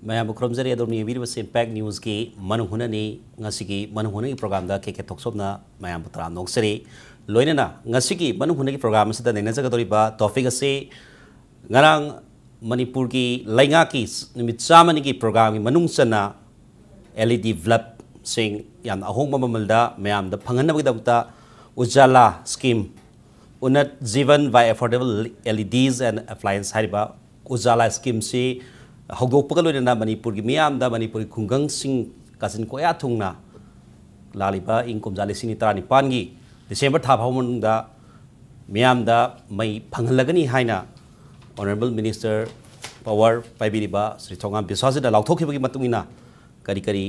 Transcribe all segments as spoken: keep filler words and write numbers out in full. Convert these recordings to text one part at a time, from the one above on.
ꯃꯌꯥꯝꯕꯨ ꯈꯨꯔꯨꯝꯖꯔꯤ꯫ ꯑꯗꯣꯝꯅ ꯌꯦꯡꯕꯤꯔꯤꯕꯁꯤ ꯏꯝꯄꯦꯛ ꯅ꯭ꯌꯨꯁꯀꯤ ꯃꯅꯨꯡ ꯍꯨꯠꯅꯅꯤ꯫ ꯉꯁꯤꯒꯤ ꯃꯅꯨꯡ ꯍꯨꯠꯅꯒꯤ ꯄ꯭ꯔꯣꯒ꯭ꯔꯥꯝꯗ ꯀꯦ ꯀꯦ ꯊꯣꯛꯆꯣꯝꯅ ꯃꯌꯥꯝꯕꯨ ꯇꯔꯥꯝꯅ ꯑꯣꯛꯆꯔꯤ꯫ ꯂꯣꯏꯅꯅ ꯉꯁꯤꯒꯤ ꯃꯅꯨꯡ ꯍꯨꯠꯅꯒꯤ ꯄ꯭ꯔꯣꯒ꯭ꯔꯥꯝ ꯑꯁꯤꯗ ꯅꯩꯅꯖꯒꯗꯧꯔꯤꯕ ꯇꯣꯄꯤꯛ ꯑꯁꯤ ꯉꯔꯥꯡ ꯃꯅꯤꯄꯨꯔꯒꯤ ꯂꯩꯉꯥꯛꯀꯤ ꯅꯨꯃꯤꯠ ꯆꯥꯝꯃꯅꯤꯒꯤ ꯄ꯭ꯔꯣꯒ꯭ꯔꯥꯝꯒꯤ ꯃꯅꯨꯡ ꯆꯟꯅ ꯑꯦꯜ ꯏ ꯗꯤ ꯕꯜꯕꯁꯤꯡ ꯌꯥꯝꯅ ꯑꯍꯣꯡꯕ ꯃꯃꯜꯗ ꯃꯌꯥꯝꯗ ꯐꯪꯍꯟꯅꯕꯒꯤꯗꯃꯛꯇ Ujala scheme, Unnat Jeevan by Affordable L E Ds and Appliance ꯍꯥꯏꯔꯤꯕ ꯎꯖꯥꯂꯥ ꯁ꯭ꯀꯤꯝꯁꯤ ꯍꯧꯗꯣꯛꯄꯒ ꯂꯣꯏꯅꯅ ꯃꯅꯤꯄꯨꯔꯒꯤ ꯃꯤꯌꯥꯝꯗ, ꯃꯅꯤꯄꯨꯔꯒꯤ ꯈꯨꯡꯒꯪꯁꯤꯡ ꯀꯥꯆꯤꯟ ꯀꯣꯌꯥ ꯊꯨꯡꯅ ꯂꯥꯛꯂꯤꯕ ꯏꯪ ꯀꯨꯝꯖꯥ ꯂꯤꯁꯤꯡ ꯑꯅꯤ ꯇꯔꯥꯅꯤꯄꯥꯟꯒꯤ ꯗꯤꯁꯦꯝꯕꯔ ꯊꯥ ꯐꯥꯎꯕ ꯃꯅꯨꯡꯗ ꯃꯤꯌꯥꯝꯗ ꯃꯩ ꯐꯪꯍꯜꯂꯒꯅꯤ ꯍꯥꯏꯅ Honourable Minister power ꯄꯥꯏꯕꯤꯔꯤꯕ ꯁ꯭ꯔꯤ ꯊꯣꯉꯥꯝ ꯕꯤꯁ꯭ꯋꯥꯁꯖꯤꯠꯅ ꯂꯥꯎꯊꯣꯛꯈꯤꯕꯒꯤ ꯃꯇꯨꯡ ꯏꯟꯅ ꯀꯔꯤ ꯀꯔꯤ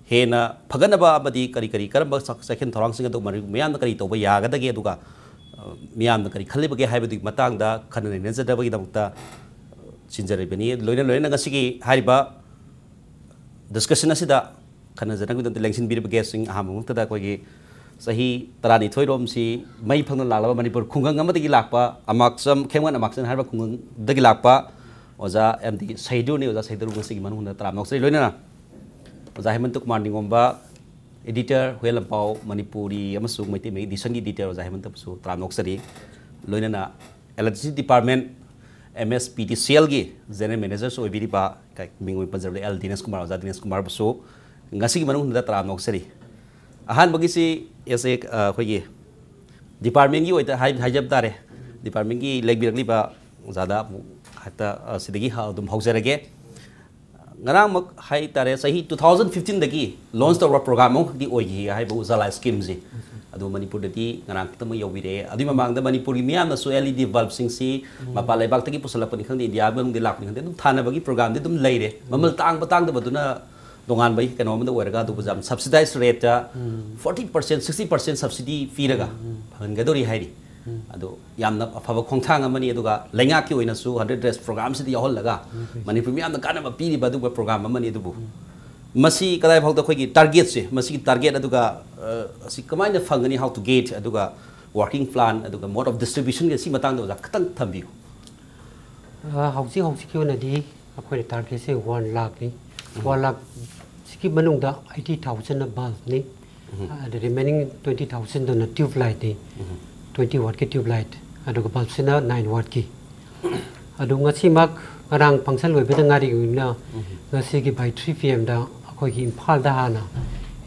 ꯍꯦꯟꯅ ꯐꯒꯠꯅꯕ ꯑꯃꯗꯤ ꯀꯔꯤ ꯀꯔꯤ ꯀꯔꯝꯕ ꯆꯥꯛ-, ꯆꯦꯛꯁꯤꯟ ꯊꯧꯔꯥꯡꯁꯤꯡ ꯑꯗꯨ ꯃꯔꯤ-, ꯃꯤꯌꯥꯝꯅ ꯀꯔꯤ ꯇꯧꯕ ꯌꯥꯒꯗꯒꯦ, ꯑꯗꯨꯒ, ꯑ, ꯃꯤꯌꯥꯝꯅ ꯀꯔꯤ ꯈꯜꯂꯤꯕꯒꯦ ꯍꯥꯏꯕꯗꯨꯒꯤ ꯃꯇꯥꯡꯗ ꯈꯟꯅ ꯅꯩꯅꯖꯅꯕꯒꯤꯗꯃꯛꯇ ꯁꯤꯟꯖꯔꯤꯕꯅꯤ꯫ ꯂꯣꯏꯅ ꯂꯣꯏꯅꯅ ꯉꯁꯤꯒꯤ ꯍꯥꯏꯔꯤꯕ ꯗꯤꯁꯀꯁꯟ ꯑꯁꯤꯗ ꯈꯟꯅꯖꯅꯕꯒꯤꯗꯃꯛꯇ ꯂꯦꯡꯁꯤꯟꯕꯤꯔꯤꯕ ꯒꯦꯁꯁꯤꯡ, ꯑꯍꯥꯟꯕ ꯃꯛꯇꯗ ꯑꯩꯈꯣꯏꯒꯤ ꯆꯍꯤ ꯇꯔꯥꯅꯤꯊꯣꯏ ꯔꯣꯝꯁꯤ ꯃꯩ ꯐꯪꯅ ꯂꯥꯛꯂꯕ ꯃꯅꯤꯄꯨꯔ ꯈꯨꯡꯒꯪ ꯑꯃꯗꯒꯤ ꯂꯥꯛꯄ ꯑꯃꯥꯛꯆꯝ, ꯈꯦꯝꯉꯥꯟ ꯑꯃꯥꯛꯆꯝ ꯍꯥꯏꯔꯤꯕ ꯈꯨꯡꯒꯪꯗꯒꯤ ꯂꯥꯛꯄ ꯑꯣꯖꯥ ꯑꯦꯝ ꯗꯤ ꯁꯍꯤꯗꯨꯔꯅꯤ꯫ ꯑꯣꯖꯥ ꯁꯍꯤꯗꯨꯔ ꯉꯁꯤꯒꯤ ꯃꯅꯨꯡꯗ ꯇꯔꯥꯝꯅ ꯑꯣꯛꯆꯔꯤ꯫ ꯂꯣꯏꯅꯅ ꯑꯣꯖꯥ ꯍꯦꯃꯟꯇ ꯀꯨꯃꯥꯔ ꯅꯤꯉꯣꯝꯕ, editor, ꯍꯨꯌꯦꯟ ꯂꯝꯄꯥꯎ ꯃꯅꯤꯄꯨꯔꯤ ꯑꯃꯁꯨꯡ ꯃꯩꯇꯩ ꯃꯌꯦꯛ edition ꯒꯤ editor ꯑꯣꯖꯥ ꯍꯦꯃꯟꯇꯕꯨꯁꯨ ꯇꯔꯥꯝꯅ ꯑꯣꯛꯆꯔꯤ꯫ ꯂꯣꯏꯅꯅ electricity department, M S P D C L ꯒꯤ general manager ꯁꯨ ꯑꯣꯏꯕꯤꯔꯤꯕ, ꯀ-, ꯃꯤꯡ ꯑꯣꯏꯅ ꯄꯟꯖꯕꯗ ꯑꯦꯜ ꯗꯤꯅꯦꯁ ꯀꯨꯃꯥꯔ, ꯑꯣꯖꯥ ꯗꯤꯅꯦꯁ ꯀꯨꯃꯥꯔꯕꯨꯁꯨ ꯉꯁꯤꯒꯤ ꯃꯅꯨꯡꯗ ꯇꯔꯥꯝꯅ ꯑꯣꯛꯆꯔꯤ꯫ ꯑꯍꯥꯟꯕꯒꯤꯁꯤ ꯑꯦꯁ ꯑꯦ, ꯑ, ꯑꯩꯈꯣꯏꯒꯤ department ꯒꯤ ꯑꯣꯏꯅ ꯍꯥꯏ-, ꯍꯥꯏꯖꯕ ꯇꯥꯔꯦ꯫ Department ꯒꯤ ꯂꯦꯡꯕꯤꯔꯛꯂꯤꯕ ꯑꯣꯖꯥꯗ ꯑꯃꯨꯛ ꯍꯦꯛꯇ, ꯑ, ꯁꯤꯗꯒꯤ ꯍ-, ꯑꯗꯨꯝ ꯍꯧꯖꯔꯒꯦ꯫ ꯉꯔꯥꯡꯃꯛ ꯍꯥꯏ ꯇꯥꯔꯦ, ꯆꯍꯤ two thousand fifteen ꯗꯒꯤ launch ꯇꯧꯔꯕ program ꯑꯃꯈꯛꯇꯤ ꯑꯣꯏꯈꯤ ꯍꯥꯏꯕ ꯎꯖꯥꯂꯥ ꯁ꯭ꯀꯤꯝꯁꯦ꯫ ꯑꯗꯣ ꯃꯅꯤꯄꯨꯔꯗꯗꯤ ꯉꯔꯥꯡ ꯈꯛꯇꯃꯛ ꯌꯧꯕꯤꯔꯛꯑꯦ꯫ ꯑꯗꯨꯒꯤ ꯃꯃꯥꯡꯗ ꯃꯅꯤꯄꯨꯔꯒꯤ ꯃꯤꯌꯥꯝꯅꯁꯨ L E D bulb ꯁꯤꯡꯁꯤ ꯃꯄꯥꯟ ꯂꯩꯕꯥꯛꯇꯒꯤ ꯄꯨꯁꯜꯂꯛꯄꯅꯤ ꯈꯪꯗꯦ, ꯏꯟꯗꯤꯌꯥ ꯃꯅꯨꯡꯗ ꯂꯥꯛꯄꯅꯤ ꯈꯪꯗꯦ, ꯑꯗꯨꯝ ꯊꯥꯅꯕꯒꯤ program ꯗꯤ ꯑꯗꯨꯝ ꯂꯩꯔꯦ꯫ ꯃꯃꯜ ꯇꯥꯡꯕ ꯇꯥꯡꯗꯕꯗꯨꯅ ꯇꯣꯉꯥꯟꯕ ꯀꯩꯅꯣ ꯑꯃꯗ ꯑꯣꯏꯔꯒ, ꯑꯗꯨꯕꯨ ꯌꯥꯝ subsidized rate ꯇ forty percent, sixty percent subsidy ꯄꯤꯔꯒ ꯐꯪꯍꯟꯒꯗꯧꯔꯤ ꯍꯥꯏꯔꯤ꯫ ꯑꯗꯣ ꯌꯥꯝꯅ ꯑꯐꯕ ꯈꯣꯡꯊꯥꯡ ꯑꯃꯅꯤ꯫ ꯑꯗꯨꯒ ꯂꯩꯉꯥꯛꯀꯤ ꯑꯣꯏꯅꯁꯨ hundred days program ꯁꯤꯗ ꯌꯥꯎꯍꯜꯂꯒ ꯃꯅꯤꯄꯨꯔ ꯃꯤꯌꯥꯝꯗ ꯀꯥꯟꯅꯕ ꯄꯤꯔꯤꯕ ꯑꯗꯨꯒꯨꯝꯕ program ꯑꯃꯅꯤ꯫ ꯑꯗꯨꯕꯨ ꯃꯁꯤ ꯀꯗꯥꯏ ꯐꯥꯎꯗ ꯑꯩꯈꯣꯏꯒꯤ target ꯁꯦ, ꯃꯁꯤꯒꯤ target ꯑꯗꯨꯒ, ꯑ, ꯑꯁꯤ ꯀꯃꯥꯏꯅ ꯐꯪꯒꯅꯤ, how to get, ꯑꯗꯨꯒ working plan, ꯑꯗꯨꯒ mode of distribution ꯒꯤ ꯁꯤ ꯃꯇꯥꯡꯗ ꯑꯣꯖꯥ ꯈꯤꯇꯪ ꯊꯝꯕꯤꯌꯨ꯫ ꯑ, ꯍꯧꯖꯤꯛ ꯍꯧꯖꯤꯛꯀꯤ ꯑꯣꯏꯅꯗꯤ ꯑꯩꯈꯣꯏꯅ ꯇꯥꯔꯒꯦꯠꯁꯦ ꯋꯥꯟ ꯂꯥꯛꯅꯤ꯫ ꯋꯥꯟ ꯂꯥꯛꯁꯤꯒꯤ ꯃꯅꯨꯡꯗ ꯑꯩꯠꯇꯤ ꯊꯥꯎꯖꯟꯅ ꯕꯜꯕꯅꯤ꯫ ꯑꯗ ꯔꯤꯃꯦꯅꯤꯡ ꯇ꯭ꯋꯦꯟꯇꯤ ꯊꯥꯎꯖꯟꯗꯨꯅ ꯇ꯭ꯌꯨꯕ ꯂꯥꯏꯠꯅꯤ꯫ ꯇ꯭ꯋꯦꯟꯇꯤ ꯋꯥꯠꯀꯤ ꯇ꯭ꯌꯨꯕ ꯂꯥꯏꯠ, ꯑꯗꯨꯒ ꯕꯜꯕꯁꯤꯅ ꯅꯥꯏꯟ ꯋꯥꯠꯀꯤ꯫ ꯑꯗꯨ ꯉꯁꯤꯃꯛ, ꯉꯔꯥꯡ ꯐꯪꯁꯟ ꯂꯣꯏꯕꯗ ꯉꯥꯏꯔꯤꯕꯅꯤꯅ, ꯉꯁꯤꯒꯤ ꯕꯥꯏ ꯊ꯭ꯔꯤ ꯄꯤ ꯑꯦꯝꯗ ꯑꯩꯈꯣꯏꯒꯤ ꯏꯝꯐꯥꯜꯗ ꯍꯥꯟꯅ,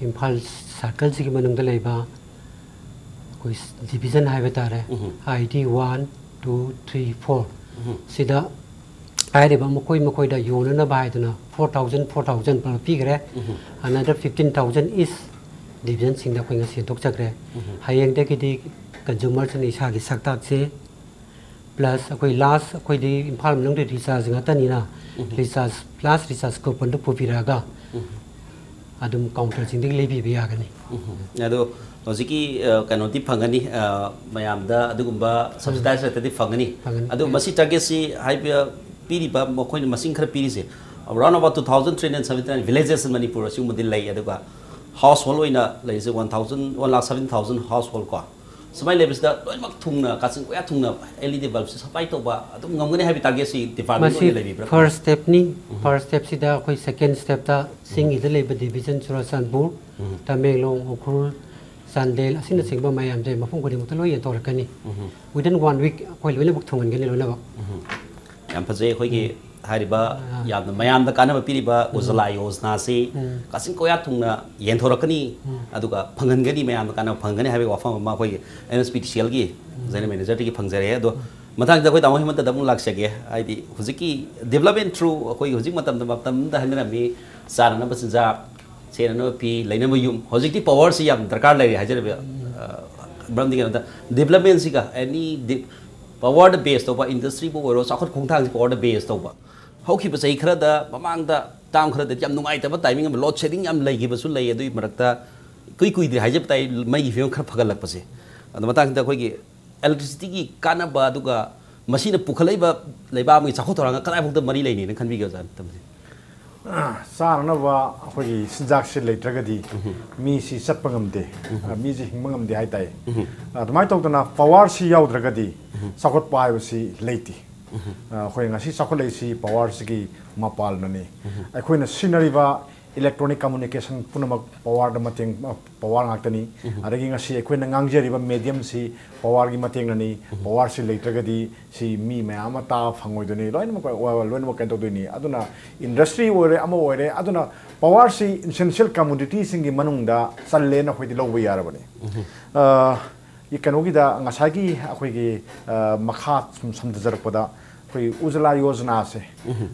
ꯏꯝꯐꯥꯜ ꯁꯥꯔꯀꯜꯁꯤꯒꯤ ꯃꯅꯨꯡꯗ ꯂꯩꯕ ꯑꯩꯈꯣꯏ ꯗꯤꯕꯤꯖꯟ ꯍꯥꯏꯕ ꯇꯥꯔꯦ, I D one, two, three, four ꯁꯤꯗ ꯍꯥꯏꯔꯤꯕ ꯃꯈꯣꯏ ꯃꯈꯣꯏꯗ ꯌꯣꯟꯅꯅꯕ ꯍꯥꯏꯗꯨꯅ ꯐꯣꯔ ꯊꯥꯎꯖꯟ, ꯐꯣꯔ ꯊꯥꯎꯖꯟ ꯄꯤꯈ꯭ꯔꯦ꯫ ꯑꯅꯗꯔ ꯐꯤꯐꯇꯤꯟ ꯊꯥꯎꯖꯟ ꯏꯁ ꯗꯤꯕꯤꯖꯟꯁꯤꯡꯗ ꯑꯩꯈꯣꯏ ꯉꯁꯤ ꯌꯦꯟꯊꯣꯛꯆꯈ꯭ꯔꯦ꯫ ꯍꯌꯦꯡꯗꯒꯤꯗꯤ ꯀꯟꯖꯨꯃꯔꯁꯤꯅ ꯏꯁꯥꯒꯤ ꯁꯛꯇꯥꯛꯁꯦ, ꯄ꯭ꯂꯁ ꯑꯩꯈꯣꯏ ꯂꯥꯁ, ꯑꯩꯈꯣꯏꯗꯤ ꯏꯝꯐꯥꯜ ꯃꯅꯨꯡꯗ ꯔꯤꯆꯥꯔꯖ ꯉꯥꯛꯇꯅꯤꯅ, ꯔꯤꯆꯥꯔꯖ, ꯂꯥꯁ ꯔꯤꯆꯥꯔꯖ ꯀꯨꯄꯟꯗꯨ ꯄꯨꯕꯤꯔꯛꯑꯒ ꯑꯗꯨꯝ ꯀꯥꯎꯟꯇꯔꯁꯤꯡꯗꯒꯤ ꯂꯩꯕꯤꯕ ꯌꯥꯒꯅꯤ꯫ ꯑꯗꯣ ꯍꯧꯖꯤꯛꯀꯤ ꯑ, ꯀꯩꯅꯣꯗꯤ ꯐꯪꯒꯅꯤ, ꯑ, ꯃꯌꯥꯝꯗ ꯑꯗꯨꯒꯨꯝꯕ ꯁꯕꯁꯤꯗꯥꯏꯁ ꯔꯦꯠꯇꯗꯤ ꯐꯪꯒꯅꯤ꯫ ꯐꯪꯒꯅꯤ꯫ ꯑꯗꯨ ꯃꯁꯤ ꯇꯥꯔꯒꯦꯠꯁꯤ ꯍꯥꯏꯕ ꯄꯤꯔꯤꯕ ꯃꯈꯣꯏꯅ ꯃꯁꯤꯡ ꯈꯔ ꯄꯤꯔꯤꯁꯦ, around about two thousand three hundred seventy nine villages in Manipur ꯑꯁꯤꯒꯨꯝꯕꯗꯤ ꯂꯩ꯫ ꯑꯗꯨꯒ ꯍꯥꯎꯁ ꯍꯣꯜ ꯑꯣꯏꯅ ꯂꯩꯔꯤꯁꯦ one thousand, one lakh seven thousand household ꯀꯣ꯫ ꯁꯨꯃꯥꯏꯅ ꯂꯩꯕꯁꯤꯗ ꯂꯣꯏꯅꯃꯛ ꯊꯨꯡꯅ, ꯀꯥꯆꯤꯟ ꯀꯣꯌꯥ ꯊꯨꯡꯅ ꯑꯦꯜ ꯏ ꯗꯤ ꯕꯜꯕꯁꯤ ꯁꯄ꯭ꯂꯥꯏ ꯇꯧꯕ ꯑꯗꯨꯝ ꯉꯝꯒꯅꯤ ꯍꯥꯏꯕꯒꯤ ꯇꯥꯔꯒꯦꯠꯁꯤ ꯗꯤꯄꯥꯔꯠꯃꯦꯟ ꯃꯁꯤ ꯑꯣꯏꯅ ꯂꯩꯕꯤꯕ꯭ꯔꯥ? ꯐꯥꯔꯁ ꯁ꯭ꯇꯦꯞꯅꯤ꯫ ꯐꯥꯔꯁ ꯁ꯭ꯇꯦꯞꯁꯤꯗ ꯑꯩꯈꯣꯏ ꯁꯦꯀꯦꯟ ꯁ꯭ꯇꯦꯞꯇ ꯆꯤꯡꯒꯤꯗ ꯂꯩꯕ ꯗꯤꯕꯤꯖꯟ ꯆꯨꯔꯥꯆꯥꯟꯄꯨꯔ, ꯇꯃꯦꯡꯂꯣꯡ, ꯎꯈ꯭ꯔꯨꯜ, ꯆꯥꯟꯗꯦꯜ ꯑꯁꯤꯅꯆꯤꯡꯕ ꯃꯌꯥꯝꯁꯦ ꯃꯐꯝ ꯈꯨꯗꯤꯡꯃꯛꯇ ꯂꯣꯏ ꯌꯦꯟꯊꯣꯔꯛꯀꯅꯤ꯫ Within one week ꯑꯩꯈꯣꯏ ꯂꯣꯏꯅꯃꯛ ꯊꯨꯡꯍꯟꯒꯅꯤ ꯂꯣꯏꯅꯃꯛ꯫ ꯌꯥꯝ ꯐꯖꯩ꯫ ꯑꯩꯈꯣꯏꯒꯤ ꯍꯥꯏꯔꯤꯕ ꯌꯥꯝꯅ ꯃꯌꯥꯝꯗ ꯀꯥꯟꯅꯕ ꯄꯤꯔꯤꯕ ꯎꯖꯥꯂꯥ ꯌꯣꯖꯅꯥꯁꯤ ꯀꯥꯆꯤꯟ ꯀꯣꯌꯥ ꯊꯨꯡꯅ ꯌꯦꯟꯊꯣꯔꯛꯀꯅꯤ, ꯑꯗꯨꯒ ꯐꯪꯍꯟꯒꯅꯤ, ꯃꯌꯥꯝꯗ ꯀꯥꯟꯅꯕ ꯐꯪꯍꯟꯒꯅꯤ ꯍꯥꯏꯕꯒꯤ ꯋꯥꯐꯝ ꯑꯃ ꯑꯩꯈꯣꯏꯒꯤ ꯑꯦꯟ ꯑꯦꯁ ꯄꯤ ꯗꯤ ꯁꯤ ꯑꯦꯜꯒꯤ ꯖꯦꯅꯔꯦꯜ ꯃꯦꯅꯦꯖꯔꯗꯒꯤ ꯐꯪꯖꯔꯦ꯫ ꯑꯗꯣ ꯃꯊꯪꯗ ꯑꯩꯈꯣꯏ ꯇꯥꯃꯣ ꯍꯦꯃꯟꯇꯗ ꯑꯃꯨꯛ ꯂꯥꯛꯆꯒꯦ꯫ ꯍꯥꯏꯗꯤ ꯍꯧꯖꯤꯛꯀꯤ ꯗꯤꯕꯂꯞꯃꯦꯟ ꯊ꯭ꯔꯨ ꯑꯩꯈꯣꯏꯒꯤ ꯍꯧꯖꯤꯛ ꯃꯇꯝꯗ, ꯃꯇꯝꯗ ꯍꯥꯏꯅꯔꯝꯃꯤ, ꯆꯥꯅꯅꯕ ꯆꯤꯟꯖꯥꯛ, ꯁꯦꯠꯅꯅꯕ ꯐꯤ, ꯂꯩꯅꯕ ꯌꯨꯝ, ꯍꯧꯖꯤꯛꯇꯤ ꯄꯋꯥꯔꯁꯤ ꯌꯥꯝ ꯗꯔꯀꯥꯔ ꯂꯩꯔꯦ ꯍꯥꯏꯖꯔꯤꯕ꯫ ꯑ, ꯃꯔꯝꯗꯤ ꯀꯩꯅꯣꯗ ꯗꯤꯕꯂꯞꯃꯦꯟꯁꯤꯒ ꯑꯦꯅꯤ ꯄꯋꯥꯔꯗ ꯕꯦꯁ ꯇꯧꯕ, ꯏꯟꯗꯁꯇ꯭ꯔꯤꯕꯨ ꯑꯣꯏꯔꯣ, ꯆꯥꯎꯈꯠ ꯈꯣꯡꯊꯥꯡꯁꯤ ꯄꯋꯥꯔꯗ ꯕꯦꯁ ꯇꯧꯕ꯫ ꯍꯧꯈꯤꯕ ꯆꯍꯤ ꯈꯔꯗ, ꯃꯃꯥꯡꯗ ꯇꯥꯝ ꯈꯔꯗꯗꯤ ꯌꯥꯝ ꯅꯨꯡꯉꯥꯏꯇꯕ ꯇꯥꯏꯃꯤꯡ ꯑꯃ, ꯂꯣꯗ ꯁꯦꯗꯤꯡ ꯌꯥꯝ ꯂꯩꯈꯤꯕꯁꯨ ꯂꯩ꯫ ꯑꯗꯨꯒꯤ ꯃꯔꯛꯇ ꯏꯀꯨꯏ ꯀꯨꯏꯗ꯭ꯔꯤ ꯍꯥꯏꯖꯕ ꯇꯥꯏ, ꯃꯩꯒꯤ ꯐꯤꯕꯝ ꯈꯔ ꯐꯒꯠꯂꯛꯄꯁꯦ꯫ ꯑꯗꯣ ꯃꯇꯥꯡꯁꯤꯗ ꯑꯩꯈꯣꯏꯒꯤ ꯏꯂꯦꯛꯇ꯭ꯔꯤꯁꯤꯇꯤꯒꯤ ꯀꯥꯟꯅꯕ, ꯑꯗꯨꯒ ꯃꯁꯤꯅ ꯄꯨꯈꯠꯂꯛꯏꯕ ꯂꯩꯕꯥꯛ ꯑꯃꯒꯤ ꯆꯥꯎꯈꯠ ꯊꯧꯔꯥꯡꯒ ꯀꯗꯥꯏꯐꯥꯎꯗ ꯃꯔꯤ ꯂꯩꯅꯤꯅ ꯈꯟꯕꯤꯒꯦ, ꯑꯣꯖꯥ? ꯃꯇꯝꯁꯦ ꯆꯥꯅꯅꯕ ꯑꯩꯈꯣꯏꯒꯤ ꯆꯤꯟꯖꯥꯛꯁꯦ ꯂꯩꯇ꯭ꯔꯒꯗꯤ ꯃꯤꯁꯤ ꯆꯠꯄ ꯉꯝꯗꯦ, ꯃꯤꯁꯤ ꯍꯤꯡꯕ ꯉꯝꯗꯦ ꯍꯥꯏ ꯇꯥꯏ꯫ ꯑꯗꯨꯃꯥꯏꯅ ꯇꯧꯗꯅ ꯄꯋꯥꯔꯁꯤ ꯌꯥꯎꯗ꯭ꯔꯒꯗꯤ ꯆꯥꯎꯈꯠꯄ ꯍꯥꯏꯕꯁꯤ ꯂꯩꯇꯦ꯫ ꯑ, ꯑꯩꯈꯣꯏ ꯉꯁꯤ ꯆꯥꯎꯈꯠꯂꯛꯏꯁꯤ ꯄꯋꯥꯔꯁꯤꯒꯤ ꯃꯄꯥꯜꯅꯅꯤ꯫ ꯑꯩꯈꯣꯏꯅ ꯁꯤꯖꯤꯟꯅꯔꯤꯕ ꯏꯂꯦꯛꯇ꯭ꯔꯣꯅꯤꯛ ꯀꯝꯃꯨꯅꯤꯀꯦꯁꯟ ꯄꯨꯝꯅꯃꯛ ꯄꯋꯥꯔꯗ ꯃꯇꯦꯡ, ꯑ, ꯄꯋꯥꯔ ꯉꯥꯛꯇꯅꯤ꯫ ꯑꯗꯒꯤ ꯉꯁꯤ ꯑꯩꯈꯣꯏꯅ ꯉꯥꯡꯖꯔꯤꯕ ꯃꯦꯗꯤꯌꯝꯁꯤ ꯄꯋꯥꯔꯒꯤ ꯃꯇꯦꯡꯅꯅꯤ꯫ ꯄꯋꯥꯔꯁꯤ ꯂꯩꯇ꯭ꯔꯒꯗꯤ ꯁꯤ ꯃꯤ ꯃꯌꯥꯝ ꯑꯃ ꯇꯥꯕ ꯐꯪꯉꯣꯏꯗꯣꯏꯅꯤ, ꯂꯣꯏꯅꯃꯛ, ꯂꯣꯏꯅꯃꯛ ꯀꯩꯅꯣ ꯇꯧꯗꯣꯏꯅꯤ꯫ ꯑꯗꯨꯅ ꯏꯟꯗꯁꯇ꯭ꯔꯤ ꯑꯣꯏꯔꯦ, ꯑꯃ ꯑꯣꯏꯔꯦ, ꯑꯗꯨꯅ ꯄꯋꯥꯔꯁꯤ ꯏꯁꯦꯟꯁꯤꯌꯦꯜ ꯀꯃꯣꯗꯤꯇꯤꯁꯤꯡꯒꯤ ꯃꯅꯨꯡꯗ ꯆꯜꯂꯦꯅ ꯑꯩꯈꯣꯏꯗꯤ ꯂꯧꯕ ꯌꯥꯔꯕꯅꯤ꯫ ꯑ, ꯀꯩꯅꯣꯒꯤꯗ ꯉꯁꯥꯏꯒꯤ ꯑꯩꯈꯣꯏꯒꯤ, ꯑ, ꯃꯈꯥ ꯁꯨꯝ ꯁꯝꯊꯖꯔꯛꯄꯗ, ꯑꯩꯈꯣꯏ ꯎꯖꯂꯥ ꯌꯣꯖꯅꯥꯁꯦ,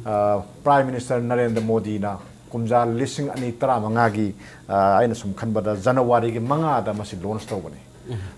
ꯑ, ꯄ꯭ꯔꯥꯏꯝ ꯃꯤꯅꯤꯁꯇꯔ ꯅꯔꯦꯟꯗ꯭ꯔ ꯃꯣꯗꯤꯅ ꯀꯨꯝꯖꯥ ꯂꯤꯁꯤꯡ ꯑꯅꯤ ꯇꯔꯥꯃꯉꯥꯒꯤ, ꯑ, ꯑꯩꯅ ꯁꯨꯝ ꯈꯟꯕꯗ ꯖꯅꯋꯥꯔꯤꯒꯤ ꯃꯉꯥꯗ ꯃꯁꯤ ꯂꯣꯟꯁ ꯇꯧꯕꯅꯤ꯫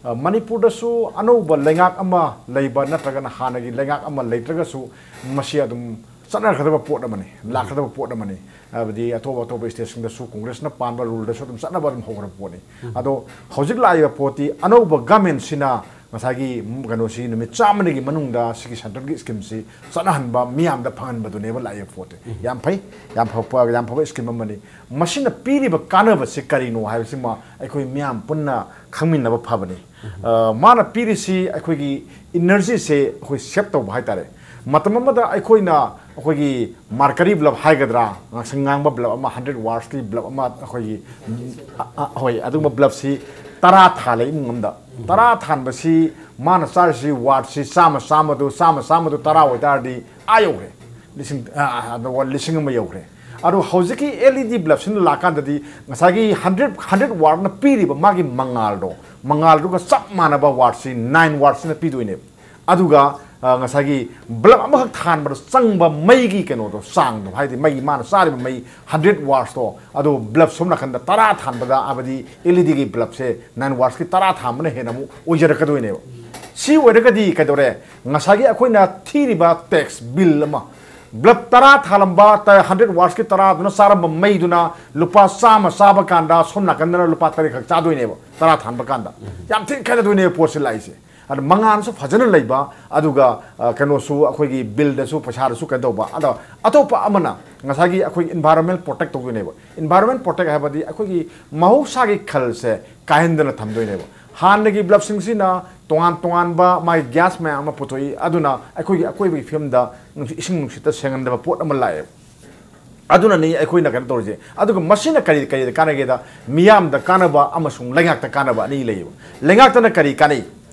ꯑ, ꯃꯅꯤꯄꯨꯔꯗꯁꯨ ꯑꯅꯧꯕ ꯂꯩꯉꯥꯛ ꯑꯃ ꯂꯩꯕ ꯅꯠꯇ꯭ꯔꯒꯅ ꯍꯥꯟꯅꯒꯤ ꯂꯩꯉꯥꯛ ꯑꯃ ꯂꯩꯇ꯭ꯔꯒꯁꯨ ꯃꯁꯤ ꯑꯗꯨꯝ ꯆꯠꯅꯒꯗꯕ ꯄꯣꯠ ꯑꯃꯅꯤ, ꯂꯥꯛꯀꯗꯕ ꯄꯣꯠ ꯑꯃꯅꯤ꯫ ꯍꯥꯏꯕꯗꯤ ꯑꯇꯣꯞ ꯑꯇꯣꯞꯄ ꯁ꯭ꯇꯦꯠꯁꯤꯡꯗꯁꯨ ꯀꯣꯡꯒ꯭ꯔꯦꯁꯅ ꯄꯥꯟꯕ ꯔꯨꯜꯗꯁꯨ ꯑꯗꯨꯝ ꯆꯠꯅꯕ ꯑꯗꯨꯝ ꯍꯧꯈ꯭ꯔꯕ ꯄꯣꯠꯅꯤ꯫ ꯑꯗꯣ ꯍꯧꯖꯤꯛ ꯂꯥꯛꯏꯕ ꯄꯣꯠꯇꯤ ꯑꯅꯧꯕ ꯒꯃꯦꯟꯁꯤꯅ ꯉꯁꯥꯏꯒꯤ ꯀꯩꯅꯣꯁꯤ ꯅꯨꯃꯤꯠ ꯆꯥꯝꯃꯅꯤꯒꯤ ꯃꯅꯨꯡꯗ ꯁꯤꯒꯤ ꯁꯦꯟꯇ꯭ꯔꯦꯜꯒꯤ ꯁ꯭ꯀꯤꯝꯁꯤ ꯆꯠꯅꯍꯟꯕ, ꯃꯤꯌꯥꯝꯗ ꯐꯪꯍꯟꯕꯗꯨꯅꯦꯕ ꯂꯥꯛꯏꯕ ꯄꯣꯠꯇꯤ꯫ ꯌꯥꯝ ꯐꯩ, ꯌꯥꯝ ꯐꯕ, ꯌꯥꯝ ꯐꯕ ꯁ꯭ꯀꯤꯝ ꯑꯃꯅꯤ꯫ ꯃꯁꯤꯅ ꯄꯤꯔꯤꯕ ꯀꯥꯟꯅꯕꯁꯤ ꯀꯔꯤꯅꯣ ꯍꯥꯏꯕꯁꯤꯃ ꯑꯩꯈꯣꯏ ꯃꯤꯌꯥꯝ ꯄꯨꯟꯅ ꯈꯪꯃꯤꯟꯅꯕ ꯐꯕꯅꯤ꯫ ꯑ, ꯃꯥꯅ ꯄꯤꯔꯤꯁꯤ ꯑꯩꯈꯣꯏꯒꯤ ꯏꯅꯔꯖꯤꯁꯦ ꯑꯩꯈꯣꯏ ꯁꯦꯞ ꯇꯧꯕ ꯍꯥꯏꯇꯥꯔꯦ꯫ ꯃꯇꯝ ꯑꯃꯗ ꯑꯩꯈꯣꯏꯅ ꯑꯩꯈꯣꯏꯒꯤ ꯃꯥꯔꯀꯔꯤ ꯕꯜꯕ ꯍꯥꯏꯒꯗ꯭ꯔꯥ, ꯉꯥꯡꯁꯪ ꯉꯥꯡꯕ ꯕꯜꯕ ꯑꯃ, ꯍꯟꯗ꯭ꯔꯦꯠ ꯋꯥꯠꯁꯀꯤ ꯕꯜꯕ ꯑꯃ ꯑꯩꯈꯣꯏꯒꯤ, ꯑ, ꯑ, ꯍꯣꯏ, ꯑꯗꯨꯒꯨꯝꯕ ꯕꯜꯕꯁꯤ ꯇꯔꯥ ꯊꯥꯜꯂꯦ ꯏꯃꯨꯡ ꯑꯃꯗ꯫ ꯇꯔꯥ ꯊꯥꯟꯕꯁꯤ ꯃꯥꯅ ꯆꯥꯔꯤꯁꯤ ꯋꯥꯠꯁꯤ ꯆꯥꯝꯃ, ꯆꯥꯝꯃꯗꯨ, ꯆꯥꯝꯃ, ꯆꯥꯝꯃꯗꯨ ꯇꯔꯥ ꯑꯣꯏꯇꯥꯔꯗꯤ ꯑꯥ ꯌꯧꯈ꯭ꯔꯦ, ꯂꯤꯁꯤꯡ, ꯑ, ꯑ, ꯑꯗ ꯋꯥ-, ꯂꯤꯁꯤꯡ ꯑꯃ ꯌꯧꯈ꯭ꯔꯦ꯫ ꯑꯗꯣ ꯍꯧꯖꯤꯛꯀꯤ ꯑꯦꯜ ꯏ ꯗꯤ ꯕꯜꯕꯁꯤꯅ ꯂꯥꯛꯀꯥꯟꯗꯗꯤ ꯉꯁꯥꯏꯒꯤ ꯍꯟꯗ꯭ꯔꯦꯠ, ꯍꯟꯗ꯭ꯔꯦꯠ ꯋꯥꯠꯅ ꯄꯤꯔꯤꯕ ꯃꯥꯒꯤ ꯃꯉꯥꯜꯗꯣ, ꯃꯉꯥꯜꯗꯨꯒ ꯆꯞ ꯃꯥꯟꯅꯕ ꯋꯥꯠꯁꯤ ꯅꯥꯏꯟ ꯋꯥꯠꯁꯤꯅ ꯄꯤꯗꯣꯏꯅꯦꯕ꯫ ꯑꯗꯨꯒ, ꯑ, ꯉꯁꯥꯏꯒꯤ ꯕꯜꯕ ꯑꯃꯈꯛ ꯊꯥꯟꯕꯗ ꯆꯪꯕ ꯃꯩꯒꯤ ꯀꯩꯅꯣꯗꯣ, ꯆꯥꯡꯗꯣ, ꯍꯥꯏꯗꯤ ꯃꯩ, ꯃꯥꯅ ꯆꯥꯔꯤꯕ ꯃꯩ ꯍꯟꯗ꯭ꯔꯦꯠ ꯋꯥꯠꯁꯇꯣ, ꯑꯗꯨ ꯕꯜꯕ ꯁꯣꯝ ꯅꯥꯀꯟꯗ ꯇꯔꯥ ꯊꯥꯟꯕꯗ, ꯍꯥꯏꯕꯗꯤ ꯑꯦꯜ ꯏ ꯗꯤꯒꯤ ꯕꯜꯕꯁꯦ ꯅꯥꯏꯟ ꯋꯥꯠꯁꯀꯤ ꯇꯔꯥ ꯊꯥꯟꯕꯅ ꯍꯦꯟꯅ ꯑꯃꯨꯛ ꯑꯣꯏꯖꯔꯛꯀꯗꯣꯏꯅꯦꯕ꯫ ꯁꯤ ꯑꯣꯏꯔꯒꯗꯤ ꯀꯩꯗꯧꯔꯦ? ꯉꯁꯥꯏꯒꯤ ꯑꯩꯈꯣꯏꯅ ꯊꯤꯔꯤꯕ ꯇꯦꯛꯁ ꯕꯤꯜ ꯑꯃ, ꯕꯜꯕ ꯇꯔꯥ ꯊꯥꯜꯂꯝꯕ, ꯇ-, ꯍꯟꯗ꯭ꯔꯦꯠ ꯋꯥꯠꯁꯀꯤ ꯇꯔꯥꯗꯨꯅ ꯆꯥꯔꯝꯕ ꯃꯩꯗꯨꯅ ꯂꯨꯄꯥ ꯆꯥꯝꯃ ꯆꯥꯕ ꯀꯥꯟꯗ ꯁꯣꯝ ꯅꯥꯀꯟꯗꯅ ꯂꯨꯄꯥ ꯇꯔꯦꯠ ꯈꯛ ꯆꯥꯗꯣꯏꯅꯦꯕ, ꯇꯔꯥ ꯊꯥꯟꯕ ꯀꯥꯟꯗ꯫ ꯌꯥꯝ ꯊꯤꯅ ꯈꯦꯠꯅꯗꯣꯏꯅꯦꯕ ꯄꯣꯠꯁꯦ ꯂꯥꯛꯏꯁꯦ꯫ ꯑꯗ ꯃꯉꯥꯜꯁꯨ ꯐꯖꯅ ꯂꯩꯕ, ꯑꯗꯨꯒ, ꯑ, ꯀꯩꯅꯣꯁꯨ, ꯑꯩꯈꯣꯏꯒꯤ ꯕꯤꯜꯗꯁꯨ ꯄꯩꯁꯥꯗꯁꯨ ꯀꯩꯅꯣ ꯇꯧꯕ꯫ ꯑꯗꯣ ꯑꯇꯣꯞꯄ ꯑꯃꯅ ꯉꯁꯥꯏꯒꯤ ꯑꯩꯈꯣꯏ ꯏꯟꯚꯥꯏꯔꯣꯟꯃꯦꯟ ꯄ꯭ꯔꯣꯇꯦꯛ ꯇꯧꯗꯣꯏꯅꯦꯕ꯫ ꯏꯟꯚꯥꯏꯔꯣꯟꯃꯦꯟ ꯄ꯭ꯔꯣꯇꯦꯛ ꯍꯥꯏꯕꯗꯤ ꯑꯩꯈꯣꯏꯒꯤ ꯃꯍꯧꯁꯥꯒꯤ ꯈꯜꯁꯦ ꯀꯥꯏꯍꯟꯗꯅ ꯊꯝꯗꯣꯏꯅꯦꯕ꯫ ꯍꯥꯟꯅꯒꯤ ꯕ꯭ꯂꯕꯁꯤꯡꯁꯤꯅ ꯇꯣꯉꯥꯟ ꯇꯣꯉꯥꯟꯕ ꯃꯥꯒꯤ ꯒ꯭ꯌꯥꯁ ꯃꯌꯥꯝ ꯑꯃ ꯄꯨꯊꯣꯛꯏ, ꯑꯗꯨꯅ ꯑꯩꯈꯣꯏꯒꯤ ꯑꯀꯣꯏꯕꯒꯤ ꯐꯤꯕꯝꯗ ꯅꯨꯡꯁꯤꯠ, ꯏꯁꯤꯡ ꯅꯨꯡꯁꯤꯠꯇ ꯁꯦꯡꯍꯟꯗꯕ ꯄꯣꯠ ꯑꯃ ꯂꯥꯛꯑꯦꯕ꯫ ꯑꯗꯨꯅꯅꯤ ꯑꯩꯈꯣꯏꯅ ꯀꯩꯅꯣ ꯇꯧꯔꯤꯁꯦ꯫ ꯑꯗꯨꯒ ꯃꯁꯤꯅ ꯀꯔꯤ ꯀꯔꯤꯗ ꯀꯥꯟꯅꯒꯦꯗ, ꯃꯤꯌꯥꯝꯗ ꯀꯥꯟꯅꯕ ꯑꯃꯁꯨꯡ ꯂꯩꯉꯥꯛꯇ ꯀꯥꯟꯅꯕ ꯑꯅꯤ ꯂꯩꯌꯦꯕ꯫ ꯂꯩꯉꯥꯛꯇꯅ ꯀꯔꯤ ꯀꯥꯟꯅꯩ?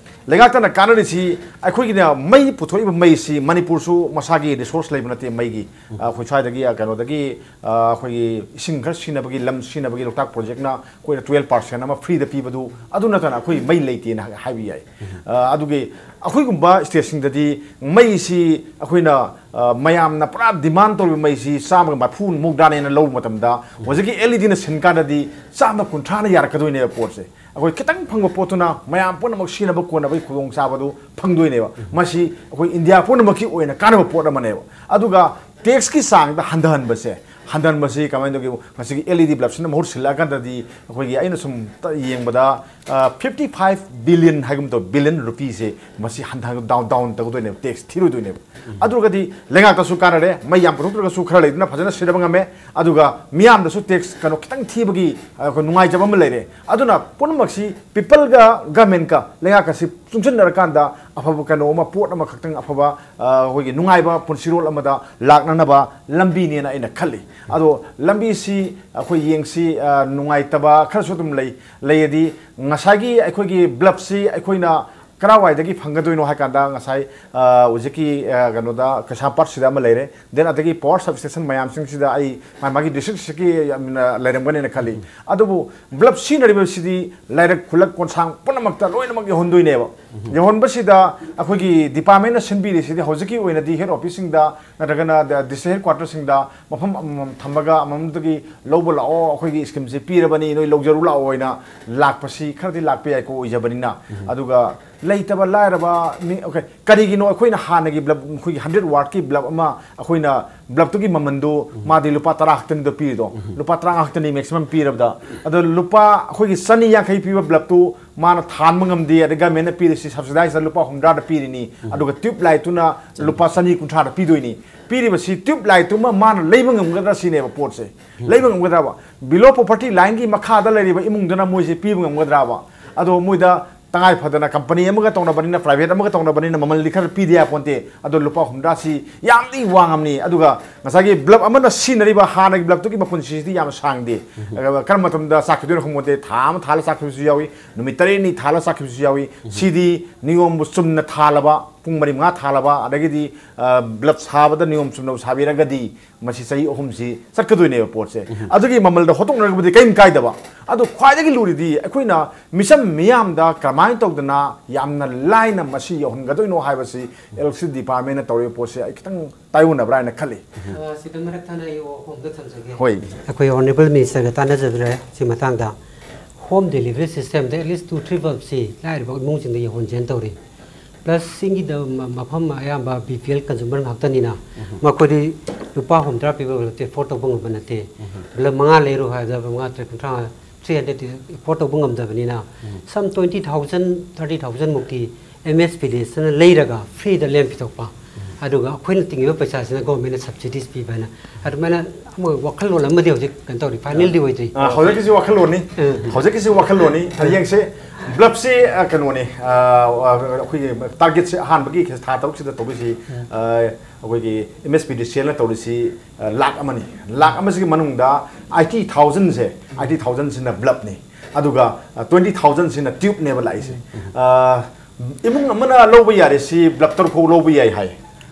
ꯂꯩꯉꯥꯛꯇꯅ ꯀꯥꯟꯅꯔꯤꯁꯤ, ꯑꯩꯈꯣꯏꯒꯤꯅ ꯃꯩ ꯄꯨꯊꯣꯛꯏꯕ ꯃꯩꯁꯤ, ꯃꯅꯤꯄꯨꯔꯁꯨ ꯃꯁꯥꯒꯤ ꯔꯤꯁꯣꯔꯁ ꯂꯩꯕ ꯅꯠꯇꯦ ꯃꯩꯒꯤ꯫ ꯑꯩꯈꯣꯏ ꯁ꯭ꯋꯥꯏꯗꯒꯤ, ꯑ, ꯀꯩꯅꯣꯗꯒꯤ, ꯑ, ꯑꯩꯈꯣꯏꯒꯤ ꯏꯁꯤꯡ ꯈꯔ ꯁꯤꯖꯤꯟꯅꯕꯒꯤ, ꯂꯝ ꯁꯤꯖꯤꯟꯅꯕꯒꯤ ꯂꯣꯛꯇꯥꯛ ꯄ꯭ꯔꯣꯖꯦꯛꯅ ꯑꯩꯈꯣꯏꯅ ꯇꯨꯌꯦꯜꯞ ꯄꯥꯔꯁꯦꯟ ꯑꯃ ꯐ꯭ꯔꯤꯗ ꯄꯤꯕꯗꯨ, ꯑꯗꯨ ꯅꯠꯇꯅ ꯑꯩꯈꯣꯏ ꯃꯩ ꯂꯩꯇꯦꯅ ꯍꯥꯏꯕ ꯌꯥꯏ꯫ ꯑ, ꯑꯗꯨꯒꯤ ꯑꯩꯈꯣꯏꯒꯨꯝꯕ ꯁ꯭ꯇꯦꯠꯁꯤꯡꯗꯗꯤ ꯃꯩꯁꯤ ꯑꯩꯈꯣꯏꯅ, ꯑ, ꯃꯌꯥꯝꯅ ꯄꯨꯔꯥ ꯗꯤꯃꯥꯟ ꯇꯧꯔꯤꯕ ꯃꯩꯁꯤ ꯆꯥꯝꯃꯒ ꯃꯔꯤꯐꯨ ꯃꯧꯗ꯭ꯔꯥꯅꯦꯅ ꯂꯧꯕ ꯃꯇꯝꯗ, ꯍꯧꯖꯤꯛꯀꯤ ꯑꯦꯜ ꯏ ꯗꯤꯅ ꯁꯤꯟ ꯀꯥꯟꯗꯗꯤ ꯆꯥꯝꯃ ꯀꯨꯟꯊ꯭ꯔꯥꯅ ꯌꯥꯔꯛꯀꯗꯣꯏꯅꯦꯕ ꯄꯣꯠꯁꯦ꯫ ꯑꯩꯈꯣꯏ ꯈꯤꯇꯪ ꯐꯪꯕ ꯄꯣꯠꯇꯨꯅ ꯃꯌꯥꯝ ꯄꯨꯝꯅꯃꯛ ꯁꯤꯖꯤꯟꯅꯕ ꯀꯣꯟꯅꯕꯒꯤ ꯈꯨꯗꯣꯡꯆꯥꯕꯗꯨ ꯐꯪꯗꯣꯏꯅꯦꯕ꯫ ꯃꯁꯤ ꯑꯩꯈꯣꯏ ꯏꯟꯗꯤꯌꯥ ꯄꯨꯝꯅꯃꯛꯀꯤ ꯑꯣꯏꯅ ꯀꯥꯟꯅꯕ ꯄꯣꯠ ꯑꯃꯅꯦꯕ꯫ ꯑꯗꯨꯒ ꯇꯦꯛꯁꯀꯤ ꯆꯥꯡꯗ ꯍꯟꯊꯍꯟꯕꯁꯦ, ꯍꯟꯊꯍꯟꯕꯁꯤ ꯀꯃꯥꯏꯅ ꯇꯧꯒꯦ? ꯉꯁꯤꯒꯤ ꯑꯦꯜ ꯏ ꯗꯤ ꯕꯜꯕꯁꯤꯅ ꯃꯍꯨꯠ ꯁꯤꯜꯂꯛꯑꯀꯥꯟꯗꯗꯤ, ꯑꯩꯈꯣꯏꯒꯤ, ꯑꯩꯅ ꯁꯨꯝ ꯇ-, ꯌꯦꯡꯕꯗ, ꯑ, ꯐꯤꯐꯇꯤ ꯐꯥꯏꯚ ꯕꯤꯂꯤꯌꯟ ꯍꯥꯏꯒꯨꯝ ꯇꯧ, ꯕꯤꯂꯤꯌꯟ ꯔꯨꯄꯤꯁꯦ ꯃꯁꯤ ꯍꯟꯊ-, ꯗꯥꯎꯟ, ꯗꯥꯎꯟ ꯇꯧꯒꯗꯣꯏꯅꯦꯕ, ꯇꯦꯛꯁ ꯊꯤꯔꯣꯏꯗꯣꯏꯅꯦꯕ꯫ ꯑꯗꯨ ꯑꯣꯏꯔꯒꯗꯤ ꯂꯩꯉꯥꯛꯇꯁꯨ ꯀꯥꯟꯅꯔꯦ, ꯃꯩ ꯌꯥꯝ ꯄꯨꯊꯣꯛꯇ꯭ꯔꯒꯁꯨ ꯈꯔ ꯂꯩꯗꯅ ꯐꯖꯅ ꯁꯤꯖꯤꯟꯅꯕ ꯉꯝꯃꯦ꯫ ꯑꯗꯨꯒ ꯃꯤꯌꯥꯝꯗꯁꯨ ꯇꯦꯛꯁ ꯀꯩꯅꯣ ꯈꯤꯇꯪ ꯊꯤꯕꯒꯤ, ꯑ, ꯑꯩꯈꯣꯏ ꯅꯨꯡꯉꯥꯏꯖꯕ ꯑꯃ ꯂꯩꯔꯦ꯫ ꯑꯗꯨꯅ ꯄꯨꯝꯅꯃꯛꯁꯤ ꯄꯤꯄꯜꯒ ꯒꯃꯦꯟꯀ ꯂꯩꯉꯥꯛꯀꯁꯤ ꯆꯨꯡꯁꯤꯟꯅꯔꯀꯥꯟꯗ ꯑꯐꯕ ꯀꯩꯅꯣ ꯑꯃ, ꯄꯣꯠ ꯑꯃꯈꯛꯇꯪ ꯑꯐꯕ, ꯑ, ꯑꯩꯈꯣꯏꯒꯤ ꯅꯨꯡꯉꯥꯏꯕ ꯄꯨꯟꯁꯤꯔꯣꯜ ꯑꯃꯗ ꯂꯥꯛꯅꯅꯕ ꯂꯝꯕꯤꯅꯦꯅ ꯑꯩꯅ ꯈꯜꯂꯤ꯫ ꯑꯗꯣ ꯂꯝꯕꯤꯁꯤ ꯑꯩꯈꯣꯏ ꯌꯦꯡꯁꯤ, ꯑ, ꯅꯨꯡꯉꯥꯏꯇꯕ ꯈꯔꯁꯨ ꯑꯗꯨꯝ ꯂꯩ꯫ ꯂꯩꯔꯗꯤ ꯉꯁꯥꯏꯒꯤ ꯑꯩꯈꯣꯏꯒꯤ ꯕ꯭ꯂꯕꯁꯤ ꯑꯩꯈꯣꯏꯅ ꯀꯔꯥꯏꯋꯥꯏꯗꯒꯤ ꯐꯪꯒꯗꯣꯏꯅꯣ ꯍꯥꯏ ꯀꯥꯟꯗ, ꯉꯁꯥꯏ, ꯑ, ꯍꯧꯖꯤꯛꯀꯤ, ꯑ, ꯀꯩꯅꯣꯗ, ꯀꯩꯁꯥꯝꯄꯥꯠꯁꯤꯗ ꯑꯃ ꯂꯩꯔꯦ, ꯗꯦꯟ ꯑꯗꯒꯤ ꯄꯋꯥꯔ ꯁꯕꯁ꯭ꯇꯦꯁꯟ ꯃꯌꯥꯝꯁꯤꯡꯁꯤꯗ ꯑꯩ ꯃꯥ-, ꯃꯥꯒꯤ ꯗꯤꯁꯇ꯭ꯔꯤꯛꯁꯤꯒꯤ ꯌꯥꯝꯅ ꯂꯩꯔꯝꯒꯅꯦꯅ ꯈꯜꯂꯤ꯫ ꯑꯗꯨꯕꯨ ꯕ꯭ꯂꯕ ꯁꯤꯖꯤꯟꯅꯔꯤꯕꯁꯤꯗꯤ ꯂꯩꯔꯛ, ꯈꯨꯜꯂꯛ, ꯀꯣꯟꯁꯥꯡ ꯄꯨꯝꯅꯃꯛꯇ ꯂꯣꯏꯅꯃꯛ ꯌꯧꯍꯟꯗꯣꯏꯅꯦꯕ꯫ ꯌꯧꯍꯟꯕꯁꯤꯗ ꯑꯩꯈꯣꯏꯒꯤ ꯗꯤꯄꯥꯔꯠꯃꯦꯟꯅ ꯁꯤꯟꯕꯤꯔꯤꯁꯤꯗꯤ ꯍꯧꯖꯤꯛꯀꯤ ꯑꯣꯏꯅꯗꯤ ꯍꯦꯗ ꯑꯣꯐꯤꯁꯁꯤꯡꯗ ꯅꯠꯇ꯭ꯔꯒꯅ ꯗ-, ꯗꯤꯁꯇ꯭ꯔꯤꯛ ꯍꯦꯗ ꯀ꯭ꯋꯥꯇꯔꯁꯤꯡꯗ ꯃꯐꯝ ꯑꯃꯃꯝ ꯊꯝꯃꯒ ꯑꯃꯃꯝꯗꯒꯤ ꯂꯧꯕ ꯂꯥꯛꯑꯣ, ꯑꯩꯈꯣꯏꯒꯤ ꯁ꯭ꯀꯤꯝꯁꯦ ꯄꯤꯔꯕꯅꯤ, ꯅꯣꯏ ꯂꯧꯖꯔꯨ ꯂꯥꯛꯑꯣ ꯍꯥꯏꯅ ꯂꯥꯛꯄꯁꯤ ꯈꯔꯗꯤ ꯂꯥꯛꯄ ꯌꯥꯏꯀꯣ, ꯑꯣꯏꯖꯕꯅꯤꯅ꯫ ꯑꯗꯨꯒ ꯂꯩꯇꯕ ꯂꯥꯏꯔꯕ ꯃꯤ, ꯑꯣꯀꯦ, ꯀꯔꯤꯒꯤꯅꯣ ꯑꯩꯈꯣꯏꯅ ꯍꯥꯟꯅꯒꯤ ꯕ꯭ꯂꯕ, ꯑꯩꯈꯣꯏꯒꯤ ꯍꯟꯗ꯭ꯔꯦꯠ ꯋꯥꯠꯀꯤ ꯕ꯭ꯂꯕ ꯑꯃ, ꯑꯩꯈꯣꯏꯅ ꯕ꯭ꯂꯕꯇꯨꯒꯤ ꯃꯃꯟꯗꯨ ꯃꯥꯗꯤ ꯂꯨꯄꯥ ꯇꯔꯥ ꯈꯛꯇꯅꯤꯗꯣ ꯄꯤꯔꯤꯗꯣ, ꯂꯨꯄꯥ ꯇꯔꯥꯃꯉꯥ ꯈꯛꯇꯅꯤ ꯃꯦꯛꯁꯤꯃꯝ ꯄꯤꯔꯕꯗ꯫ ꯑꯗꯣ ꯂꯨꯄꯥ, ꯑꯩꯈꯣꯏꯒꯤ ꯆꯅꯤ ꯌꯥꯡꯈꯩ ꯄꯤꯕ ꯕ꯭ꯂꯕꯇꯨ ꯃꯥꯅ ꯊꯥꯟꯕ ꯉꯝꯗꯦ, ꯑꯗꯩ ꯒꯃꯦꯟꯅ ꯄꯤꯔꯤꯁꯤ ꯁꯕꯁꯤꯗꯥꯏꯁꯇ ꯂꯨꯄꯥ ꯍꯨꯝꯗ꯭ꯔꯥꯗ ꯄꯤꯔꯤꯅꯤ, ꯑꯗꯨꯒ ꯇ꯭ꯌꯨꯕ ꯂꯥꯏꯠꯇꯨꯅ ꯂꯨꯄꯥ ꯆꯅꯤ ꯀꯨꯟꯊ꯭ꯔꯥꯗ ꯄꯤꯗꯣꯏꯅꯤ꯫ ꯄꯤꯔꯤꯕꯁꯤ ꯇ꯭ꯌꯨꯕ ꯂꯥꯏꯠꯇꯨꯃ ꯃꯥꯅ ꯂꯩꯕ ꯉꯝꯒꯗ꯭ꯔꯥ ꯁꯤꯅꯦꯕ ꯄꯣꯠꯁꯦ꯫ ꯂꯩꯕ ꯉꯝꯒꯗ꯭ꯔꯕ? ꯕꯤꯂꯣ ꯄꯣꯚꯔꯇꯤ ꯂꯥꯏꯟꯒꯤ ꯃꯈꯥꯗ ꯂꯩꯔꯤꯕ ꯏꯃꯨꯡꯗꯨꯅ ꯃꯣꯏꯁꯦ ꯄꯤꯕ ꯉꯝꯒꯗ꯭ꯔꯕ? ꯑꯗꯣ ꯃꯣꯏꯗ ꯇꯉꯥꯏ ꯐꯗꯅ ꯀꯝꯄꯅꯤ ꯑꯃꯒ ꯇꯧꯅꯕꯅꯤꯅ, ꯄ꯭ꯔꯥꯏꯚꯦꯠ ꯑꯃꯒ ꯇꯧꯅꯕꯅꯤꯅ ꯃꯃꯜꯗꯤ ꯈꯔ ꯄꯤꯗ ꯌꯥꯄꯣꯟꯇꯦ꯫ ꯑꯗꯣ ꯂꯨꯄꯥ ꯍꯨꯝꯗ꯭ꯔꯥꯁꯤ ꯌꯥꯝꯗꯤ ꯋꯥꯡꯉꯝꯅꯤ꯫ ꯑꯗꯨꯒ ꯉꯁꯥꯏꯒꯤ ꯕ꯭ꯂꯕ ꯑꯃꯅ ꯁꯤꯖꯤꯟꯅꯔꯤꯕ ꯍꯥꯟꯅꯒꯤ ꯕ꯭ꯂꯕꯇꯨꯒꯤ ꯃꯄꯨꯟꯁꯤꯁꯤꯗꯤ ꯌꯥꯝ ꯁꯥꯡꯗꯦ꯫ ꯑꯗꯨꯒ ꯀꯔꯝꯕ ꯃꯇꯝꯗ ꯆꯥꯛꯈꯤꯗꯣꯏꯅꯣ ꯈꯪꯄꯣꯟꯇꯦ꯫ ꯊꯥ ꯑꯃ ꯊꯥꯜꯂ ꯆꯥꯛꯈꯤꯕꯁꯨ ꯌꯥꯎꯏ, ꯅꯨꯃꯤꯠ ꯇꯔꯦꯠꯅꯤ ꯊꯥꯜꯂ ꯆꯥꯛꯈꯤꯕꯁꯨ ꯌꯥꯎꯏ꯫ ꯁꯤꯗꯤ ꯅꯤꯌꯣꯝꯕꯨ ꯆꯨꯝꯅ ꯊꯥꯜꯂꯕ, ꯄꯨꯡ ꯃꯔꯤ ꯃꯉꯥ ꯊꯥꯜꯂꯕ, ꯑꯗꯒꯤꯗꯤ ꯕ꯭ꯂꯕ ꯁꯥꯕꯗ ꯅꯤꯌꯣꯝ ꯆꯨꯝꯅ ꯁꯥꯕꯤꯔꯒꯗꯤ ꯃꯁꯤ ꯆꯍꯤ ꯑꯍꯨꯝꯁꯤ ꯆꯠꯀꯗꯣꯏꯅꯦꯕ ꯄꯣꯠꯁꯦ꯫ ꯑꯗꯨꯒꯤ ꯃꯃꯜꯗ ꯍꯣꯠꯇꯣꯛꯅꯔꯒꯕꯨꯗꯤ ꯀꯔꯤꯝ ꯀꯥꯏꯗꯕ꯫ ꯑꯗꯣ ꯈ꯭ꯋꯥꯏꯗꯒꯤ ꯂꯨꯔꯤꯗꯤ ꯑꯩꯈꯣꯏꯅ ꯃꯤꯆꯝ ꯃꯤꯌꯥꯝꯗ ꯀꯔꯝꯍꯥꯏꯅ ꯇꯧꯗꯅ ꯌꯥꯝꯅ ꯂꯥꯏꯅ ꯃꯁꯤ ꯌꯧꯍꯟꯒꯗꯣꯏꯅꯣ ꯍꯥꯏꯕꯁꯤ ꯏꯂꯦꯛꯇ꯭ꯔꯤꯁꯤꯇꯤ ꯗꯤꯄꯥꯔꯠꯃꯦꯟꯅ ꯇꯧꯔꯤꯕ ꯄꯣꯠꯁꯦ ꯑꯩ ꯈꯤꯇꯪ ꯇꯥꯏꯑꯣꯟꯅꯕ꯭ꯔꯥ ꯍꯥꯏꯅ ꯈꯜꯂꯤ꯫ ꯑ, ꯁꯤꯗ ꯃꯔꯛ ꯊꯠꯅ ꯑꯩ ꯋꯥꯐꯝ ꯑꯝꯇ ꯊꯝꯖꯒꯦ꯫ ꯍꯣꯏ꯫ ꯑꯩꯈꯣꯏ ꯑꯣꯅꯔꯦꯕꯜ ꯃꯤꯅꯤꯁꯇꯔꯒ ꯇꯥꯟꯅꯖꯕꯗ ꯁꯤ ꯃꯇꯥꯡꯗ ꯍꯣꯝ ꯗꯦꯂꯤꯚꯔꯤ ꯁꯤꯁꯇꯦꯝꯗ ꯑꯦꯠꯂꯤꯁ ꯇꯨ ꯊ꯭ꯔꯤ ꯕꯜꯕꯁꯤ ꯂꯥꯏꯔꯕ ꯏꯃꯨꯡꯁꯤꯡꯗ ꯌꯧꯍꯟꯁꯦꯅ ꯇꯧꯔꯤ꯫ ꯄ꯭ꯂꯁ ꯆꯤꯡꯒꯤꯗ ꯃ-, ꯃꯐꯝ ꯑꯌꯥꯝꯕ ꯕꯤ ꯄꯤ ꯑꯦꯜ ꯀꯟꯖꯨꯃꯔ ꯉꯥꯛꯇꯅꯤꯅ, ꯃꯈꯣꯏꯗꯤ ꯂꯨꯄꯥ ꯍꯨꯝꯗ꯭ꯔꯥ ꯄꯤꯕ ꯕꯜꯕꯇꯤ ꯑꯦꯐꯣꯔꯗ ꯇꯧꯕ ꯉꯝꯕ ꯅꯠꯇꯦ꯫ ꯕꯜꯕ ꯃꯉꯥ ꯂꯩꯔꯨ ꯍꯥꯏꯕꯗ ꯃꯉꯥ ꯇꯔꯦꯠ ꯀꯨꯟꯊ꯭ꯔꯥ, ꯊ꯭ꯔꯤ ꯍꯟꯗ꯭ꯔꯦꯗꯇꯤ ꯑꯦꯐꯣꯔꯗ ꯇꯧꯕ ꯉꯝꯗꯕꯅꯤꯅ, ꯁꯝ ꯇ꯭ꯋꯦꯟꯇꯤ ꯊꯥꯎꯖꯟ, ꯊꯥꯔꯇꯤ ꯊꯥꯎꯖꯟ ꯃꯨꯛꯇꯤ ꯑꯦꯝ ꯑꯦꯁ ꯚꯤꯂꯦꯖꯇꯅ ꯂꯩꯔꯒ ꯐ꯭ꯔꯤꯗ ꯂꯦꯝ ꯄꯤꯊꯣꯛꯄ꯫ ꯑꯗꯨꯒ ꯑꯩꯈꯣꯏꯅ ꯇꯤꯡꯉꯤꯕ ꯄꯩꯁꯥꯁꯤꯅ ꯒꯣꯔꯃꯦꯟꯅ ꯁꯕꯁꯤꯗꯤꯁ ꯄꯤꯕ ꯍꯥꯏꯅ ꯑꯗꯨꯃꯥꯏꯅ ꯑꯃ ꯋꯥꯈꯜꯂꯣꯟ ꯑꯃꯗꯤ ꯍꯧꯖꯤꯛ ꯀꯩꯅꯣ ꯇꯧꯔꯤ, ꯐꯥꯏꯅꯦꯜꯗꯤ ꯑꯣꯏꯗ꯭ꯔꯤ꯫ ꯑ, ꯍꯧꯖꯤꯛꯀꯤꯁꯤ ꯋꯥꯈꯜꯂꯣꯟꯅꯤ꯫ ꯎꯝ꯫ ꯍꯧꯖꯤꯛꯀꯤꯁꯤ ꯋꯥꯈꯜꯂꯣꯟꯅꯤ꯫ ꯍꯌꯦꯡꯁꯦ ꯕ꯭ꯂꯕꯁꯤ, ꯑ, ꯀꯩꯅꯣꯅꯤ, ꯑ, ꯑꯩꯈꯣꯏꯒꯤ ꯇꯥꯔꯒꯦꯠꯁꯦ ꯑꯍꯥꯟꯕꯒꯤ ꯊꯥ ꯇꯔꯨꯛꯁꯤꯗ ꯇꯧꯗꯣꯏꯁꯤ, ꯑ, ꯑꯩꯈꯣꯏꯒꯤ ꯑꯦꯝ ꯑꯦꯁ ꯄꯤ ꯗꯤ ꯁꯤ ꯑꯦꯜꯅ ꯇꯧꯔꯤꯁꯤ, ꯑ, ꯂꯥꯛ ꯑꯃꯅꯤ꯫ ꯂꯥꯛ ꯑꯃꯁꯤꯒꯤ ꯃꯅꯨꯡꯗ ꯑꯥꯏꯇꯤ ꯊꯥꯎꯖꯟꯁꯦ, ꯑꯥꯏꯇꯤ ꯊꯥꯎꯖꯟꯁꯤꯅ ꯕ꯭ꯂꯕꯅꯤ꯫ ꯑꯗꯨꯒ, ꯑ, ꯇ꯭ꯋꯦꯟꯇꯤ ꯊꯥꯎꯖꯟꯁꯤꯅ ꯇ꯭ꯌꯨꯕꯅꯦꯕ ꯂꯥꯛꯏꯁꯦ꯫ ꯑ, ꯏꯃꯨꯡ ꯑꯃꯅ ꯂꯧꯕ ꯌꯥꯔꯦ, ꯁꯤ ꯕ꯭ꯂꯕ ꯇꯔꯨꯛ ꯐꯥꯎ ꯂꯧꯕ ꯌꯥꯏ ꯍꯥꯏ꯫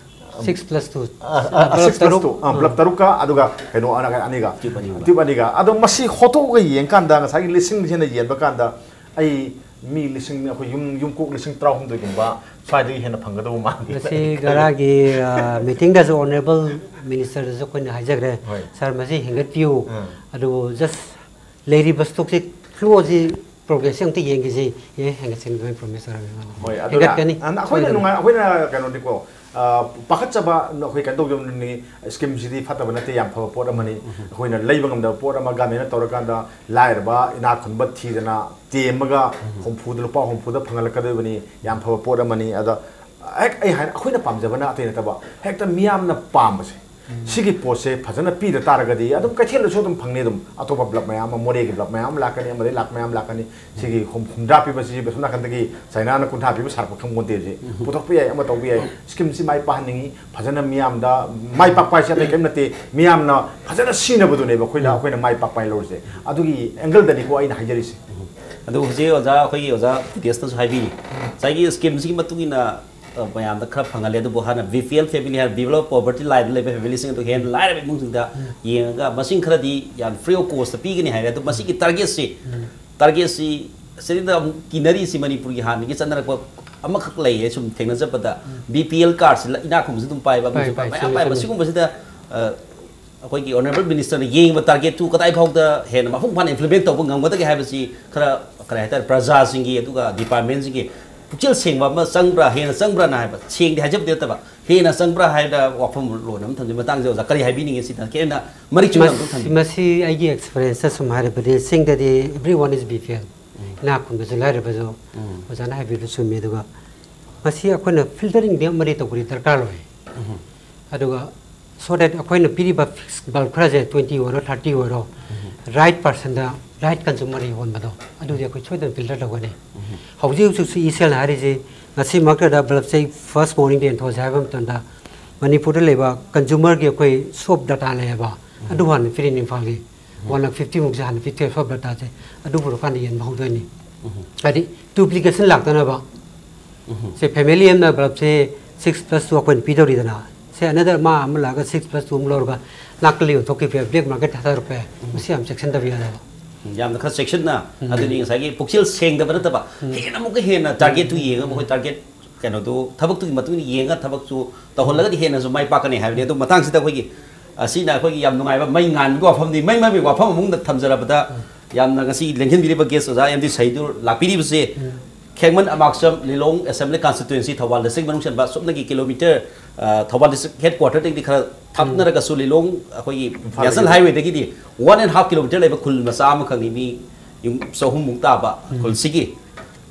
Six plus two. ꯑ, ꯑ, ꯁꯤꯛꯁ ꯄ꯭ꯂꯁ ꯇꯨ꯫ ꯑ, ꯕ꯭ꯂꯕ ꯇꯔꯨꯛꯀ, ꯑꯗꯨꯒ ꯀꯩꯅꯣ, ꯑꯅ-, ꯑꯅꯤꯒ꯫ ꯇ꯭ꯌꯨꯕ ꯑꯅꯤꯒ꯫ ꯇ꯭ꯌꯨꯕ ꯑꯅꯤꯒ꯫ ꯑꯗꯣ ꯃꯁꯤ ꯍꯣꯠꯇꯣꯛꯑꯒ ꯌꯦꯡꯀꯥꯟꯗ ꯉꯁꯥꯏꯒꯤ ꯂꯤꯁꯤꯡꯁꯤꯅ ꯌꯦꯟꯕ ꯀꯥꯟꯗ ꯑꯩ ꯃꯤ ꯂꯤꯁꯤꯡ, ꯑꯩꯈꯣꯏ ꯌꯨꯝ, ꯌꯨꯝꯀꯣꯛ ꯂꯤꯁꯤꯡ ꯇꯔꯥꯍꯨꯝꯗꯣꯏꯒꯨꯝꯕ ꯁ꯭ꯋꯥꯏꯗꯒꯤ ꯍꯦꯟꯅ ꯐꯪꯒꯗꯧꯕ ꯃꯥꯟꯗꯦ꯫ ꯃꯁꯤ ꯒꯔꯥꯒꯤ, ꯑ, ꯃꯤꯇꯤꯡꯗꯁꯨ ꯑꯣꯅꯔꯦꯕꯜ ꯃꯤꯅꯤꯁꯇꯔꯗꯁꯨ ꯑꯩꯈꯣꯏꯅ ꯍꯥꯏꯖꯈ꯭ꯔꯦ꯫ ꯍꯣꯏ꯫ ꯁꯥꯔ, ꯃꯁꯤ ꯍꯦꯟꯒꯠꯄꯤꯌꯨ꯫ ꯑꯥ꯫ ꯑꯗꯨꯕꯨ ꯖꯁ ꯂꯩꯔꯤꯕ ꯁ꯭ꯇꯣꯛꯁꯤ, ꯐ꯭ꯂꯣꯁꯤ, ꯄ꯭ꯔꯣꯒ꯭ꯔꯦꯁꯁꯤ ꯑꯝꯇ ꯌꯦꯡꯈꯤꯁꯤ꯫ ꯑꯦ, ꯍꯦꯟꯒꯠꯁꯦ ꯑꯗꯨꯃꯥꯏꯅ ꯄ꯭ꯔꯣꯃꯤꯁ ꯇꯧꯔꯝꯃꯤ ꯃꯥꯅ꯫ ꯍꯣꯏ, ꯑꯗꯨꯅ ꯍꯦꯟꯒꯠꯀꯅꯤ꯫ ꯑ, ꯑꯩꯈꯣꯏꯅ ꯁꯣꯏꯗꯅ꯫ ꯅꯨꯡꯉꯥꯏ-, ꯑꯩꯈꯣꯏꯅ ꯀꯩꯅꯣꯅꯤꯀꯣ, ꯑ, ꯄꯥꯈꯠꯆꯕ, ꯑꯩꯈꯣꯏ ꯀꯩꯅꯣ ꯇꯧꯖꯕꯅꯤ, ꯁ꯭ꯀꯤꯝꯁꯤꯗꯤ ꯐꯠꯇꯕ ꯅꯠꯇꯦ, ꯌꯥꯝ ꯐꯕ ꯄꯣꯠ ꯑꯃꯅꯤ꯫ ꯎꯝ, ꯎꯝ꯫ ꯑꯩꯈꯣꯏꯅ ꯂꯩꯕ ꯉꯝꯗꯕ ꯄꯣꯠ ꯑꯃ ꯒꯃꯦꯟꯅ ꯇꯧꯔꯀꯥꯟꯗ ꯂꯥꯏꯔꯕ, ꯏꯅꯥꯛ ꯈꯨꯟꯕ ꯊꯤꯗꯅ ꯇꯦꯝꯃꯒ ꯎꯝ, ꯎꯝ꯫ ꯍꯨꯝꯐꯨꯗ, ꯂꯨꯄꯥ ꯍꯨꯝꯐꯨꯗ ꯐꯪꯍꯜꯂꯛꯀꯗꯣꯏꯕꯅꯤ, ꯌꯥꯝ ꯐꯕ ꯄꯣꯠ ꯑꯃꯅꯤ꯫ ꯑꯗ ꯍꯦꯛ ꯑꯩ ꯍꯥꯏ-, ꯑꯩꯈꯣꯏꯅ ꯄꯥꯝꯖꯕꯅ ꯑꯇꯩ ꯅꯠꯇꯕ, ꯍꯦꯛꯇ ꯃꯤꯌꯥꯝꯅ ꯄꯥꯝꯕꯁꯦ, ꯁꯤꯒꯤ ꯄꯣꯠꯁꯦ ꯐꯖꯅ ꯄꯤꯗ ꯇꯥꯔꯒꯗꯤ ꯑꯗꯨꯝ ꯀꯩꯊꯦꯜꯗꯁꯨ ꯑꯗꯨꯝ ꯐꯪꯅꯤ꯫ ꯑꯗꯨꯝ ꯑꯇꯣꯞꯄ ꯕ꯭ꯂꯣꯛ ꯃꯌꯥꯝ ꯑꯃ, ꯃꯣꯔꯦꯒꯤ ꯕ꯭ꯂꯣꯛ ꯃꯌꯥꯝ ꯑꯃ ꯂꯥꯛꯀꯅꯤ, ꯑꯃꯗꯩ ꯂꯥꯛ ꯃꯌꯥꯝ ꯂꯥꯛꯀꯅꯤ꯫ ꯁꯤꯒꯤ ꯍꯨꯝ-, ꯍꯨꯝꯗ꯭ꯔꯥ ꯄꯤꯕꯁꯤ ꯁꯣꯝ ꯅꯥꯀꯟꯗꯒꯤ ꯆꯥꯏꯅꯥꯅ ꯀꯨꯟꯊ꯭ꯔꯥ ꯄꯤꯕ ꯁꯥꯔꯛꯄ ꯈꯪꯄꯣꯟꯇꯦ꯫ ꯍꯧꯖꯤꯛ ꯄꯨꯊꯣꯛꯄ ꯌꯥꯏ, ꯑꯃ ꯇꯧꯕ ꯌꯥꯏ꯫ ꯁ꯭ꯀꯤꯝꯁꯤ ꯃꯥꯏ ꯄꯥꯛꯍꯟꯅꯤꯡꯉꯤ꯫ ꯐꯖꯅ ꯃꯤꯌꯥꯝꯗ ꯃꯥꯏ ꯄꯥꯛꯄ ꯍꯥꯏꯁꯦ ꯑꯇꯩ ꯀꯔꯤꯝ ꯅꯠꯇꯦ, ꯃꯤꯌꯥꯝꯅ ꯐꯖꯅ ꯁꯤꯖꯤꯟꯅꯕꯗꯨꯅꯦꯕ ꯑꯩꯈꯣꯏꯅ, ꯑꯩꯈꯣꯏꯅ ꯃꯥꯏ ꯄꯥꯛꯄ ꯍꯥꯏꯅ ꯂꯧꯔꯤꯁꯦ꯫ ꯑꯗꯨꯒꯤ ꯑꯦꯡꯒꯜꯗꯅꯤꯀꯣ ꯑꯩꯅ ꯍꯥꯏꯖꯔꯤꯁꯦ꯫ ꯑꯗꯨ ꯍꯧꯖꯤꯛ ꯑꯣꯖꯥ, ꯑꯩꯈꯣꯏꯒꯤ ꯑꯣꯖꯥ ꯇꯤꯇꯦꯁꯅꯁꯨ ꯍꯥꯏꯕꯤꯔꯤ, ꯉꯁꯥꯏꯒꯤ ꯁ꯭ꯀꯤꯝꯁꯤꯒꯤ ꯃꯇꯨꯡ ꯏꯟꯅ, ꯑ, ꯃꯌꯥꯝꯗ ꯈꯔ ꯐꯪꯍꯜꯂꯦ꯫ ꯑꯗꯨꯕꯨ ꯍꯥꯟꯅ ꯕꯤ ꯄꯤ ꯑꯦꯜ ꯐꯦꯃꯤꯂꯤ, ꯍꯥꯏꯅ ꯕꯤꯂꯣ ꯄꯣꯚꯔꯇꯤ ꯂꯥꯏꯟꯗ ꯂꯩꯕ ꯐꯦꯃꯤꯂꯤꯁꯤꯡ ꯑꯗꯨ ꯍꯦꯟꯅ ꯂꯥꯏꯔꯕ ꯏꯃꯨꯡꯁꯤꯡꯗ ꯌꯦꯡꯉꯒ ꯃꯁꯤꯡ ꯈꯔꯗꯤ ꯌꯥꯝ ꯐ꯭ꯔꯤ ꯑꯣꯐ ꯀꯣꯁꯇ ꯄꯤꯒꯅꯤ ꯍꯥꯏꯔꯦ꯫ ꯑꯗꯨ ꯃꯁꯤꯒꯤ ꯇꯥꯔꯒꯦꯠꯁꯤ, ꯇꯥꯔꯒꯦꯠꯁꯤ ꯁꯤꯗꯩꯗ ꯑꯃꯨꯛ ꯀꯤꯅꯔꯤꯁꯤ ꯃꯅꯤꯄꯨꯔꯒꯤ ꯍꯥꯟꯅꯗꯒꯤ ꯆꯠꯅꯔꯛꯄ ꯑꯃꯈꯛ ꯂꯩꯌꯦ꯫ ꯁꯨꯝ ꯊꯦꯡꯅꯖꯕꯗ ꯕꯤ ꯄꯤ ꯑꯦꯜ ꯀꯥꯔꯗꯁꯤ ꯏꯅꯥꯛ ꯈꯨꯟꯕꯁꯨ ꯑꯗꯨꯝ ꯄꯥꯏꯕ, ꯑꯃꯁꯨ ꯄꯥꯏ, ꯄꯥꯏ, ꯄꯥꯏ, ꯃꯌꯥꯝ ꯆꯨꯝꯃꯦ, ꯄꯥꯏꯕ꯫ ꯆꯨꯝꯃꯦ꯫ ꯁꯤꯒꯨꯝꯕꯁꯤꯗ, ꯑ, ꯑꯩꯈꯣꯏꯒꯤ ꯑꯣꯅꯔꯦꯕꯜ ꯃꯤꯅꯤꯁꯇꯔꯅ ꯌꯦꯡꯕ ꯇꯥꯔꯒꯦꯠꯇꯨ ꯀꯗꯥꯏ ꯐꯥꯎꯗ ꯍꯦꯟꯅ ꯃꯄꯨꯡ ꯐꯥꯅ ꯏꯝꯄ꯭ꯂꯤꯃꯦꯟ ꯇꯧꯕ ꯉꯝꯒꯗꯒꯦ ꯍꯥꯏꯕꯁꯤ ꯈꯔ, ꯀꯔꯤ ꯍꯥꯏꯇꯥꯔꯦ, ꯄ꯭ꯔꯖꯥꯁꯤꯡꯒꯤ ꯑꯗꯨꯒ ꯗꯤꯄꯥꯔꯠꯃꯦꯟꯁꯤꯡꯒꯤ ꯄꯨꯛꯆꯦꯜ ꯁꯦꯡꯕ ꯑꯃ ꯆꯪꯕ꯭ꯔꯥ, ꯍꯦꯟꯅ ꯆꯪꯕ꯭ꯔꯥꯅ ꯍꯥꯏꯕ, ꯁꯦꯡꯗꯦ ꯍꯥꯏꯖꯕꯗꯤ ꯅꯠꯇꯕ, ꯍꯦꯟꯅ ꯆꯪꯕ꯭ꯔꯥ ꯍꯥꯏꯅ ꯋꯥꯐꯝ ꯂꯣꯟ ꯑꯃ ꯊꯝꯖꯩ꯫ ꯃꯇꯥꯡꯁꯤꯗ ꯑꯣꯖꯥ ꯀꯔꯤ ꯍꯥꯏꯕꯤꯅꯤꯡꯉꯤ? ꯁꯤꯗ ꯈꯦꯠꯅ ꯃꯔꯤꯛ ꯆꯨꯝꯅ ꯑꯃꯨꯛ ꯃꯁꯤ ꯊꯝꯕꯤꯌꯨ꯫ ꯃꯁꯤ ꯑꯩꯒꯤ ꯑꯦꯛꯁꯄꯤꯔꯤꯌꯦꯟꯁꯇ ꯁꯨꯝ ꯍꯥꯏꯔꯕꯗꯤ, ꯆꯤꯡꯗꯗꯤ everyone is B P L, ꯏꯅꯥꯛ ꯈꯨꯟꯕꯁꯨ ꯂꯥꯏꯔꯕꯁꯨ꯫ ꯑꯣꯖꯥꯅ ꯍꯥꯏꯕꯤꯕꯗꯨ ꯆꯨꯝꯃꯤ꯫ ꯑꯗꯨꯒ ꯃꯁꯤ ꯑꯩꯈꯣꯏꯅ ꯐꯤꯜꯇꯔꯤꯡꯗꯤ ꯑꯃꯗꯤ ꯇꯧꯕꯗꯤ ꯗꯔꯀꯥꯔ ꯑꯣꯏ꯫ ꯑꯗꯨꯒ so that ꯑꯩꯈꯣꯏꯅ ꯄꯤꯔꯤꯕ ꯐꯤꯛꯁ ꯕꯜꯕ ꯈꯔꯁꯦ, ꯇ꯭ꯋꯦꯟꯇꯤ ꯑꯣꯏꯔꯣ, ꯊꯥꯔꯇꯤ ꯑꯣꯏꯔꯣ, ꯔꯥꯏꯠ ꯄꯥꯔꯁꯟꯗ ꯔꯥꯏꯠ ꯀꯟꯖꯨꯃꯔꯗ ꯌꯣꯟꯕꯗꯣ, ꯑꯗꯨꯗꯤ ꯑꯩꯈꯣꯏ ꯁꯣꯏꯗꯅ ꯐꯤꯜꯇꯔ ꯇꯧꯒꯅꯤ꯫ ꯍꯧꯖꯤꯛ ꯍꯧꯖꯤꯛꯁꯨ ꯏ ꯁꯤ ꯑꯦꯜꯅ ꯍꯥꯏꯔꯤꯁꯤ, ꯉꯁꯤꯃꯛꯇꯗ ꯕꯜꯕꯁꯦ ꯐꯥꯔꯁ ꯃꯣꯔꯅꯤꯡꯗ ꯌꯦꯟꯊꯣꯛꯑꯁꯦ ꯍꯥꯏꯕ ꯃꯇꯝꯗ, ꯃꯅꯤꯄꯨꯔꯗ ꯂꯩꯕ ꯀꯟꯖꯨꯃꯔꯒꯤ ꯑꯩꯈꯣꯏ ꯁꯣꯞ ꯗꯇꯥ ꯂꯩꯌꯦꯕ, ꯑꯗꯨ ꯍꯥꯟꯅ ꯄꯤꯔꯤꯅꯤ ꯏꯝꯐꯥꯜꯒꯤ꯫ ꯋꯥꯟ ꯂꯥꯛ ꯐꯤꯐꯇꯤ ꯃꯨꯛꯁꯦ ꯍꯥꯟꯅ ꯄꯤꯊꯣꯛꯑꯦ, ꯁꯣꯞ ꯗꯇꯥꯁꯦ꯫ ꯑꯗꯨ ꯄꯨꯔꯀꯥꯟꯗ ꯌꯦꯟꯕ ꯍꯧꯗꯣꯏꯅꯤ꯫ ꯍꯥꯏꯗꯤ ꯗꯨꯄ꯭ꯂꯤꯀꯦꯁꯟ ꯂꯥꯛꯇꯅꯕ꯫ ꯁꯦ, ꯐꯦꯃꯤꯂꯤ ꯑꯃꯅ ꯕꯜꯕꯁꯦ ꯁꯤꯛꯁ ꯄ꯭ꯂꯁ ꯇꯨ ꯑꯩꯈꯣꯏꯅ ꯄꯤꯗꯧꯔꯤꯗꯅ, ꯁꯦ, ꯑꯅꯗꯔ ꯃꯥ ꯑꯃ ꯂꯥꯛꯑꯒ ꯁꯤꯛꯁ ꯄ꯭ꯂꯁ ꯇꯨ ꯑꯃ ꯂꯧꯔꯒ ꯅꯥꯀꯜꯗ ꯌꯣꯟꯊꯣꯛꯈꯤꯕ ꯌꯥꯏ, ꯕ꯭ꯂꯦꯛ ꯃꯥꯔꯀꯦꯠ ꯊꯥꯗꯔꯛꯄ ꯌꯥꯏ꯫ ꯃꯁꯤ ꯌꯥꯝ ꯆꯦꯛꯁꯤꯟꯗꯕ ꯌꯥꯗꯕ꯫ ꯎꯝ, ꯌꯥꯝꯅ ꯈꯔ ꯆꯦꯛꯁꯤꯟꯅ, ꯑꯗꯨꯅꯤ ꯉꯁꯥꯏꯒꯤ ꯄꯨꯛꯆꯦꯜ ꯁꯦꯡꯗꯕ ꯅꯠꯇꯕ, ꯍꯦꯟꯅ ꯑꯃꯨꯛꯀ ꯍꯦꯟꯅ ꯇꯥꯔꯒꯦꯠꯇꯨ ꯌꯦꯡꯉꯒ, ꯃꯈꯣꯏ ꯇꯥꯔꯒꯦꯠ ꯀꯩꯅꯣꯗꯨ, ꯊꯕꯛꯇꯨꯒꯤ ꯃꯇꯨꯡ ꯏꯟꯅ ꯌꯦꯡꯉꯒ ꯊꯕꯛꯁꯨ ꯇꯧꯍꯜꯂꯒꯗꯤ ꯍꯦꯟꯅꯁꯨ ꯃꯥꯏ ꯄꯥꯛꯀꯅꯤ ꯍꯥꯏꯕꯅꯤ꯫ ꯑꯗꯨ ꯃꯇꯥꯡꯁꯤꯗ ꯑꯩꯈꯣꯏꯒꯤ, ꯑꯁꯤꯅ ꯑꯩꯈꯣꯏꯒꯤ ꯌꯥꯝ ꯅꯨꯡꯉꯥꯏꯕ ꯃꯩ ꯉꯥꯟꯕꯒꯤ ꯋꯥꯐꯝꯅꯤ꯫ ꯃꯩ ꯉꯥꯟꯕꯒꯤ ꯋꯥꯐꯝ ꯑꯃꯨꯛ ꯊꯝꯖꯔꯕꯗ, ꯌꯥꯝꯅ ꯉꯁꯤ ꯂꯦꯡꯁꯤꯟꯕꯤꯔꯤꯕ ꯒꯦꯁ ꯑꯣꯖꯥ ꯑꯦꯝ ꯗꯤ ꯁꯍꯤꯗꯨꯔ ꯂꯥꯛꯄꯤꯔꯤꯕꯁꯦ ꯈꯦꯡꯃꯟ ꯑꯃꯥꯛꯆꯝ ꯂꯤꯂꯣꯡ ꯑꯦꯁꯦꯝꯕ꯭ꯂꯤ ꯀꯟꯁꯇꯤꯇ꯭ꯋꯦꯟꯁꯤ, ꯊꯧꯕꯥꯜ ꯗꯤꯁꯇ꯭ꯔꯤꯛ ꯃꯅꯨꯡ ꯆꯟꯕ, ꯁꯨꯞꯅꯒꯤ ꯀꯤꯂꯣꯃꯤꯇꯔ, ꯑ, ꯊꯧꯕꯥꯜ ꯗꯤꯁꯇ꯭ꯔꯤꯛ ꯍꯦꯗ ꯀ꯭ꯋꯥꯇꯔꯗꯒꯤꯗꯤ ꯈꯔ ꯊꯥꯞꯅꯔꯒꯁꯨ, ꯂꯤꯂꯣꯡ ꯑꯩꯈꯣꯏꯒꯤ ꯅꯦꯁꯅꯦꯜ ꯍꯥꯏꯋꯦꯗꯒꯤꯗꯤ ꯋꯥꯟ ꯑꯦꯟ ꯍꯥꯐ ꯀꯤꯂꯣꯃꯤꯇꯔ ꯂꯩꯕ ꯈꯨꯜ ꯃꯆꯥ ꯑꯃꯈꯛꯅꯤ꯫ ꯃꯤ ꯌꯨꯝ ꯆꯍꯨꯝꯃꯨꯛ ꯇꯥꯕ ꯈꯨꯜꯁꯤꯒꯤ,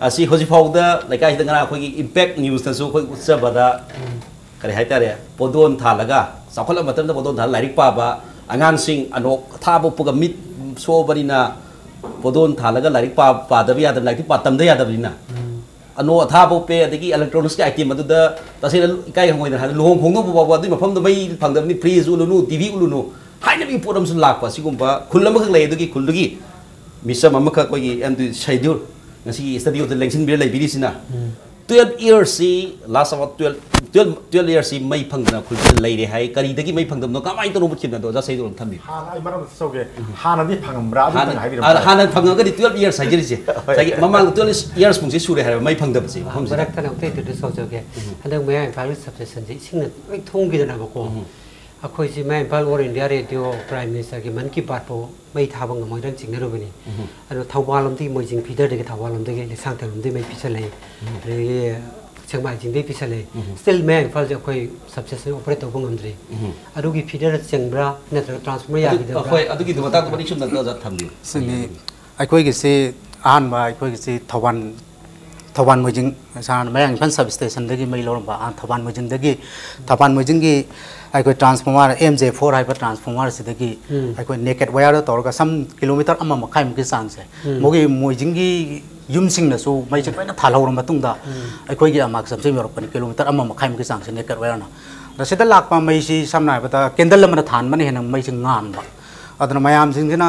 ꯑꯁꯤ ꯍꯧꯖꯤꯛ ꯐꯥꯎꯕꯗ ꯂꯩꯀꯥꯏꯁꯤꯗ ꯉꯔꯥꯡ ꯑꯩꯈꯣꯏꯒꯤ ꯏꯝꯄꯦꯛ ꯅ꯭ꯌꯨꯁꯇꯁꯨ ꯑꯩꯈꯣꯏ ꯎꯠꯆꯕꯗ, ꯀꯔꯤ ꯍꯥꯏꯇꯥꯔꯦ, ꯄꯣꯗꯣꯟ ꯊꯥꯜꯂꯒ ꯆꯥꯎꯈꯠꯂꯕ ꯃꯇꯝꯗ ꯄꯣꯗꯣꯟ ꯊꯥꯜꯂꯒ ꯂꯥꯏꯔꯤꯛ ꯄꯥꯕ, ꯑꯉꯥꯡꯁꯤꯡ ꯑꯅꯣꯛ ꯑꯊꯥꯕ ꯎꯞꯄꯒ ꯃꯤꯠ ꯁꯣꯛꯑꯕꯅꯤꯅ ꯄꯣꯗꯣꯟ ꯊꯥꯜꯂꯒ ꯂꯥꯏꯔꯤꯛ ꯄꯥ-, ꯄꯥꯗꯕ ꯌꯥꯗꯕ, ꯂꯥꯏꯔꯤꯛꯇꯤ ꯄꯥ ꯇꯝꯗ ꯌꯥꯗꯕꯅꯤꯅ꯫ ꯑꯅꯣꯛ ꯑꯊꯥꯕ ꯎꯞꯄꯦ, ꯑꯗꯒꯤ electronics ꯀꯤ item ꯑꯗꯨꯗ ꯇꯁꯦꯡꯅ ꯏꯀꯥꯏ ꯈꯪꯉꯣꯏꯗꯅ ꯍꯥꯏ, ꯂꯨꯍꯣꯡ ꯈꯣꯡꯗꯣꯡꯕ ꯐꯥꯎꯕ ꯑꯗꯨꯒꯤ ꯃꯐꯝꯗ ꯃꯩ ꯐꯪꯗꯕꯅꯤ, fridge ꯎꯠꯂꯨꯅꯨ, T V ꯎꯠꯂꯨꯅꯨ ꯍꯥꯏꯅꯕꯒꯤ ꯄꯣꯠ ꯑꯃꯁꯨ ꯂꯥꯛꯄ꯫ ꯁꯤꯒꯨꯝꯕ ꯈꯨꯜ ꯑꯃꯈꯛ ꯂꯩ, ꯑꯗꯨꯒꯤ ꯈꯨꯜꯗꯨꯒꯤ ꯃꯤꯆꯝ ꯑꯃꯈꯛ ꯑꯩꯈꯣꯏꯒꯤ ꯑꯦꯝ ꯗꯤ ꯁꯩꯗꯨꯔ ꯉꯁꯤꯒꯤ studio ꯗ ꯂꯦꯡꯁꯤꯟꯕꯤꯔ ꯂꯩꯕꯤꯔꯤꯁꯤꯅ twelve years ꯁꯤ, last of all twelve, twelve, twelve years ꯁꯤ ꯃꯩ ꯐꯪꯗꯅ ꯈꯨꯜꯁꯤꯗ ꯂꯩꯔꯦ ꯍꯥꯏ꯫ ꯀꯔꯤꯗꯒꯤ ꯃꯩ ꯐꯪꯗꯕꯅꯣ, ꯀꯃꯥꯏꯅ ꯇꯧꯔꯒ ꯃꯨꯠꯈꯤꯕꯅꯣ? ꯑꯗꯣ ꯑꯣꯖꯥ ꯁꯩꯗꯨꯔ ꯑꯃ ꯊꯝꯕꯤꯌꯨ꯫ ꯍꯥꯟꯅ ꯑꯩ ꯃꯔꯝ ꯑꯝꯇ ꯆꯧꯒꯦ꯫ ꯍꯥꯟꯅꯗꯤ ꯐꯪꯉꯝꯕ꯭ꯔꯥ? ꯑꯗꯨ ꯍꯥꯟꯅ, ꯈꯤꯇꯪ ꯍꯥꯏꯕꯤꯔꯝꯃꯨ꯫ ꯍꯥꯟꯅ ꯐꯪꯉꯒꯗꯤ twelve years ꯍꯥꯏꯖꯔꯤꯁꯦ, ꯉꯁꯥꯏꯒꯤ ꯃꯃꯥꯡꯗ twelve years ꯄꯨꯡꯁꯦ ꯁꯨꯔꯦ ꯍꯥꯏꯕ ꯃꯩ ꯐꯪꯗꯕꯁꯦ ꯃꯐꯝꯁꯤꯗ꯫ ꯃꯔꯛ ꯊꯠꯅ ꯑꯃꯨꯛꯇ introduce ꯇꯧꯖꯒꯦ꯫ ꯍꯟꯗꯛ ꯃꯌꯥꯡ ꯏꯝꯐꯥꯜꯒꯤ substation ꯁꯦ ꯏꯁꯤꯡꯅ ꯂꯣꯏ ꯊꯨꯝꯈꯤꯗꯅꯕꯀꯣ꯫ ꯑꯩꯈꯣꯏꯁꯤ ꯃꯌꯥꯡ Imphal All India Radio Prime Minister ꯒꯤ ꯃꯟ ꯀꯤ ꯕꯥꯠ ꯐꯥꯎ ꯃꯩ ꯊꯥꯕ ꯉꯝꯃꯣꯏꯗ꯭ꯔꯅ ꯆꯤꯡꯅꯔꯨꯕꯅꯤ꯫ ꯑꯗꯣ ꯊꯧꯕꯥꯜ ꯂꯣꯝꯗꯒꯤ ꯃꯣꯏꯖꯤꯡ feeder ꯗꯒꯤ, ꯊꯧꯕꯥꯜ ꯂꯣꯝꯗꯒꯤ, ꯂꯩꯁꯥꯡꯊꯦꯝ ꯂꯣꯝꯗꯒꯤ ꯃꯩ ꯄꯤꯁꯜꯂꯛꯏ꯫ ꯑꯗꯒꯤ ꯁꯦꯛꯃꯥꯏꯖꯤꯡꯗꯒꯤ ꯄꯤꯁꯜꯂꯛꯏ꯫ Still ꯃꯌꯥꯡ ꯏꯝꯐꯥꯜꯁꯦ ꯑꯩꯈꯣꯏ substation operate ꯇꯧꯕ ꯉꯝꯗ꯭ꯔꯤ꯫ ꯑꯗꯨꯒꯤ feeder ꯆꯤꯡꯕ꯭ꯔꯥ ꯅꯠꯇ꯭ꯔꯒ transformer ꯑꯗꯨ, ꯌꯥꯈꯤꯗꯕ꯭ꯔꯥ? ꯍꯣꯏ, ꯑꯗꯨꯒꯤꯗꯣ ꯃꯇꯥꯡꯗ ꯃꯔꯤꯛ ꯆꯨꯝꯅ ꯑꯝꯇ ꯊꯝꯕꯤꯌꯨ꯫ ꯁꯤꯅꯤ ꯑꯩꯈꯣꯏꯒꯤꯁꯤ ꯑꯍꯥꯟꯕ ꯑꯩꯈꯣꯏꯒꯤꯁꯤ ꯊꯧꯕꯥꯜ, ꯊꯧꯕꯥꯜ ꯃꯣꯏꯖꯤꯡ, ꯁꯥꯔꯅ ꯃꯌꯥꯡ ꯏꯝꯐꯥꯜ substation ꯗꯒꯤ ꯃꯩ ꯂꯧꯔꯝꯕ, ꯑꯥ, ꯊꯧꯕꯥꯜ ꯃꯣꯏꯖꯤꯡꯗꯒꯤ, ꯊꯧꯕꯥꯜ ꯃꯣꯏꯖꯤꯡꯒꯤ ꯑꯩꯈꯣꯏ transformer, M J four ꯍꯥꯏꯕ transformer ꯁꯤꯗꯒꯤ ꯑꯩꯈꯣꯏ naked wire ꯗ ꯇꯧꯔꯒ some kilometre ꯑꯃ ꯃꯈꯥꯏꯃꯨꯛꯀꯤ ꯆꯥꯡꯁꯦ ꯃꯈꯣꯏꯒꯤ ꯃꯣꯏꯖꯤꯡꯒꯤ ꯌꯨꯝꯁꯤꯡꯅꯁꯨ ꯃꯩꯁꯦ ꯂꯣꯏꯅ ꯊꯥꯜꯍꯧꯔ ꯃꯇꯨꯡꯗ ꯑꯩꯈꯣꯏꯒꯤ ꯑꯃꯥꯛ ꯆꯝꯆꯦꯝ ꯌꯧꯔꯛꯄꯅꯤ, kilometre ꯑꯃ ꯃꯈꯥꯏꯃꯨꯛꯀꯤ ꯆꯥꯡꯁꯦ naked wire ꯅ꯫ ꯑꯗ ꯁꯤꯗ ꯂꯥꯛꯄ ꯃꯩꯁꯤ ꯁꯝꯅ ꯍꯥꯏꯔꯕꯗ candle ꯑꯃꯅ ꯊꯥꯟꯕꯅ ꯍꯦꯟꯅ ꯃꯩꯁꯤ ꯉꯥꯟꯕ꯫ ꯑꯗꯨꯅ ꯃꯌꯥꯝꯁꯤꯡꯁꯤꯅ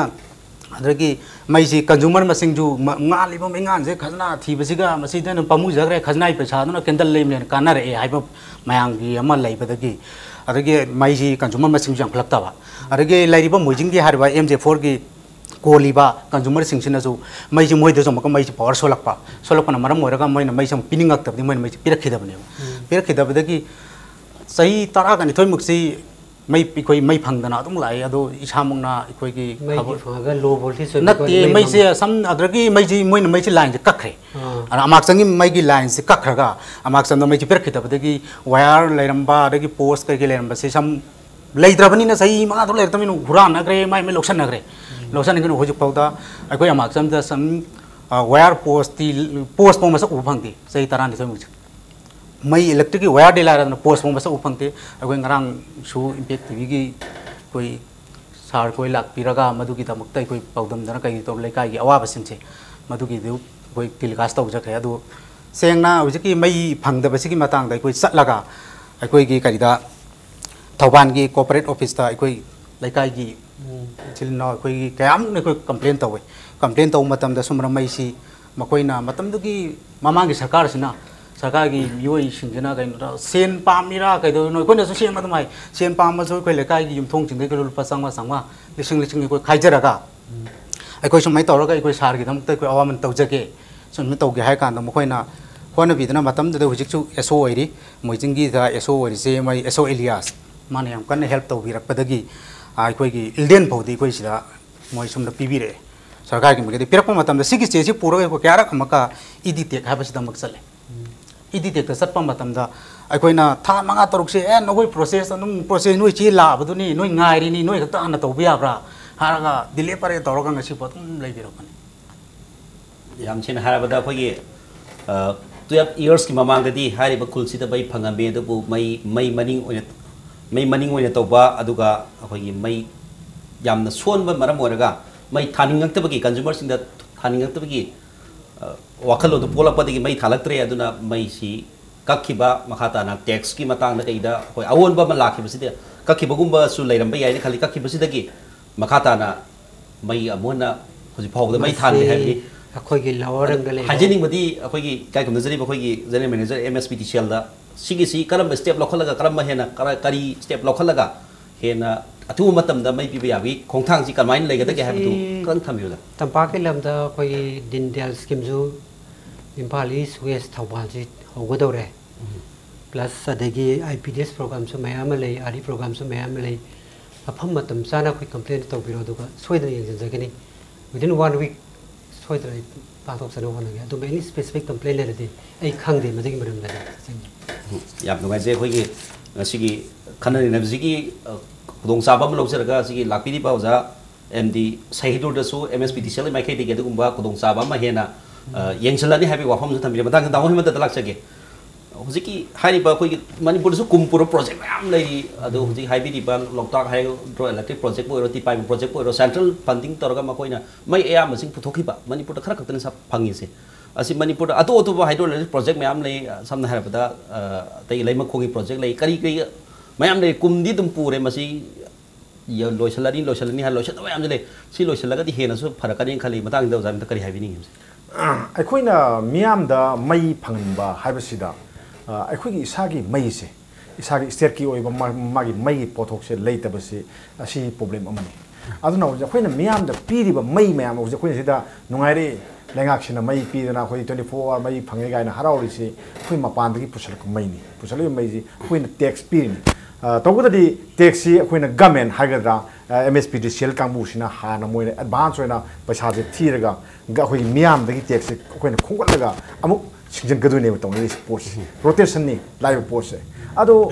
ꯑꯗꯒꯤ ꯃꯩꯁꯤ consumer ꯃꯁꯤꯡꯁꯨ ꯃ-, ꯉꯥꯜꯂꯤꯕ ꯃꯩꯉꯥꯟꯁꯦ ꯈꯖꯅꯥ ꯊꯤꯕꯁꯤꯒ ꯃꯁꯤꯗ ꯑꯗꯨꯝ ꯄꯥꯝꯃꯨꯖꯈ꯭ꯔꯦ, ꯈꯖꯅꯥꯒꯤ ꯄꯩꯁꯥꯗꯨꯅ candle ꯂꯩꯕꯅ ꯍꯦꯟꯅ ꯀꯥꯟꯅꯔꯛꯑꯦ ꯍꯥꯏꯕ ꯃꯌꯥꯝꯒꯤ ꯑꯃ ꯂꯩꯕꯗꯒꯤ, ꯑꯗꯒꯤ ꯃꯩꯁꯤ consumer ꯃꯁꯤꯡꯁꯨ ꯌꯥꯝꯈꯠꯂꯛꯇꯕ, ꯑꯗꯒꯤ ꯂꯩꯔꯤꯕ ꯃꯣꯏꯖꯤꯡꯒꯤ ꯍꯥꯏꯔꯤꯕ M J four ꯒꯤ ꯀꯣꯜꯂꯤꯕ consumer ꯁꯤꯡꯁꯤꯅꯁꯨ ꯃꯩꯁꯤ ꯃꯣꯏꯗꯁꯨ ꯑꯃꯨꯛꯀ ꯃꯩꯁꯤ power ꯁꯣꯜꯂꯛꯄ, ꯁꯣꯜꯂꯛꯄꯅ ꯃꯔꯝ ꯑꯣꯏꯔꯒ ꯃꯣꯏꯅ ꯃꯩꯁꯤ ꯑꯃꯨꯛ ꯄꯤꯅꯤꯡꯉꯛꯇꯕꯗꯒꯤ ꯃꯣꯏꯅ ꯃꯩꯁꯤ ꯄꯤꯔꯛꯈꯤꯗꯕꯅꯦꯕ꯫ ꯄꯤꯔꯛꯈꯤꯗꯕꯗꯒꯤ ꯆꯍꯤ ꯇꯔꯥꯒ ꯅꯤꯊꯣꯏꯃꯨꯛꯁꯤ ꯃꯩ, ꯑꯩꯈꯣꯏ ꯃꯩ ꯐꯪꯗꯅ ꯑꯗꯨꯝ ꯂꯥꯛꯑꯦ꯫ ꯑꯗꯣ ꯏꯁꯥꯃꯛꯅ ꯑꯩꯈꯣꯏꯒꯤ ꯃꯩꯗꯤ ꯈꯕꯔ ꯐꯪꯉꯒ low voltage ꯑꯣꯏꯕ ꯅꯠꯇꯦ, ꯀꯣꯟꯅ ꯃꯩ ꯃꯩꯁꯦ ꯐꯪꯕ꯫ ꯁꯝ-, ꯑꯗꯨꯗꯒꯤ ꯃꯩꯁꯤ ꯃꯣꯏꯅ ꯃꯩꯁꯤ line ꯁꯦ ꯀꯛꯈ꯭ꯔꯦ꯫ ꯑꯥ꯫ ꯑꯗ ꯑꯃꯥꯛꯆꯪꯒꯤ ꯃꯩꯒꯤ line ꯁꯦ ꯀꯛꯈ꯭ꯔꯒ ꯑꯃꯥꯛꯆꯪꯗ ꯃꯩꯁꯦ ꯄꯤꯔꯛꯈꯤꯗꯕꯗꯒꯤ wire ꯂꯩꯔꯝꯕ ꯑꯗꯒꯤ post ꯀꯩꯀꯩ ꯂꯩꯔꯝꯕꯁꯦ ꯁꯝ ꯂꯩꯇ꯭ꯔꯕꯅꯤꯅ, ꯆꯍꯤ ꯃꯉꯥ ꯇꯔꯨꯛ ꯂꯩꯔꯛꯇꯕꯅꯤꯅ ꯍꯨꯔꯥꯟꯅꯈ꯭ꯔꯦ, ꯃꯥꯏ ꯃꯩ ꯂꯧꯁꯟꯅꯈ꯭ꯔꯦ꯫ ꯂꯧꯁꯟꯅꯈ꯭ꯔꯦ꯫ ꯍꯧꯖꯤꯛ ꯐꯥꯎꯗ ꯑꯩꯈꯣꯏ ꯑꯃꯥꯛꯆꯪꯗ ꯁꯝ, ꯑ, wire post ꯇꯤ, post ꯐꯥꯎ ꯃꯁꯛ ꯎꯕ ꯐꯪꯗꯦ ꯆꯍꯤ ꯇꯔꯥꯅꯤꯊꯣꯏꯃꯨꯛꯁꯦ꯫ ꯃꯩ ꯏꯂꯦꯛꯇ꯭ꯔꯤꯛꯀꯤ ꯋꯥꯌꯔꯗꯤ ꯂꯥꯏꯔꯗꯅ ꯄꯣꯁ ꯐꯥꯎ ꯃꯁꯛ ꯎ ꯐꯪꯗꯦ꯫ ꯑꯩꯈꯣꯏ ꯉꯔꯥꯡꯁꯨ ꯏꯝꯄꯦꯛ ꯇꯤꯚꯤꯒꯤ ꯑꯩꯈꯣꯏ ꯁꯥꯔ ꯈꯣꯏ ꯂꯥꯛꯄꯤꯔꯒ ꯃꯗꯨꯒꯤꯗꯃꯛꯇ ꯑꯩꯈꯣꯏ ꯄꯥꯎꯗꯝꯗꯅ ꯀꯩ ꯇꯧꯔ ꯂꯩꯀꯥꯏꯒꯤ ꯑꯋꯥꯕꯁꯤꯡꯁꯦ ꯃꯗꯨꯒꯤꯗꯨ ꯑꯩꯈꯣꯏ ꯇꯦꯂꯤꯀꯥꯁ ꯇꯧꯖꯈ꯭ꯔꯦ꯫ ꯑꯗꯨ ꯁꯦꯡꯅ ꯍꯧꯖꯤꯛꯀꯤ ꯃꯩ ꯐꯪꯗꯕꯁꯤꯒꯤ ꯃꯇꯥꯡꯗ ꯑꯩꯈꯣꯏ ꯆꯠꯂꯒ ꯑꯩꯈꯣꯏꯒꯤ ꯀꯔꯤꯗ ꯊꯧꯕꯥꯜꯒꯤ ꯀꯣꯑꯣꯄꯔꯦꯠ ꯑꯣꯐꯤꯁꯇ ꯑꯩꯈꯣꯏ ꯂꯩꯀꯥꯏꯒꯤ ꯏꯆꯤꯜ ꯏꯅꯥꯎ ꯑꯩꯈꯣꯏꯒꯤ ꯀꯌꯥꯃꯨꯛꯅ ꯑꯩꯈꯣꯏ ꯀꯝꯄ꯭ꯂꯦꯟ ꯇꯧꯋꯦ꯫ ꯀꯝꯄ꯭ꯂꯦꯟ ꯇꯧꯕ ꯃꯇꯝꯗ ꯁꯨꯝꯕ ꯃꯩꯁꯤ ꯃꯈꯣꯏꯅ ꯃꯇꯝꯗꯨꯒꯤ ꯃꯃꯥꯡꯒꯤ ꯁꯔꯀꯥꯔꯁꯤꯅ ꯁꯔꯀꯥꯔꯒꯤ ꯃꯤꯑꯣꯏꯁꯤꯡꯁꯤꯅ ꯀꯩꯅꯣꯗ ꯁꯦꯟ ꯄꯥꯝꯃꯤꯔꯥ ꯀꯩꯗꯧꯔꯤꯅꯣ? ꯑꯩꯈꯣꯏꯅꯁꯨ ꯁꯦꯡꯅ ꯑꯗꯨꯝ ꯍꯥꯏ, ꯁꯦꯟ ꯄꯥꯝꯃꯁꯨ ꯑꯩꯈꯣꯏ ꯂꯩꯀꯥꯏꯒꯤ ꯌꯨꯝꯊꯣꯡꯁꯤꯡꯗꯒꯤ ꯂꯨꯄꯥ ꯆꯥꯝꯃꯉꯥ, ꯆꯥꯝꯃꯉꯥ, ꯂꯤꯁꯤꯡ, ꯂꯤꯁꯤꯡ ꯑꯩꯈꯣꯏ ꯈꯥꯏꯖꯔꯒ ꯑꯩꯈꯣꯏ ꯁꯨꯃꯥꯏꯅ ꯇꯧꯔꯒ ꯑꯩꯈꯣꯏ ꯁꯥꯔꯒꯤꯗꯃꯛꯇ ꯑꯩꯈꯣꯏ ꯑꯋꯥꯃꯟ ꯇꯧꯖꯒꯦ, ꯁꯨꯃꯥꯏꯅ ꯇꯧꯒꯦ ꯍꯥꯏ ꯀꯥꯟꯗ ꯃꯈꯣꯏꯅ ꯍꯣꯠꯅꯕꯤꯗꯅ ꯃꯇꯝꯗꯨꯗ ꯍꯧꯖꯤꯛꯁꯨ ꯑꯦꯁ ꯑꯣ ꯑꯣꯏꯔꯤ, ꯃꯣꯏꯖꯤꯡꯒꯤꯗ ꯑꯦꯁ ꯑꯣ ꯑꯣꯏꯔꯤꯁꯦ ꯃꯣꯏ ꯑꯦꯁ ꯑꯣ ꯑꯦꯂꯤꯌꯥꯁ, ꯃꯥꯅ ꯌꯥꯝ ꯀꯟꯅ ꯍꯦꯜꯞ ꯇꯧꯕꯤꯔꯛꯄꯗꯒꯤ ꯑꯩꯈꯣꯏꯒꯤ ꯏꯜꯗꯦꯟ ꯐꯥꯎꯗꯤ ꯑꯩꯈꯣꯏ ꯁꯤꯗ ꯃꯣꯏ ꯁꯨꯝꯅ ꯄꯤꯕꯤꯔꯛꯑꯦ꯫ ꯁꯔꯀꯥꯔꯒꯤ ꯃꯥꯏꯀꯩꯗꯒꯤ ꯄꯤꯔꯛꯄ ꯃꯇꯝꯗ ꯁꯤꯒꯤ ꯆꯦꯁꯤ ꯄꯨꯔꯒ ꯑꯩꯈꯣꯏ ꯀꯌꯥꯔꯛ ꯑꯃꯨꯛꯀ ꯏ ꯗꯤ ꯇꯦꯛ ꯍꯥꯏꯕꯁꯤꯗ ꯑꯃꯨꯛ ꯆꯠꯂꯦ꯫ ꯏ ꯗꯤ ꯇꯦꯛꯇ ꯆꯠꯄ ꯃꯇꯝꯗ ꯑꯩꯈꯣꯏꯅ ꯊꯥ ꯃꯉꯥ ꯇꯔꯨꯛꯁꯦ, "ꯑꯦ, ꯅꯈꯣꯏ ꯄ꯭ꯔꯣꯁꯦꯁ ꯑꯗꯨꯝ, ꯄ꯭ꯔꯣꯁꯦꯁ ꯅꯣꯏ ꯆꯦ ꯂꯥꯛꯑꯕꯗꯨꯅꯤ, ꯅꯣꯏ ꯉꯥꯏꯔꯤꯅꯤ, ꯅꯣꯏ ꯈꯛꯇ ꯍꯥꯟꯅ ꯇꯧꯕ ꯌꯥꯕ꯭ꯔꯥ?" ꯍꯥꯏꯔꯒ ꯗꯤꯂꯦ ꯄꯔꯦ ꯇꯧꯔꯒ ꯉꯁꯤꯐꯥꯎ ꯑꯗꯨꯝ ꯂꯩꯕꯤꯔꯛꯄꯅꯤ꯫ ꯌꯥꯝ ꯁꯦꯡꯅ ꯍꯥꯏꯔꯕꯗ ꯑꯩꯈꯣꯏꯒꯤ, ꯑ, ꯇꯨꯌꯦꯜꯐ ꯏꯌꯔꯁꯀꯤ ꯃꯃꯥꯡꯗꯗꯤ ꯍꯥꯏꯔꯤꯕ ꯈꯨꯜꯁꯤꯗ ꯃꯩ ꯐꯪꯉꯝꯃꯤ, ꯑꯗꯨꯕꯨ ꯃꯩ, ꯃꯩ ꯃꯅꯤꯡ ꯑꯣꯏꯅ, ꯃꯩ ꯃꯅꯤꯡ ꯑꯣꯏꯅ ꯇꯧꯕ, ꯑꯗꯨꯒ ꯑꯩꯈꯣꯏꯒꯤ ꯃꯩ ꯌꯥꯝꯅ ꯁꯣꯟꯕ ꯃꯔꯝ ꯑꯣꯏꯔꯒ ꯃꯩ ꯊꯥꯅꯤꯡꯉꯛꯇꯕꯒꯤ, ꯀꯟꯖꯨꯃꯔꯁꯤꯡꯗ ꯊꯥꯅꯤꯡꯉꯛꯇꯕꯒꯤ, ꯑ, ꯋꯥꯈꯜꯂꯣꯟꯗꯨ ꯄꯣꯛꯂꯛꯄꯗꯒꯤ ꯃꯩ ꯊꯥꯂꯛꯇ꯭ꯔꯦ꯫ ꯑꯗꯨꯅ ꯃꯩꯁꯤ ꯀꯛꯈꯤꯕ, ꯃꯈꯥ ꯇꯥꯅ ꯇꯦꯛꯁꯀꯤ ꯃꯇꯥꯡꯗ ꯀꯩꯗ ꯑꯩꯈꯣꯏ ꯑꯑꯣꯟꯕ ꯑꯃ ꯂꯥꯛꯈꯤꯕꯁꯤꯗ ꯀꯛꯈꯤꯕꯒꯨꯝꯕꯁꯨ ꯂꯩꯔꯝꯕ ꯌꯥꯏꯅ ꯈꯜꯂꯤ꯫ ꯀꯛꯈꯤꯕꯁꯤꯗꯒꯤ ꯃꯈꯥ ꯇꯥꯅ ꯃꯩ ꯑꯃꯨꯛ ꯍꯟꯅ ꯍꯧꯖꯤꯛ ꯐꯥꯎꯕꯗ ꯃꯩ ꯊꯥꯟꯗꯦ ꯃꯁꯤ ꯍꯥꯏꯕꯅꯤ꯫ ꯑꯩꯈꯣꯏꯒꯤ ꯂꯋꯔ ꯔꯪꯗ ꯂꯩꯕ ꯍꯥꯏꯖꯅꯤꯡꯕꯗꯤ ꯑꯩꯈꯣꯏꯒꯤ ꯏꯀꯥꯏ ꯈꯨꯝꯅꯖꯔꯤꯕ ꯑꯩꯈꯣꯏꯒꯤ general manager M S P D C ꯑꯦꯜꯗ ꯁꯤꯒꯤꯁꯤ ꯀꯔꯝꯕ ꯁ꯭ꯇꯦꯞ ꯂꯧꯈꯠꯂꯒ, ꯀꯔꯝꯕ ꯍꯦꯟꯅ ꯀꯔ-, ꯀꯔꯤ ꯁ꯭ꯇꯦꯞ ꯂꯧꯈꯠꯂꯒ ꯍꯦꯟꯅ ꯑꯊꯨꯕ ꯃꯇꯝꯗ ꯃꯩ ꯄꯤꯕ ꯌꯥꯕꯒꯤ ꯈꯣꯡꯊꯥꯡꯁꯤ ꯀꯃꯥꯏꯅ ꯂꯩꯒꯗꯒꯦ ꯍꯥꯏꯕꯗꯨ ꯃꯁꯤ ꯈꯤꯇꯪ ꯊꯝꯕꯤꯌꯨꯗ꯫ ꯇꯝꯄꯥꯛꯀꯤ ꯂꯝꯗ ꯑꯩꯈꯣꯏꯒꯤ ꯗꯤꯟ ꯗꯌꯥꯜ ꯁ꯭ꯀꯤꯝꯁꯨ ꯏꯝꯐꯥꯜ ꯏꯁ, ꯋꯦꯁ, ꯊꯧꯕꯥꯜꯁꯤ ꯍꯧꯒꯗꯧꯔꯦ꯫ ꯄ꯭ꯂꯁ ꯑꯗꯒꯤ ꯑꯥꯏ ꯄꯤ ꯗꯤ ꯑꯦꯁ ꯄ꯭ꯔꯣꯒ꯭ꯔꯥꯝꯁꯨ ꯃꯌꯥꯝ ꯑꯃ ꯂꯩ, ꯑꯥꯔ ꯗꯤ ꯄ꯭ꯔꯣꯒ꯭ꯔꯥꯝꯁꯨ ꯃꯌꯥꯝ ꯑꯃ ꯂꯩ꯫ ꯃꯐꯝ ꯃꯇꯝ ꯆꯥꯅ ꯑꯩꯈꯣꯏ ꯀꯝꯄ꯭ꯂꯦꯟ ꯇꯧꯕꯤꯔꯣ, ꯑꯗꯨꯒ ꯁꯣꯏꯗꯅ ꯌꯦꯡꯁꯤꯟꯖꯒꯅꯤ꯫ Within one week ꯁꯣꯏꯗꯅ ꯑꯩ ꯄꯥꯡꯊꯣꯛꯆꯅꯕ ꯍꯣꯠꯅꯒꯦ꯫ ꯑꯗꯨꯒ ꯑꯦꯅꯤ ꯁ꯭ꯄꯦꯁꯤꯐꯤꯛ ꯀꯝꯄ꯭ꯂꯦꯟ ꯂꯩꯔꯗꯤ ꯑꯩ ꯈꯪꯗꯦ ꯃꯗꯨꯒꯤ ꯃꯔꯝꯗꯗꯤ꯫ ꯎꯝ, ꯌꯥꯝ ꯅꯨꯡꯉꯥꯏꯖꯩ꯫ ꯑꯩꯈꯣꯏꯒꯤ ꯉꯁꯤꯒꯤ ꯈꯟꯅ ꯅꯩꯅꯕꯁꯤꯒꯤ, ꯑ, ꯈꯨꯗꯣꯡꯆꯥꯕ ꯑꯃ ꯂꯧꯖꯔꯒ ꯁꯤꯒꯤ ꯂꯥꯛꯄꯤꯔꯤꯕ ꯑꯣꯖꯥ M D ꯁꯍꯤꯗꯨꯔꯗꯁꯨ M S P D ꯁꯤ ꯑꯦꯜꯒꯤ ꯃꯥꯏꯀꯩꯗꯒꯤ ꯑꯗꯨꯒꯨꯝꯕ ꯈꯨꯗꯣꯡꯆꯥꯕ ꯑꯃ ꯍꯦꯟꯅ, ꯑ, ꯌꯦꯡꯁꯤꯜꯂꯅꯤ ꯍꯥꯏꯕꯒꯤ ꯋꯥꯐꯝꯁꯨ ꯊꯝꯕꯤꯔꯦ꯫ ꯃꯊꯪꯗ ꯇꯥꯃꯣ ꯍꯦꯃꯟꯇꯗ ꯂꯥꯛꯆꯒꯦ꯫ ꯍꯧꯖꯤꯛꯀꯤ ꯍꯥꯏꯔꯤꯕ ꯑꯩꯈꯣꯏꯒꯤ ꯃꯅꯤꯄꯨꯔꯗꯁꯨ ꯀꯨꯝ ꯄꯨꯔ ꯄ꯭ꯔꯣꯖꯦꯛ ꯃꯌꯥꯝ ꯂꯩꯔꯤ꯫ ꯑꯗꯣ ꯍꯧꯖꯤꯛ ꯍꯥꯏꯕꯤꯔꯤꯕ ꯂꯣꯛꯇꯥꯛ ꯍꯥꯏꯗ꯭ꯔꯣ ꯏꯂꯦꯛꯇ꯭ꯔꯤꯛ ꯄ꯭ꯔꯣꯖꯦꯛꯄꯨ ꯑꯣꯏꯔꯣ, ꯇꯤꯄꯥꯏꯃꯨ ꯄ꯭ꯔꯣꯖꯦꯛꯄꯨ ꯑꯣꯏꯔꯣ, ꯁꯦꯟꯇ꯭ꯔꯦꯜ ꯐꯟꯗꯤꯡ ꯇꯧꯔꯒ ꯃꯈꯣꯏꯅ ꯃꯩ ꯑꯌꯥꯝꯕꯁꯤꯡ ꯄꯨꯊꯣꯛꯈꯤꯕ, ꯃꯅꯤꯄꯨꯔꯗ ꯈꯔ ꯈꯛꯇꯅꯤ ꯁꯥ-, ꯐꯪꯉꯤꯁꯦ꯫ ꯑꯁꯤ ꯃꯅꯤꯄꯨꯔꯗ ꯑꯇꯣꯞ ꯑꯇꯣꯞꯄ ꯍꯥꯏꯗ꯭ꯔꯣ ꯏꯂꯦꯛꯇ꯭ꯔꯤꯛ ꯄ꯭ꯔꯣꯖꯦꯛ ꯃꯌꯥꯝ ꯂꯩ, ꯁꯝꯅ ꯍꯥꯏꯔꯕꯗ, ꯑ, ꯑꯇꯩ ꯂꯩꯃꯈꯣꯡꯒꯤ ꯄ꯭ꯔꯣꯖꯦꯛ ꯂꯩ, ꯀꯔꯤ ꯀꯔꯤ ꯃꯌꯥꯝ ꯂꯩ, ꯀꯨꯝꯗꯤ ꯑꯗꯨꯝ ꯄꯨꯔꯦ꯫ ꯃꯁꯤ ꯌ-, ꯂꯣꯏꯁꯤꯜꯂꯅꯤ, ꯂꯣꯏꯁꯤꯜꯂꯅꯤ ꯍꯥꯏꯔ ꯂꯣꯏꯁꯤꯟꯗꯕ ꯃꯌꯥꯝꯁꯨ ꯂꯩ꯫ ꯁꯤ ꯂꯣꯏꯁꯤꯜꯂꯒꯗꯤ ꯍꯦꯟꯅꯁꯨ ꯐꯔꯛꯀꯅꯤꯅ ꯈꯜꯂꯤ꯫ ꯃꯇꯥꯡꯁꯤꯗ ꯑꯣꯖꯥ ꯑꯝꯇ ꯀꯔꯤ ꯍꯥꯏꯕꯤꯅꯤꯡꯉꯤ? ꯑꯩꯈꯣꯏꯅ ꯃꯤꯌꯥꯝꯗ ꯃꯩ ꯐꯪꯍꯟꯕ ꯍꯥꯏꯕꯁꯤꯗ, ꯑ, ꯑꯩꯈꯣꯏꯒꯤ ꯏꯁꯥꯒꯤ ꯃꯩꯁꯦ, ꯏꯁꯥꯒꯤ ꯏꯁꯇꯦꯠꯀꯤ ꯑꯣꯏꯕ ꯃꯥ-, ꯃꯥꯒꯤ ꯃꯩꯒꯤ ꯄꯣꯠꯊꯣꯛꯁꯦ ꯂꯩꯇꯕꯁꯤ, ꯑꯁꯤ ꯄ꯭ꯔꯣꯕ꯭ꯂꯦꯝ ꯑꯃꯅꯤ꯫ ꯑꯗꯨꯅ ꯍꯧꯖꯤꯛ ꯑꯩꯈꯣꯏꯅ ꯃꯤꯌꯥꯝꯗ ꯄꯤꯔꯤꯕ ꯃꯩ ꯃꯌꯥꯝ, ꯍꯧꯖꯤꯛ ꯑꯩꯈꯣꯏꯅ ꯁꯤꯗ ꯅꯨꯡꯉꯥꯏꯔꯦ, ꯂꯩꯉꯥꯛꯁꯤꯅ ꯃꯩ ꯄꯤꯗꯅ ꯑꯩꯈꯣꯏ twenty four hour ꯃꯩ ꯐꯪꯉꯦ ꯀꯥꯏꯅ ꯍꯔꯥꯎꯔꯤꯁꯤ, ꯑꯩꯈꯣꯏ ꯃꯄꯥꯟꯗꯒꯤ ꯄꯨꯁꯤꯜꯂꯛꯄ ꯃꯩꯅꯤ꯫ ꯄꯨꯁꯤꯜꯂꯛꯏꯕ ꯃꯩꯁꯤ ꯑꯩꯈꯣꯏꯅ ꯇꯦꯛꯁ ꯄꯤꯔꯤꯅꯤ꯫ ꯑ, ꯇꯧꯕꯇꯗꯤ ꯇꯦꯛꯁꯁꯤ ꯑꯩꯈꯣꯏꯅ ꯒꯃꯦꯟ ꯍꯥꯏꯒꯗ꯭ꯔꯥ, ꯑ, M S P D C L ꯀꯥꯡꯕꯨꯁꯤꯅ ꯍꯥꯟꯅ ꯃꯣꯏꯅ ꯑꯦꯗꯚꯥꯟꯁ ꯑꯣꯏꯅ ꯄꯩꯁꯥꯁꯦ ꯊꯤꯔꯒ ꯒ-, ꯑꯩꯈꯣꯏꯒꯤ ꯃꯤꯌꯥꯝꯗꯒꯤ ꯇꯦꯛꯁꯁꯦ ꯑꯩꯈꯣꯏꯅ ꯈꯣꯝꯒꯠꯂꯒ ꯑꯃꯨꯛ ꯁꯤꯡꯖꯤꯟꯒꯗꯣꯏꯅꯦꯕ ꯇꯧꯅꯔꯤꯁꯦ ꯄꯣꯠꯁꯦ꯫ ꯔꯣꯇꯦꯁꯟꯅꯤ ꯂꯥꯛꯏꯕ ꯄꯣꯠꯁꯦ꯫ ꯑꯗꯣ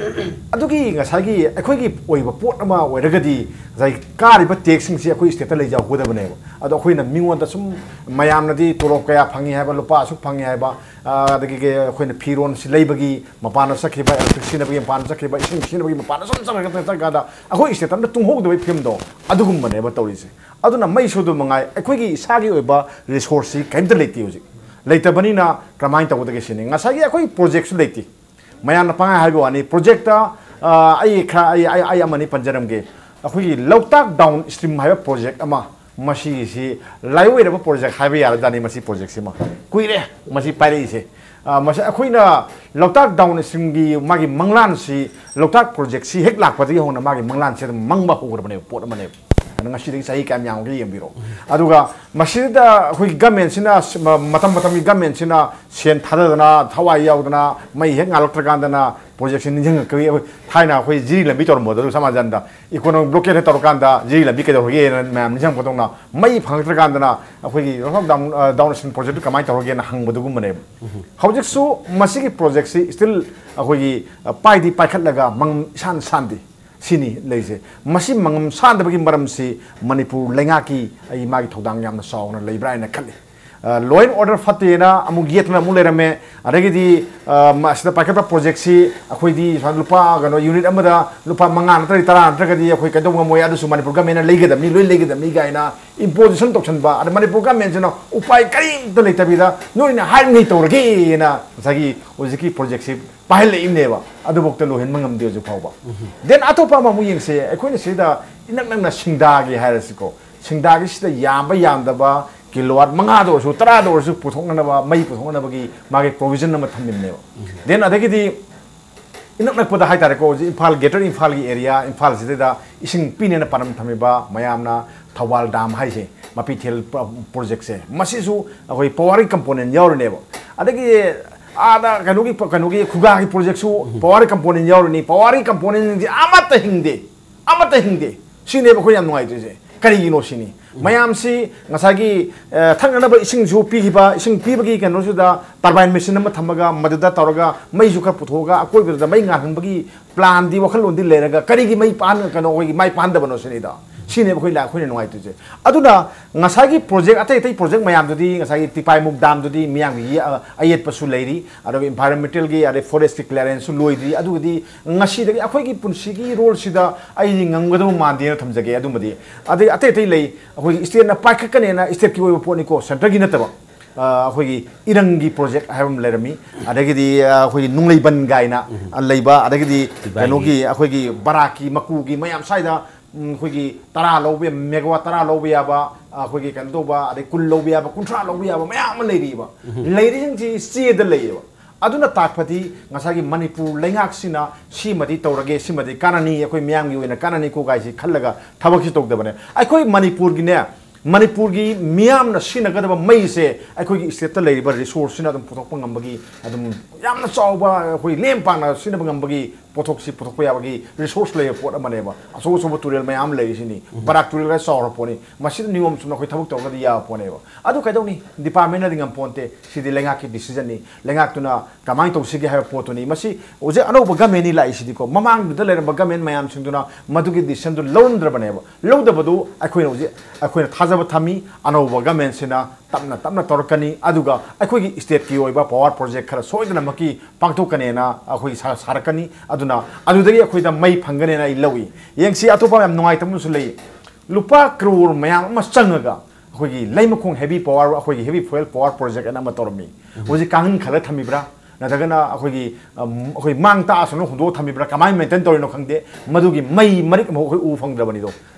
ꯑꯗꯨꯒꯤ ꯉꯁꯥꯏꯒꯤ ꯑꯩꯈꯣꯏꯒꯤ ꯑꯣꯏꯕ ꯄꯣꯠ ꯑꯃ ꯑꯣꯏꯔꯒꯗꯤ ꯉꯁꯥꯏ ꯀꯥꯔꯤꯕ ꯇꯦꯛꯁꯁꯤꯡꯁꯦ ꯑꯩꯈꯣꯏ ꯁ꯭ꯇꯦꯠꯇ ꯂꯩꯖꯍꯧꯒꯗꯕꯅꯦꯕ꯫ ꯑꯗꯣ ꯑꯩꯈꯣꯏꯅ ꯃꯤꯉꯣꯟꯗ ꯁꯨꯝ ꯃꯌꯥꯝꯅꯗꯤ ꯇꯣꯂꯣꯞ ꯀꯌꯥ ꯐꯪꯉꯤ ꯍꯥꯏꯕ, ꯂꯨꯄꯥ ꯑꯁꯨꯛ ꯐꯪꯉꯤ ꯍꯥꯏꯕ, ꯑ, ꯑꯗꯒꯤ ꯑꯩꯈꯣꯏꯅ ꯐꯤꯔꯣꯟꯁꯤ ꯂꯩꯕꯒꯤ ꯃꯄꯥꯟꯗ ꯆꯠꯈꯤꯕ, ꯏꯂꯦꯛꯇ꯭ꯔꯤꯛ ꯁꯤꯖꯤꯟꯅꯕꯒꯤ ꯃꯄꯥꯟꯗ ꯆꯠꯈꯤꯕ, ꯏꯁꯤꯡ ꯁꯤꯖꯤꯟꯅꯕꯒꯤ ꯃꯄꯥꯟꯗ ꯁꯨꯝ ꯆꯠꯈ꯭ꯔꯒ ꯆꯠꯈ꯭ꯔꯀꯥꯟꯗ ꯑꯩꯈꯣꯏ ꯁ꯭ꯇꯦꯠ ꯑꯝꯇ ꯇꯨꯡꯍꯧꯗꯕꯒꯤ ꯐꯤꯕꯝꯗꯣ ꯑꯗꯨꯒꯨꯝꯕꯅꯦꯕ ꯇꯧꯔꯤꯁꯦ꯫ ꯑꯗꯨꯅ ꯃꯩꯁꯨ ꯑꯗꯨ ꯃꯉꯥꯏ, ꯑꯩꯈꯣꯏꯒꯤ ꯏꯁꯥꯒꯤ ꯑꯣꯏꯕ ꯔꯤꯁꯣꯔꯁꯁꯤ ꯀꯔꯤꯝꯇ ꯂꯩꯇꯦ ꯍꯧꯖꯤꯛ꯫ ꯂꯩꯇꯕꯅꯤꯅ ꯀꯔꯝꯍꯥꯏꯅ ꯇꯧꯒꯗꯒꯦ ꯁꯤꯅꯤ꯫ ꯉꯁꯥꯏꯒꯤ ꯑꯩꯈꯣꯏ ꯄ꯭ꯔꯣꯖꯦꯛꯁꯨ ꯂꯩꯇꯦ꯫ ꯃꯌꯥꯝꯅ ꯄꯪꯍꯥꯏ ꯍꯥꯏꯕ ꯋꯥꯅꯤ꯫ ꯄ꯭ꯔꯣꯖꯦꯛꯇ, ꯑ, ꯑꯩ ꯈꯔ, ꯑꯩ, ꯑꯩ, ꯑꯩ ꯑꯃꯅꯤ ꯄꯟꯖꯔꯝꯒꯦ꯫ ꯑꯩꯈꯣꯏꯒꯤ ꯂꯣꯛꯇꯥꯛ ꯗꯥꯎꯟ ꯁ꯭ꯇ꯭ꯔꯤꯝ ꯍꯥꯏꯕ ꯄ꯭ꯔꯣꯖꯦꯛ ꯑꯃ, ꯃꯁꯤꯒꯤꯁꯤ ꯂꯥꯏꯑꯣꯏꯔꯕ ꯄ꯭ꯔꯣꯖꯦꯛ ꯍꯥꯏꯕ ꯌꯥꯔꯖꯥꯠꯅꯤ꯫ ꯃꯁꯤ ꯄ꯭ꯔꯣꯖꯦꯛꯁꯤꯃ ꯀꯨꯏꯔꯦ ꯃꯁꯤ ꯄꯥꯏꯔꯛꯏꯁꯦ꯫ ꯑ, ꯃꯁꯤ ꯑꯩꯈꯣꯏꯅ ꯂꯣꯛꯇꯥꯛ ꯗꯥꯎꯟ ꯁ꯭ꯇ꯭ꯔꯤꯝꯒꯤ ꯃꯥꯒꯤ ꯃꯪꯂꯥꯟꯁꯤ, ꯂꯣꯛꯇꯥꯛ ꯄ꯭ꯔꯣꯖꯦꯛꯁꯤ ꯍꯦꯛ ꯂꯥꯛꯄꯗꯒꯤ ꯍꯧꯅ ꯃꯥꯒꯤ ꯃꯪꯂꯥꯟꯁꯤ ꯑꯗꯨꯝ ꯃꯪꯕ ꯍꯧꯈ꯭ꯔꯕꯅꯦꯕ, ꯄꯣꯠ ꯑꯃꯅꯦꯕ꯫ ꯑꯗꯣ ꯉꯁꯤꯗꯒꯤ ꯆꯍꯤ ꯀꯌꯥꯝ ꯌꯥꯝꯒꯦ ꯌꯦꯡꯕꯤꯔꯣ꯫ ꯑꯗꯨꯒ ꯃꯁꯤꯗ ꯑꯩꯈꯣꯏꯒꯤ ꯒꯃꯦꯟꯁꯤꯅ, ꯃ-, ꯃꯇꯝ ꯃꯇꯝꯒꯤ ꯒꯃꯦꯟꯁꯤꯅ ꯁꯦꯟ ꯊꯥꯗꯗꯅ, ꯊꯋꯥꯏ ꯌꯥꯎꯗꯅ, ꯃꯩ ꯍꯦꯛ ꯉꯥꯜꯂꯛꯇ꯭ꯔꯀꯥꯟꯗꯅ ꯄ꯭ꯔꯣꯖꯦꯛꯁꯤ ꯅꯤꯡꯁꯤꯡꯉꯛꯀꯅꯤ꯫ ꯑꯩꯈꯣꯏ ꯊꯥꯏꯅ ꯑꯩꯈꯣꯏ ꯖꯤꯔꯤ ꯂꯝꯕꯤ ꯇꯧꯔꯝꯕꯗꯣ, ꯁꯝꯅ ꯍꯥꯏꯔꯕꯗ ꯏꯀꯣꯅꯣꯃꯤꯛ ꯕ꯭ꯂꯣꯀꯦꯠ ꯍꯦꯛ ꯇꯧꯔꯀꯥꯟꯗ ꯖꯤꯔꯤ ꯂꯝꯕꯤ ꯀꯩꯗꯧꯔꯒꯦꯅ ꯃꯌꯥꯝ ꯅꯤꯡꯁꯤꯡꯉꯛꯄꯗꯧꯅ, ꯃꯩ ꯐꯪꯉꯛꯇ꯭ꯔꯀꯥꯟꯗꯅ ꯑꯩꯈꯣꯏꯒꯤ ꯂꯣꯛꯇꯥꯛ ꯗꯥꯎꯟ, ꯑ, ꯗꯥꯎꯟ ꯁ꯭ꯇ꯭ꯔꯤꯝ ꯄ꯭ꯔꯣꯖꯦꯛꯇꯨ ꯀꯃꯥꯏꯅ ꯇꯧꯔꯒꯦꯅ ꯍꯪꯕꯗꯨꯒꯨꯝꯕꯅꯦꯕ꯫ ꯍꯧꯖꯤꯛꯁꯨ ꯃꯁꯤꯒꯤ ꯄ꯭ꯔꯣꯖꯦꯛꯁꯤ ꯁ꯭ꯇꯤꯜ ꯑꯩꯈꯣꯏꯒꯤ, ꯑ, ꯄꯥꯏꯗꯤ ꯄꯥꯏꯈꯠꯂꯒ ꯃꯪ ꯏꯁꯥꯟ ꯁꯥꯟꯗꯦ꯫ ꯁꯤꯅꯤ ꯂꯩꯔꯤꯁꯦ꯫ ꯃꯁꯤ ꯃꯪꯉꯝ ꯁꯥꯟꯗꯕꯒꯤ ꯃꯔꯝꯁꯤ ꯃꯅꯤꯄꯨꯔ ꯂꯩꯉꯥꯛꯀꯤ ꯑꯩ ꯃꯥꯒꯤ ꯊꯧꯗꯥꯡ ꯌꯥꯝꯅ ꯆꯥꯎꯅ ꯂꯩꯕ꯭ꯔꯥ ꯍꯥꯏꯅ ꯈꯜꯂꯤ꯫ ꯂꯣ ꯑꯦꯟ ꯑꯣꯔꯗꯔ ꯐꯠꯇꯦꯅ ꯑꯃꯨꯛ ꯌꯦꯠꯇꯅ ꯑꯃꯨꯛ ꯂꯩꯔꯝꯃꯦ꯫ ꯑꯗꯒꯤꯗꯤ ꯑ, ꯃ-, ꯑꯁꯤꯗ ꯄꯥꯏꯈꯠꯄ ꯄ꯭ꯔꯣꯖꯦꯛꯁꯤ ꯑꯩꯈꯣꯏꯗꯤ ꯁꯨꯃꯥꯏꯅ ꯂꯨꯄꯥ, ꯀꯩꯅꯣ, ꯌꯨꯅꯤꯠ ꯑꯃꯗ ꯂꯨꯄꯥ ꯃꯉꯥ ꯅꯠꯇ꯭ꯔꯗꯤ ꯇꯔꯥ ꯅꯠꯇ꯭ꯔꯒꯗꯤ ꯑꯩꯈꯣꯏ ꯀꯩꯗꯧ ꯉꯝꯃꯣꯏ, ꯑꯗꯨꯁꯨ ꯃꯅꯤꯄꯨꯔ ꯒꯃꯦꯟꯅ ꯂꯩꯒꯗꯕꯅꯤ, ꯂꯣꯏ ꯂꯩꯒꯗꯕꯅꯤ ꯀꯥꯏꯅ ꯏꯝꯄꯣꯖꯤꯁꯟ ꯇꯧꯁꯟꯕ꯫ ꯑꯗ ꯃꯅꯤꯄꯨꯔ ꯒꯃꯦꯟꯁꯤꯅ ꯎꯄꯥꯏ ꯀꯔꯤꯝꯇ ꯂꯩꯇꯕꯤꯗ ꯅꯣꯏꯅ ꯍꯥꯏꯔꯤꯉꯩ ꯇꯧꯔꯒꯦꯅ ꯉꯁꯥꯏꯒꯤ ꯍꯧꯖꯤꯛꯀꯤ ꯄ꯭ꯔꯣꯖꯦꯛꯁꯤ ꯄꯥꯏꯍꯜꯂꯛꯏꯕꯅꯦꯕ꯫ ꯑꯗꯨꯐꯥꯎꯗ ꯂꯣꯏꯍꯟꯕ ꯉꯝꯗꯦ ꯍꯧꯖꯤꯛ ꯐꯥꯎꯕ꯫ ꯗꯦꯟ ꯑꯇꯣꯞꯄ ꯑꯃꯃꯨꯛ ꯌꯦꯡꯁꯦ꯫ ꯑꯩꯈꯣꯏꯅ ꯁꯤꯗ ꯏꯅꯛ ꯅꯛꯅ ꯁꯤꯡꯗꯥꯒꯤ ꯍꯥꯏꯔꯁꯤꯀꯣ, ꯁꯤꯡꯗꯥꯒꯤꯁꯤꯗ ꯌꯥꯝꯕ ꯌꯥꯝꯗꯕ ꯀꯤꯂꯣꯋꯥꯠ ꯃꯉꯥꯗ ꯑꯣꯏꯔꯁꯨ, ꯇꯔꯥꯗ ꯑꯣꯏꯔꯁꯨ ꯄꯨꯊꯣꯛꯅꯅꯕ, ꯃꯩ ꯄꯨꯊꯣꯛꯅꯅꯕꯒꯤ ꯃꯥꯒꯤ ꯄ꯭ꯔꯣꯕꯤꯖꯟ ꯑꯃ ꯊꯝꯃꯤꯕꯅꯦꯕ꯫ ꯗꯦꯟ ꯑꯗꯒꯤꯗꯤ ꯏꯅꯛ ꯅꯛꯄꯗ ꯍꯥꯏꯇꯥꯔꯦꯀꯣ, ꯍꯧꯖꯤꯛ ꯏꯝꯐꯥꯜ, ꯒ꯭ꯔꯦꯇꯔ ꯏꯝꯐꯥꯜꯒꯤ ꯑꯦꯔꯤꯌꯥ, ꯏꯝꯐꯥꯜꯁꯤꯗꯩꯗ ꯏꯁꯤꯡ ꯄꯤꯅꯦꯅ ꯄꯥꯟꯗꯝ ꯊꯝꯃꯤꯕ ꯃꯌꯥꯝꯅ ꯊꯧꯕꯥꯜ ꯗꯥꯝ ꯍꯥꯏꯁꯦ, ꯃꯄꯤꯊꯦꯜ ꯄ-, ꯄ꯭ꯔꯣꯖꯦꯛꯁꯦ, ꯃꯁꯤꯁꯨ ꯑꯩꯈꯣꯏ ꯄꯋꯥꯔꯒꯤ ꯀꯝꯄꯣꯅꯦꯟ ꯌꯥꯎꯔꯤꯅꯦꯕ꯫ ꯑꯗꯒꯤ ꯑꯥꯗ ꯀꯩꯅꯣꯒꯤ ꯄ-, ꯀꯩꯅꯣꯒꯤ ꯈꯨꯒꯥꯒꯤ ꯄ꯭ꯔꯣꯖꯦꯛꯁꯨ ꯄꯋꯥꯔꯒꯤ ꯀꯝꯄꯣꯅꯦꯟ ꯌꯥꯎꯔꯤꯅꯤ꯫ ꯄꯋꯥꯔꯒꯤ ꯀꯝꯄꯣꯅꯦꯟꯁꯤꯡꯁꯦ ꯑꯃꯠꯇ ꯍꯤꯡꯗꯦ, ꯑꯃꯠꯇ ꯍꯤꯡꯗꯦ꯫ ꯁꯤꯅꯦꯕ ꯑꯩꯈꯣꯏ ꯌꯥꯝ ꯅꯨꯡꯉꯥꯏꯇ꯭ꯔꯤꯁꯦ꯫ ꯀꯔꯤꯒꯤꯅꯣ ꯁꯤꯅꯤ꯫ ꯃꯌꯥꯝꯁꯤ ꯉꯁꯥꯏꯒꯤ, ꯑ, ꯊꯛꯅꯅꯕ ꯏꯁꯤꯡꯁꯨ ꯄꯤꯈꯤꯕ, ꯏꯁꯤꯡ ꯄꯤꯕꯒꯤ ꯀꯩꯅꯣꯁꯤꯗ ꯇꯔꯕꯥꯏꯟ ꯃꯦꯆꯤꯟ ꯑꯃ ꯊꯝꯃꯒ ꯃꯗꯨꯗ ꯇꯧꯔꯒ ꯃꯩꯁꯨ ꯈꯔ ꯄꯨꯊꯣꯛꯑꯒ ꯑꯀꯣꯏꯕꯗꯨꯗ ꯃꯩ ꯉꯥꯟꯍꯟꯕꯒꯤ ꯄ꯭ꯂꯥꯟꯗꯤ, ꯋꯥꯈꯜꯂꯣꯟꯗꯤ ꯂꯩꯔꯒ ꯀꯔꯤꯒꯤ ꯃꯩ ꯄꯥꯟ-, ꯀꯩꯅꯣ, ꯑꯩꯈꯣꯏꯒꯤ ꯃꯥꯏ ꯄꯥꯟꯗꯕꯅꯣ ꯁꯤꯅꯤꯗ꯫ ꯁꯤꯅꯦꯕ ꯑꯩꯈꯣꯏ ꯂꯥ-, ꯑꯩꯈꯣꯏꯅ ꯅꯨꯡꯉꯥꯏꯇ꯭ꯔꯤꯁꯦ꯫ ꯑꯗꯨꯅ ꯉꯁꯥꯏꯒꯤ ꯄ꯭ꯔꯣꯖꯦꯛ, ꯑꯇꯩ ꯑꯇꯩ ꯄ꯭ꯔꯣꯖꯦꯛ ꯃꯌꯥꯝꯗꯨꯗꯤ, ꯉꯁꯥꯏꯒꯤ ꯇꯤꯄꯥꯏꯃꯨꯛ ꯗꯥꯝꯗꯨꯗꯤ ꯃꯤꯌꯥꯝꯒꯤ ꯌꯦ-, ꯑ, ꯑꯌꯦꯠꯄꯁꯨ ꯂꯩꯔꯤ, ꯑꯗꯨꯒ ꯏꯟꯚꯥꯏꯔꯣꯟꯃꯦꯟꯇꯦꯜꯒꯤ ꯑꯗꯩ ꯐꯣꯔꯦꯁꯀꯤ ꯀ꯭ꯂꯤꯌꯥꯔꯦꯟꯁꯁꯨ ꯂꯣꯏꯗ꯭ꯔꯤ꯫ ꯑꯗꯨꯒꯗꯤ ꯉꯁꯤꯗꯒꯤ ꯑꯩꯈꯣꯏꯒꯤ ꯄꯨꯟꯁꯤꯒꯤ ꯔꯣꯜꯁꯤꯗ ꯑꯩꯗꯤ ꯉꯝꯒꯗꯕ ꯃꯥꯟꯗꯦꯅ ꯊꯝꯖꯒꯦ꯫ ꯑꯗꯨꯃꯗꯤ ꯑꯗꯩ ꯑꯇꯩ ꯑꯇꯩ ꯂꯩ, ꯑꯩꯈꯣꯏꯒꯤ ꯁ꯭ꯇꯦꯠꯅ ꯄꯥꯏꯈꯠꯀꯅꯦꯅ ꯁ꯭ꯇꯦꯠꯀꯤ ꯑꯣꯏꯕ ꯄꯣꯠꯅꯤꯀꯣ, ꯁꯦꯟꯇꯔꯒꯤ ꯅꯠꯇꯕ꯫ ꯑ, ꯑꯩꯈꯣꯏꯒꯤ ꯏꯔꯪꯒꯤ ꯄ꯭ꯔꯣꯖꯦꯛ ꯍꯥꯏꯕ ꯑꯃ ꯂꯩꯔꯝꯃꯤ, ꯑꯗꯒꯤꯗꯤ, ꯑ, ꯑꯩꯈꯣꯏꯒꯤ ꯅꯨꯡꯂꯩꯕꯟ ꯀꯥꯏꯅ, ꯑ, ꯂꯩꯕ, ꯑꯗꯒꯤꯗꯤ ꯗꯤꯕꯥꯏꯒꯤ꯫ ꯀꯩꯅꯣꯒꯤ ꯑꯩꯈꯣꯏꯒꯤ ꯕꯔꯥꯛꯀꯤ ꯃꯀꯨꯒꯤ ꯃꯌꯥꯝ ꯁ꯭ꯋꯥꯏꯗ, ꯎꯝ, ꯑꯩꯈꯣꯏꯒꯤ ꯇꯔꯥ ꯂꯧꯕ ꯌꯥ-, ꯃꯦꯒꯥꯋꯥꯠ ꯇꯔꯥ ꯂꯧꯕ ꯌꯥꯕ, ꯑ, ꯑꯩꯈꯣꯏꯒꯤ ꯀꯩꯅꯣ ꯇꯧꯕ, ꯑꯗꯩ ꯀꯨꯟ ꯂꯧꯕ ꯌꯥꯕ, ꯀꯨꯟꯊ꯭ꯔꯥ ꯂꯧꯕ ꯌꯥꯕ ꯃꯌꯥꯝ ꯑꯃ ꯂꯩꯔꯤꯕ꯫ ꯂꯩꯔꯤꯁꯤꯡꯁꯤ ꯆꯦꯗ ꯂꯩꯌꯦꯕ꯫ ꯑꯗꯨꯅ ꯇꯥꯛꯄꯗꯤ ꯉꯁꯥꯏꯒꯤ ꯃꯅꯤꯄꯨꯔ ꯂꯩꯉꯥꯛꯁꯤꯅ ꯁꯤꯃꯗꯤ ꯇꯧꯔꯒꯦ, ꯁꯤꯃꯗꯤ ꯀꯥꯟꯅꯅꯤ, ꯑꯩꯈꯣꯏ ꯃꯤꯌꯥꯝꯒꯤ ꯑꯣꯏꯅ ꯀꯥꯟꯅꯅꯤꯀꯣ ꯀꯥꯏꯁꯤ ꯈꯜꯂꯒ ꯊꯕꯛꯁꯤ ꯇꯧꯗꯕꯅꯦ꯫ ꯑꯩꯈꯣꯏ ꯃꯅꯤꯄꯨꯔꯒꯤꯅꯦ, ꯃꯅꯤꯄꯨꯔꯒꯤ ꯃꯤꯌꯥꯝꯅ ꯁꯤꯖꯤꯟꯅꯒꯗꯕ ꯃꯩꯁꯦ ꯑꯩꯈꯣꯏꯒꯤ ꯁ꯭ꯇꯦꯠꯇ ꯂꯩꯔꯤꯕ ꯔꯤꯁꯣꯔꯁꯁꯤꯅ ꯑꯗꯨꯝ ꯄꯨꯊꯣꯛꯄ ꯉꯝꯕꯒꯤ, ꯑꯗꯨꯝ ꯌꯥꯝꯅ ꯆꯥꯎꯕ, ꯑꯩꯈꯣꯏ ꯂꯦꯝ ꯄꯥꯛꯅ ꯁꯤꯖꯤꯟꯅꯕ ꯉꯝꯕꯒꯤ ꯄꯣꯠꯊꯣꯛꯁꯤ ꯄꯨꯊꯣꯛꯄ ꯌꯥꯕꯒꯤ ꯔꯤꯁꯣꯔꯁ ꯂꯩꯕ ꯄꯣꯠ ꯑꯃꯅꯦꯕ꯫ ꯑꯆꯧ ꯑꯆꯧꯕ ꯇꯨꯔꯦꯜ ꯃꯌꯥꯝ ꯂꯩꯔꯤꯁꯤꯅꯤ꯫ ꯕꯔꯥꯛ ꯇꯨꯔꯦꯜꯒ ꯆꯥꯎꯔ ꯄꯣꯠꯅꯤ꯫ ꯃꯁꯤꯗ ꯅꯤꯌꯣꯝ ꯆꯨꯝꯅ ꯑꯩꯈꯣꯏ ꯊꯕꯛ ꯇꯧꯔꯒꯗꯤ ꯌꯥꯕ ꯄꯣꯠꯅꯦꯕ꯫ ꯑꯗꯨ ꯀꯩꯗꯧꯅꯤ? ꯗꯤꯄꯥꯔꯠꯃꯦꯟꯅꯗꯤ ꯉꯝꯄꯣꯟꯇꯦ꯫ ꯁꯤꯗꯤ ꯂꯩꯉꯥꯛꯀꯤ ꯗꯤꯁꯤꯖꯟꯅꯤ꯫ ꯂꯩꯉꯥꯛꯇꯨꯅ ꯀꯃꯥꯏꯅ ꯇꯧꯁꯤꯒꯦ ꯍꯥꯏꯕ ꯄꯣꯠꯇꯨꯅꯤ꯫ ꯃꯁꯤ ꯍꯧꯖꯤꯛ ꯑꯅꯧꯕ ꯒꯃꯦꯟꯅꯤ ꯂꯥꯛꯏꯁꯤꯗꯤꯀꯣ, ꯃꯃꯥꯡꯗꯨꯗ ꯂꯩꯔꯝꯕ ꯒꯃꯦꯟ ꯃꯌꯥꯝꯁꯤꯡꯗꯨꯅ ꯃꯗꯨꯒꯤ ꯗꯤꯁꯤꯖꯟꯗꯨ ꯂꯧꯔꯝꯗ꯭ꯔꯕꯅꯦꯕ꯫ ꯂꯧꯗꯕꯗꯨ ꯑꯩꯈꯣꯏꯅ ꯍꯧꯖꯤꯛ, ꯑꯩꯈꯣꯏꯅ ꯊꯥꯖꯕ ꯊꯝꯃꯤ, ꯑꯅꯧꯕ ꯒꯃꯦꯟꯁꯤꯅ ꯇꯞꯅ ꯇꯞꯅ ꯇꯧꯔꯛꯀꯅꯤ꯫ ꯑꯗꯨꯒ ꯑꯩꯈꯣꯏꯒꯤ stateꯀꯤ ꯑꯣꯏꯕ power project ꯈꯔ ꯁꯣꯏꯗꯅꯃꯛꯀꯤ ꯄꯥꯡꯊꯣꯛꯀꯅꯦꯅ ꯑꯩꯈꯣꯏ ꯁꯥ- ꯁꯥꯔꯛꯀꯅꯤ꯫ ꯑꯗꯨꯅ ꯑꯗꯨꯗꯒꯤ ꯑꯩꯈꯣꯏꯗ ꯃꯩ ꯐꯪꯒꯅꯦꯅ ꯑꯩ ꯂꯧꯏ꯫ ꯌꯦꯡꯁꯤ, ꯑꯇꯣꯞꯄ ꯌꯥꯝ ꯅꯨꯡꯉꯥꯏꯇꯕ ꯑꯃꯁꯨ ꯂꯩ꯫ ꯂꯨꯄꯥ ꯀ꯭ꯔꯣꯔ ꯃꯌꯥꯝ ꯑꯃ ꯆꯪꯉꯒ ꯑꯩꯈꯣꯏꯒꯤ ꯂꯩꯃꯈꯣꯡ heavy power, ꯑꯩꯈꯣꯏꯒꯤ heavy fuel power project ꯑꯅ ꯑꯃ ꯇꯧꯔꯝꯃꯤ꯫ ꯍꯧꯖꯤꯛ ꯀꯥꯡꯍꯟ ꯈꯜꯂ ꯊꯝꯃꯤꯕ꯭ꯔꯥ? ꯅꯠꯇ꯭ꯔꯒꯅ ꯑꯩꯈꯣꯏꯒꯤ, ꯑꯝ, ꯑꯩꯈꯣꯏ ꯃꯥꯡ ꯇꯥꯛꯑꯁꯨꯅ ꯍꯨꯟꯗꯣꯛꯑ ꯊꯝꯃꯤꯕ꯭ꯔꯥ? ꯀꯃꯥꯏꯅ maintain ꯇꯧꯔꯤꯅꯣ ꯈꯪꯗꯦ꯫ ꯃꯗꯨꯒꯤ ꯃꯩ ꯃꯔꯤꯛ ꯑꯃ ꯑꯩꯈꯣꯏ ꯎ ꯐꯪꯗ꯭ꯔꯕꯅꯤꯗꯣ꯫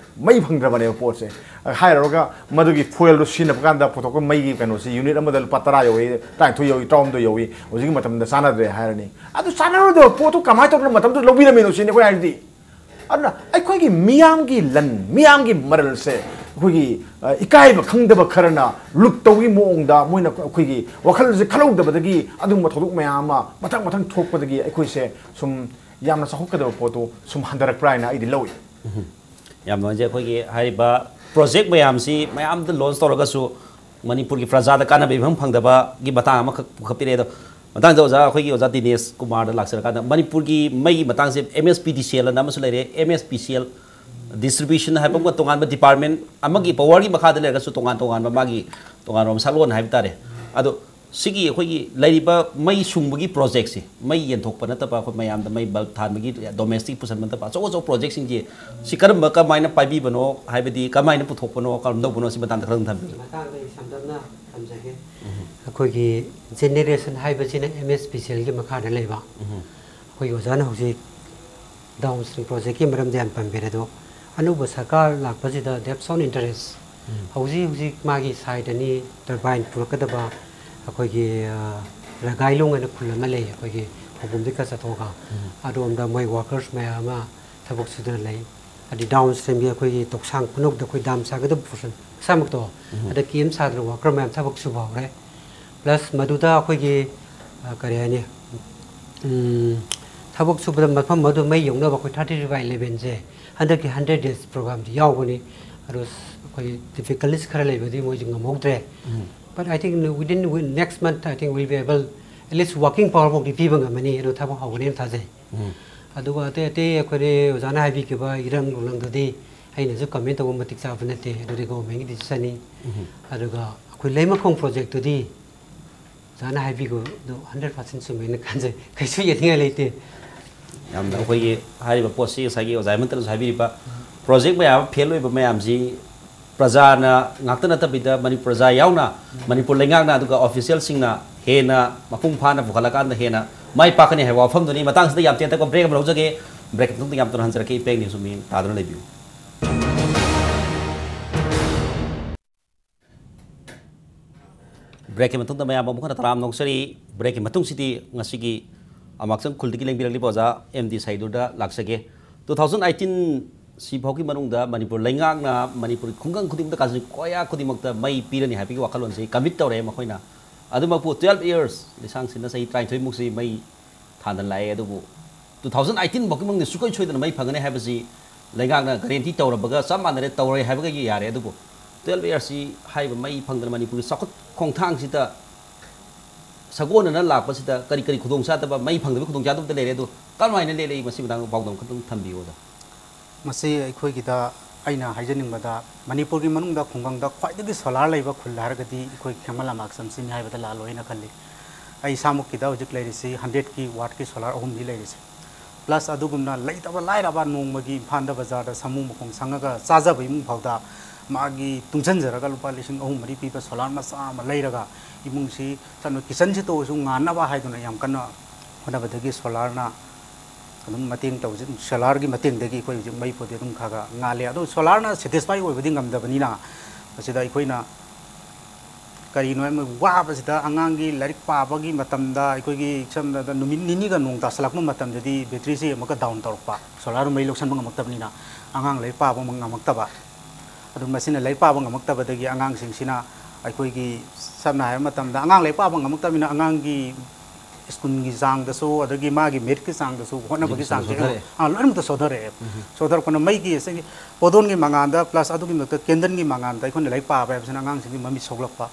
ꯃꯩ ꯐꯪꯗ꯭ꯔꯕꯅꯦꯕ ꯄꯣꯠꯁꯦ꯫ ꯍꯥꯏꯔꯨꯔꯒ ꯃꯗꯨꯒꯤ fuelꯗꯣ ꯁꯤꯖꯤꯟꯅꯕ ꯀꯥꯟꯗ ꯄꯨꯊꯣꯛꯄ ꯃꯩꯒꯤ ꯀꯩꯅꯣꯁꯤ unit ꯑꯃꯗ ꯂꯨꯄꯥ ꯇꯔꯥ ꯌꯧꯏ, ꯇꯔꯥꯅꯤꯊꯣꯏ ꯌꯧꯏ, ꯇꯔꯥꯍꯨꯝꯗꯣꯏ ꯌꯧꯏ, ꯍꯧꯖꯤꯛꯀꯤ ꯃꯇꯝꯗ ꯆꯥꯟꯅꯗ꯭ꯔꯦ ꯍꯥꯏꯔꯅꯤ꯫ ꯑꯗꯨ ꯆꯥꯟꯅꯔꯣꯏꯗꯕ ꯄꯣꯠꯇꯨ ꯀꯃꯥꯏꯅ ꯇꯧꯗꯅ ꯃꯇꯝꯗꯨ ꯂꯧꯕꯤꯔꯝꯃꯤꯅꯣ ꯁꯤꯅꯤ ꯑꯩꯈꯣꯏ ꯍꯥꯏꯔꯗꯤ꯫ ꯑꯗꯨꯅ ꯑꯩꯈꯣꯏꯒꯤ ꯃꯤꯌꯥꯝꯒꯤ ꯂꯟ, ꯃꯤꯌꯥꯝꯒꯤ ꯃꯔꯜꯁꯦ ꯑꯩꯈꯣꯏꯒꯤ, ꯑ, ꯏꯀꯥꯏꯕ ꯈꯪꯗꯕ ꯈꯔꯅ ꯂꯨꯠ ꯇꯧꯕꯒꯤ ꯃꯑꯣꯡꯗ ꯃꯣꯏꯅ ꯑꯩꯈꯣꯏꯒꯤ ꯋꯥꯈꯜꯁꯦ ꯈꯜꯍꯧꯗꯕꯗꯒꯤ ꯑꯗꯨꯒꯨꯝꯕ ꯊꯧꯗꯣꯛ ꯃꯌꯥꯝ ꯑꯃ ꯃꯊꯪ ꯃꯊꯪ ꯊꯣꯛꯄꯗꯒꯤ ꯑꯩꯈꯣꯏꯁꯦ ꯁꯨꯝ ꯌꯥꯝꯅ ꯆꯥꯎꯈꯠꯀꯗꯕ ꯄꯣꯠꯇꯨ ꯁꯨꯝ ꯍꯟꯊꯔꯛꯄ꯭ꯔꯥ ꯍꯥꯏꯅ ꯑꯩꯗꯤ ꯂꯧꯏ꯫ ꯌꯥꯝ ꯅꯨꯡꯉꯥꯏꯖꯩ꯫ ꯑꯩꯈꯣꯏꯒꯤ ꯍꯥꯏꯔꯤꯕ project ꯃꯌꯥꯝꯁꯤ ꯃꯌꯥꯝꯗ launch ꯇꯧꯔꯒꯁꯨ ꯃꯅꯤꯄꯨꯔꯒꯤ ꯄ꯭ꯔꯖꯥꯗ ꯀꯥꯟꯅꯕ ꯏꯐꯪ ꯐꯪꯗꯕꯒꯤ ꯃꯇꯥꯡ ꯑꯃꯈꯛ ꯄꯨꯈꯠꯄꯤꯔꯛꯑꯦ꯫ ꯑꯗꯣ ꯃꯊꯪꯗ ꯑꯣꯖꯥ, ꯑꯩꯈꯣꯏꯒꯤ ꯑꯣꯖꯥ ꯗꯤꯅꯦꯁ ꯀꯨꯃꯥꯔꯗ ꯂꯥꯛꯆꯔꯀꯥꯟꯗ, ꯃꯅꯤꯄꯨꯔꯒꯤ ꯃꯩꯒꯤ ꯃꯇꯥꯡꯁꯦ M S P D C L ꯑꯅ ꯑꯃꯁꯨ ꯂꯩꯔꯦ, M S P C L distribution ꯍꯥꯏꯕ ꯑꯃꯒ ꯇꯣꯉꯥꯟꯕ department ꯑꯃꯒꯤ powerꯒꯤ ꯃꯈꯥꯗ ꯂꯩꯔꯒꯁꯨ ꯇꯣꯉꯥꯟ ꯇꯣꯉꯥꯟꯕ ꯃꯥꯒꯤ ꯇꯣꯉꯥꯟꯕ ꯁꯛꯂꯣꯟ ꯍꯥꯏꯕ ꯇꯥꯔꯦ꯫ ꯑꯗꯣ ꯁꯤꯒꯤ ꯑꯩꯈꯣꯏꯒꯤ ꯂꯩꯔꯤꯕ ꯃꯩ ꯁꯨꯡꯕꯒꯤ projectꯁꯤ, ꯃꯩ ꯌꯦꯟꯊꯣꯛꯄ ꯅꯠꯇꯕ, ꯑꯩꯈꯣꯏ ꯃꯌꯥꯝꯗ ꯃꯩ bulb ꯊꯥꯟꯕꯒꯤ, domestic ꯄꯨꯁꯟꯕ ꯅꯠꯇꯕ, ꯑꯆꯧ ꯑꯆꯧꯕ projectꯁꯤꯡꯁꯤ, ꯁꯤ ꯀꯔꯝꯕ, ꯀꯃꯥꯏꯅ ꯄꯥꯏꯕꯤꯕꯅꯣ, ꯍꯥꯏꯕꯗꯤ ꯀꯃꯥꯏꯅ ꯄꯨꯊꯣꯛꯄꯅꯣ, ꯀꯔꯝ ꯇꯧꯕꯅꯣ, ꯁꯤ ꯃꯇꯥꯡꯗ ꯈꯔ ꯑꯗꯨꯝ ꯊꯝꯕꯤꯌꯨ꯫ ꯃꯇꯥꯡꯗ ꯑꯩ ꯁꯝꯂꯞꯅ ꯊꯝꯖꯒꯦ꯫ ꯑꯩꯈꯣꯏꯒꯤ generation ꯍꯥꯏꯕꯁꯤꯅ M S P C Lꯒꯤ ꯃꯈꯥꯗ ꯂꯩꯕ꯫ ꯑꯩꯈꯣꯏꯒꯤ ꯑꯣꯖꯥꯅ ꯍꯧꯖꯤꯛ downstream projectꯀꯤ ꯃꯔꯝꯗ ꯌꯥꯝ ꯄꯟꯕꯤꯔꯦ꯫ ꯑꯗꯣ ꯑꯅꯧꯕ ꯁꯔꯀꯥꯔ ꯂꯥꯛꯄꯁꯤꯗ, they have shown interest꯫ ꯍꯧꯖꯤꯛ ꯍꯧꯖꯤꯛ ꯃꯥꯒꯤ side ꯑꯅꯤ turbine ꯄꯨꯔꯛꯀꯗꯕ ꯑꯩꯈꯣꯏꯒꯤ, ꯑ, ꯔꯒꯥꯏꯂꯣꯡ ꯍꯥꯏꯅ ꯈꯨꯜ ꯑꯃ ꯂꯩ, ꯑꯩꯈꯣꯏꯒꯤ ꯈꯧꯄꯨꯝꯗꯒꯤ ꯈꯔ ꯆꯠꯊꯣꯛꯑꯒ꯫ ꯑꯗꯣꯝꯗ ꯃꯣꯏ workers ꯃꯌꯥꯝ ꯑꯃ ꯊꯕꯛ ꯁꯨꯗꯅ ꯂꯩ꯫ ꯑꯗꯩ downstreamꯒꯤ ꯑꯩꯈꯣꯏꯒꯤ ꯇꯣꯛꯁꯥꯡ ꯈꯨꯅꯧꯗ ꯑꯩꯈꯣꯏ dam ꯁꯥꯒꯗꯕ portion ꯃꯁꯥꯃꯛꯇꯣ, ꯑꯗ camp ꯁꯥꯗꯅ worker ꯃꯌꯥꯝ ꯊꯕꯛ ꯁꯨꯕ ꯍꯧꯔꯦ꯫ Plus ꯃꯗꯨꯗ ꯑꯩꯈꯣꯏꯒꯤ, ꯑ, ꯀꯔꯤ ꯍꯥꯏꯅꯤ, ꯎꯝ, ꯊꯕꯛ ꯁꯨꯕꯗ ꯃꯐꯝ ꯑꯗꯨ ꯃꯩ ꯌꯧꯅꯕ ꯑꯩꯈꯣꯏ thirty three by elevenꯁꯦ ꯍꯟꯗꯛꯀꯤ hundred days programꯁꯤ ꯌꯥꯎꯕꯅꯤ꯫ ꯑꯗꯣ ꯑꯩꯈꯣꯏ difficulties ꯈꯔ ꯂꯩꯕꯗꯤ ꯃꯣꯏꯁꯨ ꯉꯝꯍꯧꯗ꯭ꯔꯦ꯫ But I think within, within next month, I think we'll be able, at least working power ꯐꯥꯎꯗꯤ ꯄꯤꯕ ꯉꯝꯃꯅꯤ, ꯑꯗꯣ ꯊꯕꯛ ꯍꯧꯒꯅꯦꯅ ꯊꯥꯖꯩ꯫ ꯑꯗꯨꯒ ꯑꯇꯩ ꯑꯇꯩ ꯑꯩꯈꯣꯏꯅ ꯑꯣꯖꯥꯅ ꯍꯥꯏꯕꯤꯈꯤꯕ ꯏꯔꯪ ꯅꯨꯡꯂꯪꯗꯨꯗꯤ ꯑꯩꯅꯁꯨ comment ꯇꯧꯕ ꯃꯇꯤꯛ ꯆꯥꯕ ꯅꯠꯇꯦ, ꯑꯗꯨꯗꯤ governmentꯀꯤ decisionꯅꯤ꯫ ꯑꯗꯨꯒ ꯑꯩꯈꯣꯏ ꯂꯩꯃꯈꯣꯡ ꯄ꯭ꯔꯣꯖꯦꯛꯇꯨꯗꯤ ꯑꯣꯖꯥꯅ ꯍꯥꯏꯕꯤꯕꯗꯨ ꯍꯟꯗ꯭ꯔꯦꯠ ꯄꯥꯔꯁꯦꯟ ꯆꯨꯝꯃꯦꯅ ꯈꯟꯖꯩ, ꯀꯩꯁꯨ ꯌꯦꯠꯅꯤꯡꯉꯥꯏ ꯂꯩꯇꯦ꯫ ꯌꯥꯝꯅ ꯑꯩꯈꯣꯏꯒꯤ ꯍꯥꯏꯔꯤꯕ ꯄꯣꯠꯁꯤ ꯉꯁꯥꯏꯒꯤ ꯑꯣꯖꯥ ꯍꯦꯃꯟꯇꯅꯁꯨ ꯍꯥꯏꯕꯤꯔꯤꯕ ꯄ꯭ꯔꯣꯖꯦꯛ ꯃꯌꯥꯝ ꯐꯦꯜ ꯑꯣꯏꯕ ꯃꯌꯥꯝꯁꯤ ꯄ꯭ꯔꯖꯥꯅ ꯉꯥꯛꯇ ꯅꯠꯇꯕꯤꯗ ꯃꯅꯤꯄꯨꯔ ꯄ꯭ꯔꯖꯥ ꯌꯥꯎꯅ ꯃꯅꯤꯄꯨꯔ ꯂꯩꯉꯥꯛꯅ ꯑꯗꯨꯒ ꯑꯣꯐꯤꯁꯤꯌꯦꯜꯁꯤꯡꯅ ꯍꯦꯟꯅ ꯃꯄꯨꯡ ꯐꯥꯅ ꯄꯨꯈꯠꯂꯀꯥꯟꯗ ꯍꯦꯟꯅ ꯃꯥꯏ ꯄꯥꯛꯀꯅꯤ ꯍꯥꯏꯕ ꯋꯥꯐꯝꯗꯨꯅꯤ꯫ ꯃꯇꯥꯡꯁꯤꯗ ꯌꯥꯝ ꯇꯦꯟꯇꯛꯄ ꯕ꯭ꯔꯦꯛ ꯑꯃ ꯂꯧꯖꯒꯦ꯫ ꯕ꯭ꯔꯦꯛ ꯃꯇꯨꯡꯗ ꯌꯥꯝ ꯊꯨꯅ ꯍꯟꯖꯔꯛꯀꯦ꯫ ꯏꯄꯦꯛ ꯅ꯭ꯌꯨꯁ ꯃꯤ ꯇꯥꯗꯨꯅ ꯂꯩꯕꯤꯌꯨ꯫ ꯕ꯭ꯔꯦꯛꯀꯤ ꯃꯇꯨꯡꯗ ꯃꯌꯥꯝ ꯑꯃꯨꯛ ꯍꯟꯅ ꯇꯔꯥꯝꯅ ꯑꯣꯛꯆꯔꯤ꯫ ꯕ꯭ꯔꯦꯛꯀꯤ ꯃꯇꯨꯡꯁꯤꯗꯤ ꯉꯁꯤꯒꯤ ꯑꯃꯥꯛꯆꯪ ꯈꯨꯜꯗꯒꯤ ꯂꯦꯡꯕꯤꯔꯛꯂꯤꯕ ꯑꯣꯖꯥ ꯑꯦꯝ ꯗꯤ ꯁꯩꯗꯨꯗ ꯂꯥꯛꯆꯒꯦ꯫ ꯇꯨ ꯊꯥꯎꯖꯟ ꯑꯩꯠꯇꯤꯟ ꯁꯤ ꯐꯥꯎꯒꯤ ꯃꯅꯨꯡꯗ ꯃꯅꯤꯄꯨꯔ ꯂꯩꯉꯥꯛꯅ ꯃꯅꯤꯄꯨꯔꯒꯤ ꯈꯨꯡꯒꯪ ꯈꯨꯗꯤꯡꯃꯛꯇ ꯀꯥꯆꯤꯟ ꯀꯣꯌꯥ ꯈꯨꯗꯤꯡꯃꯛꯇ ꯃꯩ ꯄꯤꯔꯅꯤ ꯍꯥꯏꯕꯒꯤ ꯋꯥꯈꯜꯂꯣꯟꯁꯤ ꯀꯃꯤꯠ ꯇꯧꯔꯦ ꯃꯈꯣꯏꯅ꯫ ꯑꯗꯨꯃꯛꯄꯨ ꯇꯨꯌꯦꯜꯞ ꯏꯌꯔꯁ, ꯂꯤꯁꯥꯡ ꯁꯤꯠꯅ ꯆꯍꯤ ꯇꯔꯥꯅꯤꯊꯣꯏꯃꯨꯛꯁꯤ ꯃꯩ ꯊꯥꯟꯗꯅ ꯂꯥꯛꯑꯦ꯫ ꯑꯗꯨꯕꯨ ꯇꯨ ꯊꯥꯎꯖꯟ ꯑꯩꯠꯇꯤꯟ ꯐꯥꯎꯒꯤ ꯃꯅꯨꯡꯗ ꯁꯨꯡꯁꯣꯏ ꯁꯣꯏꯗꯅ ꯃꯩ ꯐꯪꯒꯅꯤ ꯍꯥꯏꯕꯁꯤ ꯂꯩꯉꯥꯛꯅ ꯒꯥꯔꯦꯟꯇꯤ ꯇꯧꯔꯕꯒ ꯆꯞ ꯃꯥꯟꯅꯔꯦ, ꯇꯧꯔꯣꯏ ꯍꯥꯏꯕꯒ ꯌꯥꯔꯦ꯫ ꯑꯗꯨꯕꯨ ꯇꯨꯌꯦꯜꯞ ꯏꯌꯔꯁꯁꯤ ꯍꯥꯏꯔꯤꯕ ꯃꯩ ꯐꯪꯗꯅ ꯃꯅꯤꯄꯨꯔꯒꯤ ꯆꯥꯎꯈꯠ ꯈꯣꯡꯊꯥꯡꯁꯤꯗ ꯁꯥꯒꯣꯟꯅꯅ ꯂꯥꯛꯄꯁꯤꯗ ꯀꯔꯤ ꯀꯔꯤ ꯈꯨꯗꯣꯡꯆꯥꯗꯕ, ꯃꯩ ꯐꯪꯗꯕꯒꯤ ꯈꯨꯗꯣꯡꯆꯥꯗꯕꯗ ꯂꯩꯔꯦ, ꯑꯗꯨ ꯀꯔꯝꯍꯥꯏꯅ ꯂꯦꯜꯂꯛꯏ, ꯃꯁꯤ ꯃꯇꯥꯡꯗ ꯄꯥꯎꯗꯝ ꯈꯛꯇꯪ ꯊꯝꯕꯤꯌꯨ ꯑꯣꯖꯥ꯫ ꯃꯁꯤ ꯑꯩꯈꯣꯏꯒꯤꯗ ꯑꯩꯅ ꯍꯥꯏꯖꯅꯤꯡꯕꯗ, ꯃꯅꯤꯄꯨꯔꯒꯤ ꯃꯅꯨꯡꯗ ꯈꯨꯡꯒꯪꯗ ꯈ꯭ꯋꯥꯏꯗꯒꯤ ꯁꯣꯂꯥꯔ ꯂꯩꯕ ꯈꯨꯜ ꯍꯥꯏꯔꯒꯗꯤ ꯑꯩꯈꯣꯏ ꯈꯦꯃꯂꯥꯝ ꯑꯥꯛꯆꯝꯁꯤꯅꯤ ꯍꯥꯏꯕꯗ ꯂꯥꯜꯂꯣꯏꯅ ꯈꯜꯂꯤ꯫ ꯑꯩ ꯏꯁꯥꯃꯛꯀꯤꯗ ꯍꯧꯖꯤꯛ ꯂꯩꯔꯤꯁꯤ ꯍꯟꯗ꯭ꯔꯦꯠꯀꯤ ꯋꯥꯠꯀꯤ ꯁꯣꯂꯥꯔ ꯑꯍꯨꯝꯅꯤ ꯂꯩꯔꯤꯁꯤ꯫ ꯄ꯭ꯂꯁ ꯑꯗꯨꯒꯨꯝꯅ ꯂꯩꯇꯕ ꯂꯥꯏꯔꯕ ꯅꯣꯡꯃꯒꯤ ꯏꯝꯐꯥꯜꯗ ꯕꯖꯥꯔꯗ ꯁꯥꯃꯨ ꯃꯈꯣꯡ ꯁꯪꯉꯒ ꯆꯥꯖꯕ ꯏꯃꯨꯡ ꯐꯥꯎꯗ ꯃꯥꯒꯤ ꯇꯨꯡꯁꯤꯟꯖꯔꯒ ꯂꯨꯄꯥ ꯂꯤꯁꯤꯡ ꯑꯍꯨꯝ ꯃꯔꯤ ꯄꯤꯕ ꯁꯣꯂꯥꯔ ꯃꯆꯥ ꯑꯃ ꯂꯩꯔꯒ ꯏꯃꯨꯡꯁꯤ ꯆꯠꯅ ꯀꯤꯠꯆꯟꯁꯤ ꯇꯧꯔꯁꯨ ꯉꯥꯟꯅꯕ ꯍꯥꯏꯗꯨꯅ ꯌꯥꯝ ꯀꯟꯅ ꯍꯣꯠꯅꯕꯗꯒꯤ ꯁꯣꯂꯥꯔꯅ ꯑꯗꯨꯝ ꯃꯇꯦꯡ ꯇꯧꯖ-, ꯁꯣꯂꯥꯔꯒꯤ ꯃꯇꯦꯡꯗꯒꯤ ꯑꯩꯈꯣꯏ ꯍꯧꯖꯤꯛ ꯃꯩ ꯐꯨꯗꯤ ꯑꯗꯨꯝ ꯈꯔ ꯈꯔ ꯉꯥꯜꯂꯦ꯫ ꯑꯗꯣ ꯁꯣꯂꯥꯔꯅ ꯁꯦꯇꯤꯁꯐꯥꯏ ꯑꯣꯏꯕꯗꯤ ꯉꯝꯗꯕꯅꯤꯅ, ꯃꯁꯤꯗ ꯑꯩꯈꯣꯏꯅ ꯀꯔꯤꯅꯣ ꯍꯥꯏꯕ ꯋꯥꯕꯁꯤꯗ ꯑꯉꯥꯡꯒꯤ ꯂꯥꯏꯔꯤꯛ ꯄꯥꯕꯒꯤ ꯃꯇꯝꯗ ꯑꯩꯈꯣꯏꯒꯤ ꯁꯝꯅ ꯍꯥꯏꯔꯕꯗ ꯅꯨꯃꯤꯠ ꯅꯤꯅꯤꯒ ꯅꯣꯡ ꯇꯥꯁꯜꯂꯛꯄ ꯃꯇꯝꯗꯗꯤ ꯕꯦꯇ꯭ꯔꯤꯁꯤ ꯑꯃꯨꯛꯀ ꯗꯥꯎꯟ ꯇꯧꯔꯛꯄ, ꯁꯣꯂꯥꯔ ꯃꯩ ꯂꯧꯁꯟꯕ ꯉꯝꯃꯛꯇꯕꯅꯤꯅ ꯑꯉꯥꯡ ꯂꯥꯏꯔꯤꯛ ꯄꯥꯕ ꯑꯃꯨꯛ ꯉꯝꯃꯛꯇꯕ꯫ ꯑꯗꯨ ꯃꯁꯤꯅ ꯂꯥꯏꯔꯤꯛ ꯄꯥꯕ ꯉꯝꯃꯛꯇꯕꯗꯒꯤ ꯑꯉꯥꯡꯁꯤꯡꯁꯤꯅ ꯑꯩꯈꯣꯏꯒꯤ ꯁꯝꯅ ꯍꯥꯏꯔꯕ ꯃꯇꯝꯗ ꯑꯉꯥꯡ ꯂꯥꯏꯔꯤꯛ ꯄꯥꯕ ꯉꯝꯃꯛꯇꯕꯅꯤꯅ ꯑꯉꯥꯡꯒꯤ ꯁ꯭ꯀꯨꯜꯒꯤ ꯆꯥꯡꯗꯁꯨ ꯑꯗꯒꯤ ꯃꯥꯒꯤ ꯃꯦꯔꯤꯠꯀꯤ ꯆꯥꯡꯗꯁꯨ ꯍꯣꯠꯅꯕꯒꯤ ꯁꯤꯁꯨ ꯆꯥꯡꯁꯦ ꯁꯣꯟꯊꯔꯛꯑꯦ꯫ ꯑꯥ, ꯂꯣꯏꯅꯃꯛꯇ ꯁꯣꯟꯊꯔꯛꯑꯦ꯫ ꯁꯣꯟꯊꯔꯛꯄꯅ ꯃꯩꯒꯤ ꯉꯁꯥꯏꯒꯤ ꯄꯣꯗꯣꯟꯒꯤ ꯃꯉꯥꯟꯗ ꯄ꯭ꯂꯁ ꯑꯗꯨꯒꯤ ꯃꯊꯛꯇ ꯀꯦꯟꯗꯜꯒꯤ ꯃꯉꯥꯟꯗ ꯑꯩꯈꯣꯏꯅ ꯂꯥꯏꯔꯤꯛ ꯄꯥꯕ ꯍꯥꯏꯕꯁꯤꯅ ꯑꯉꯥꯡꯁꯤꯡꯒꯤ ꯃꯃꯤꯠ ꯁꯣꯛꯂꯛꯄ,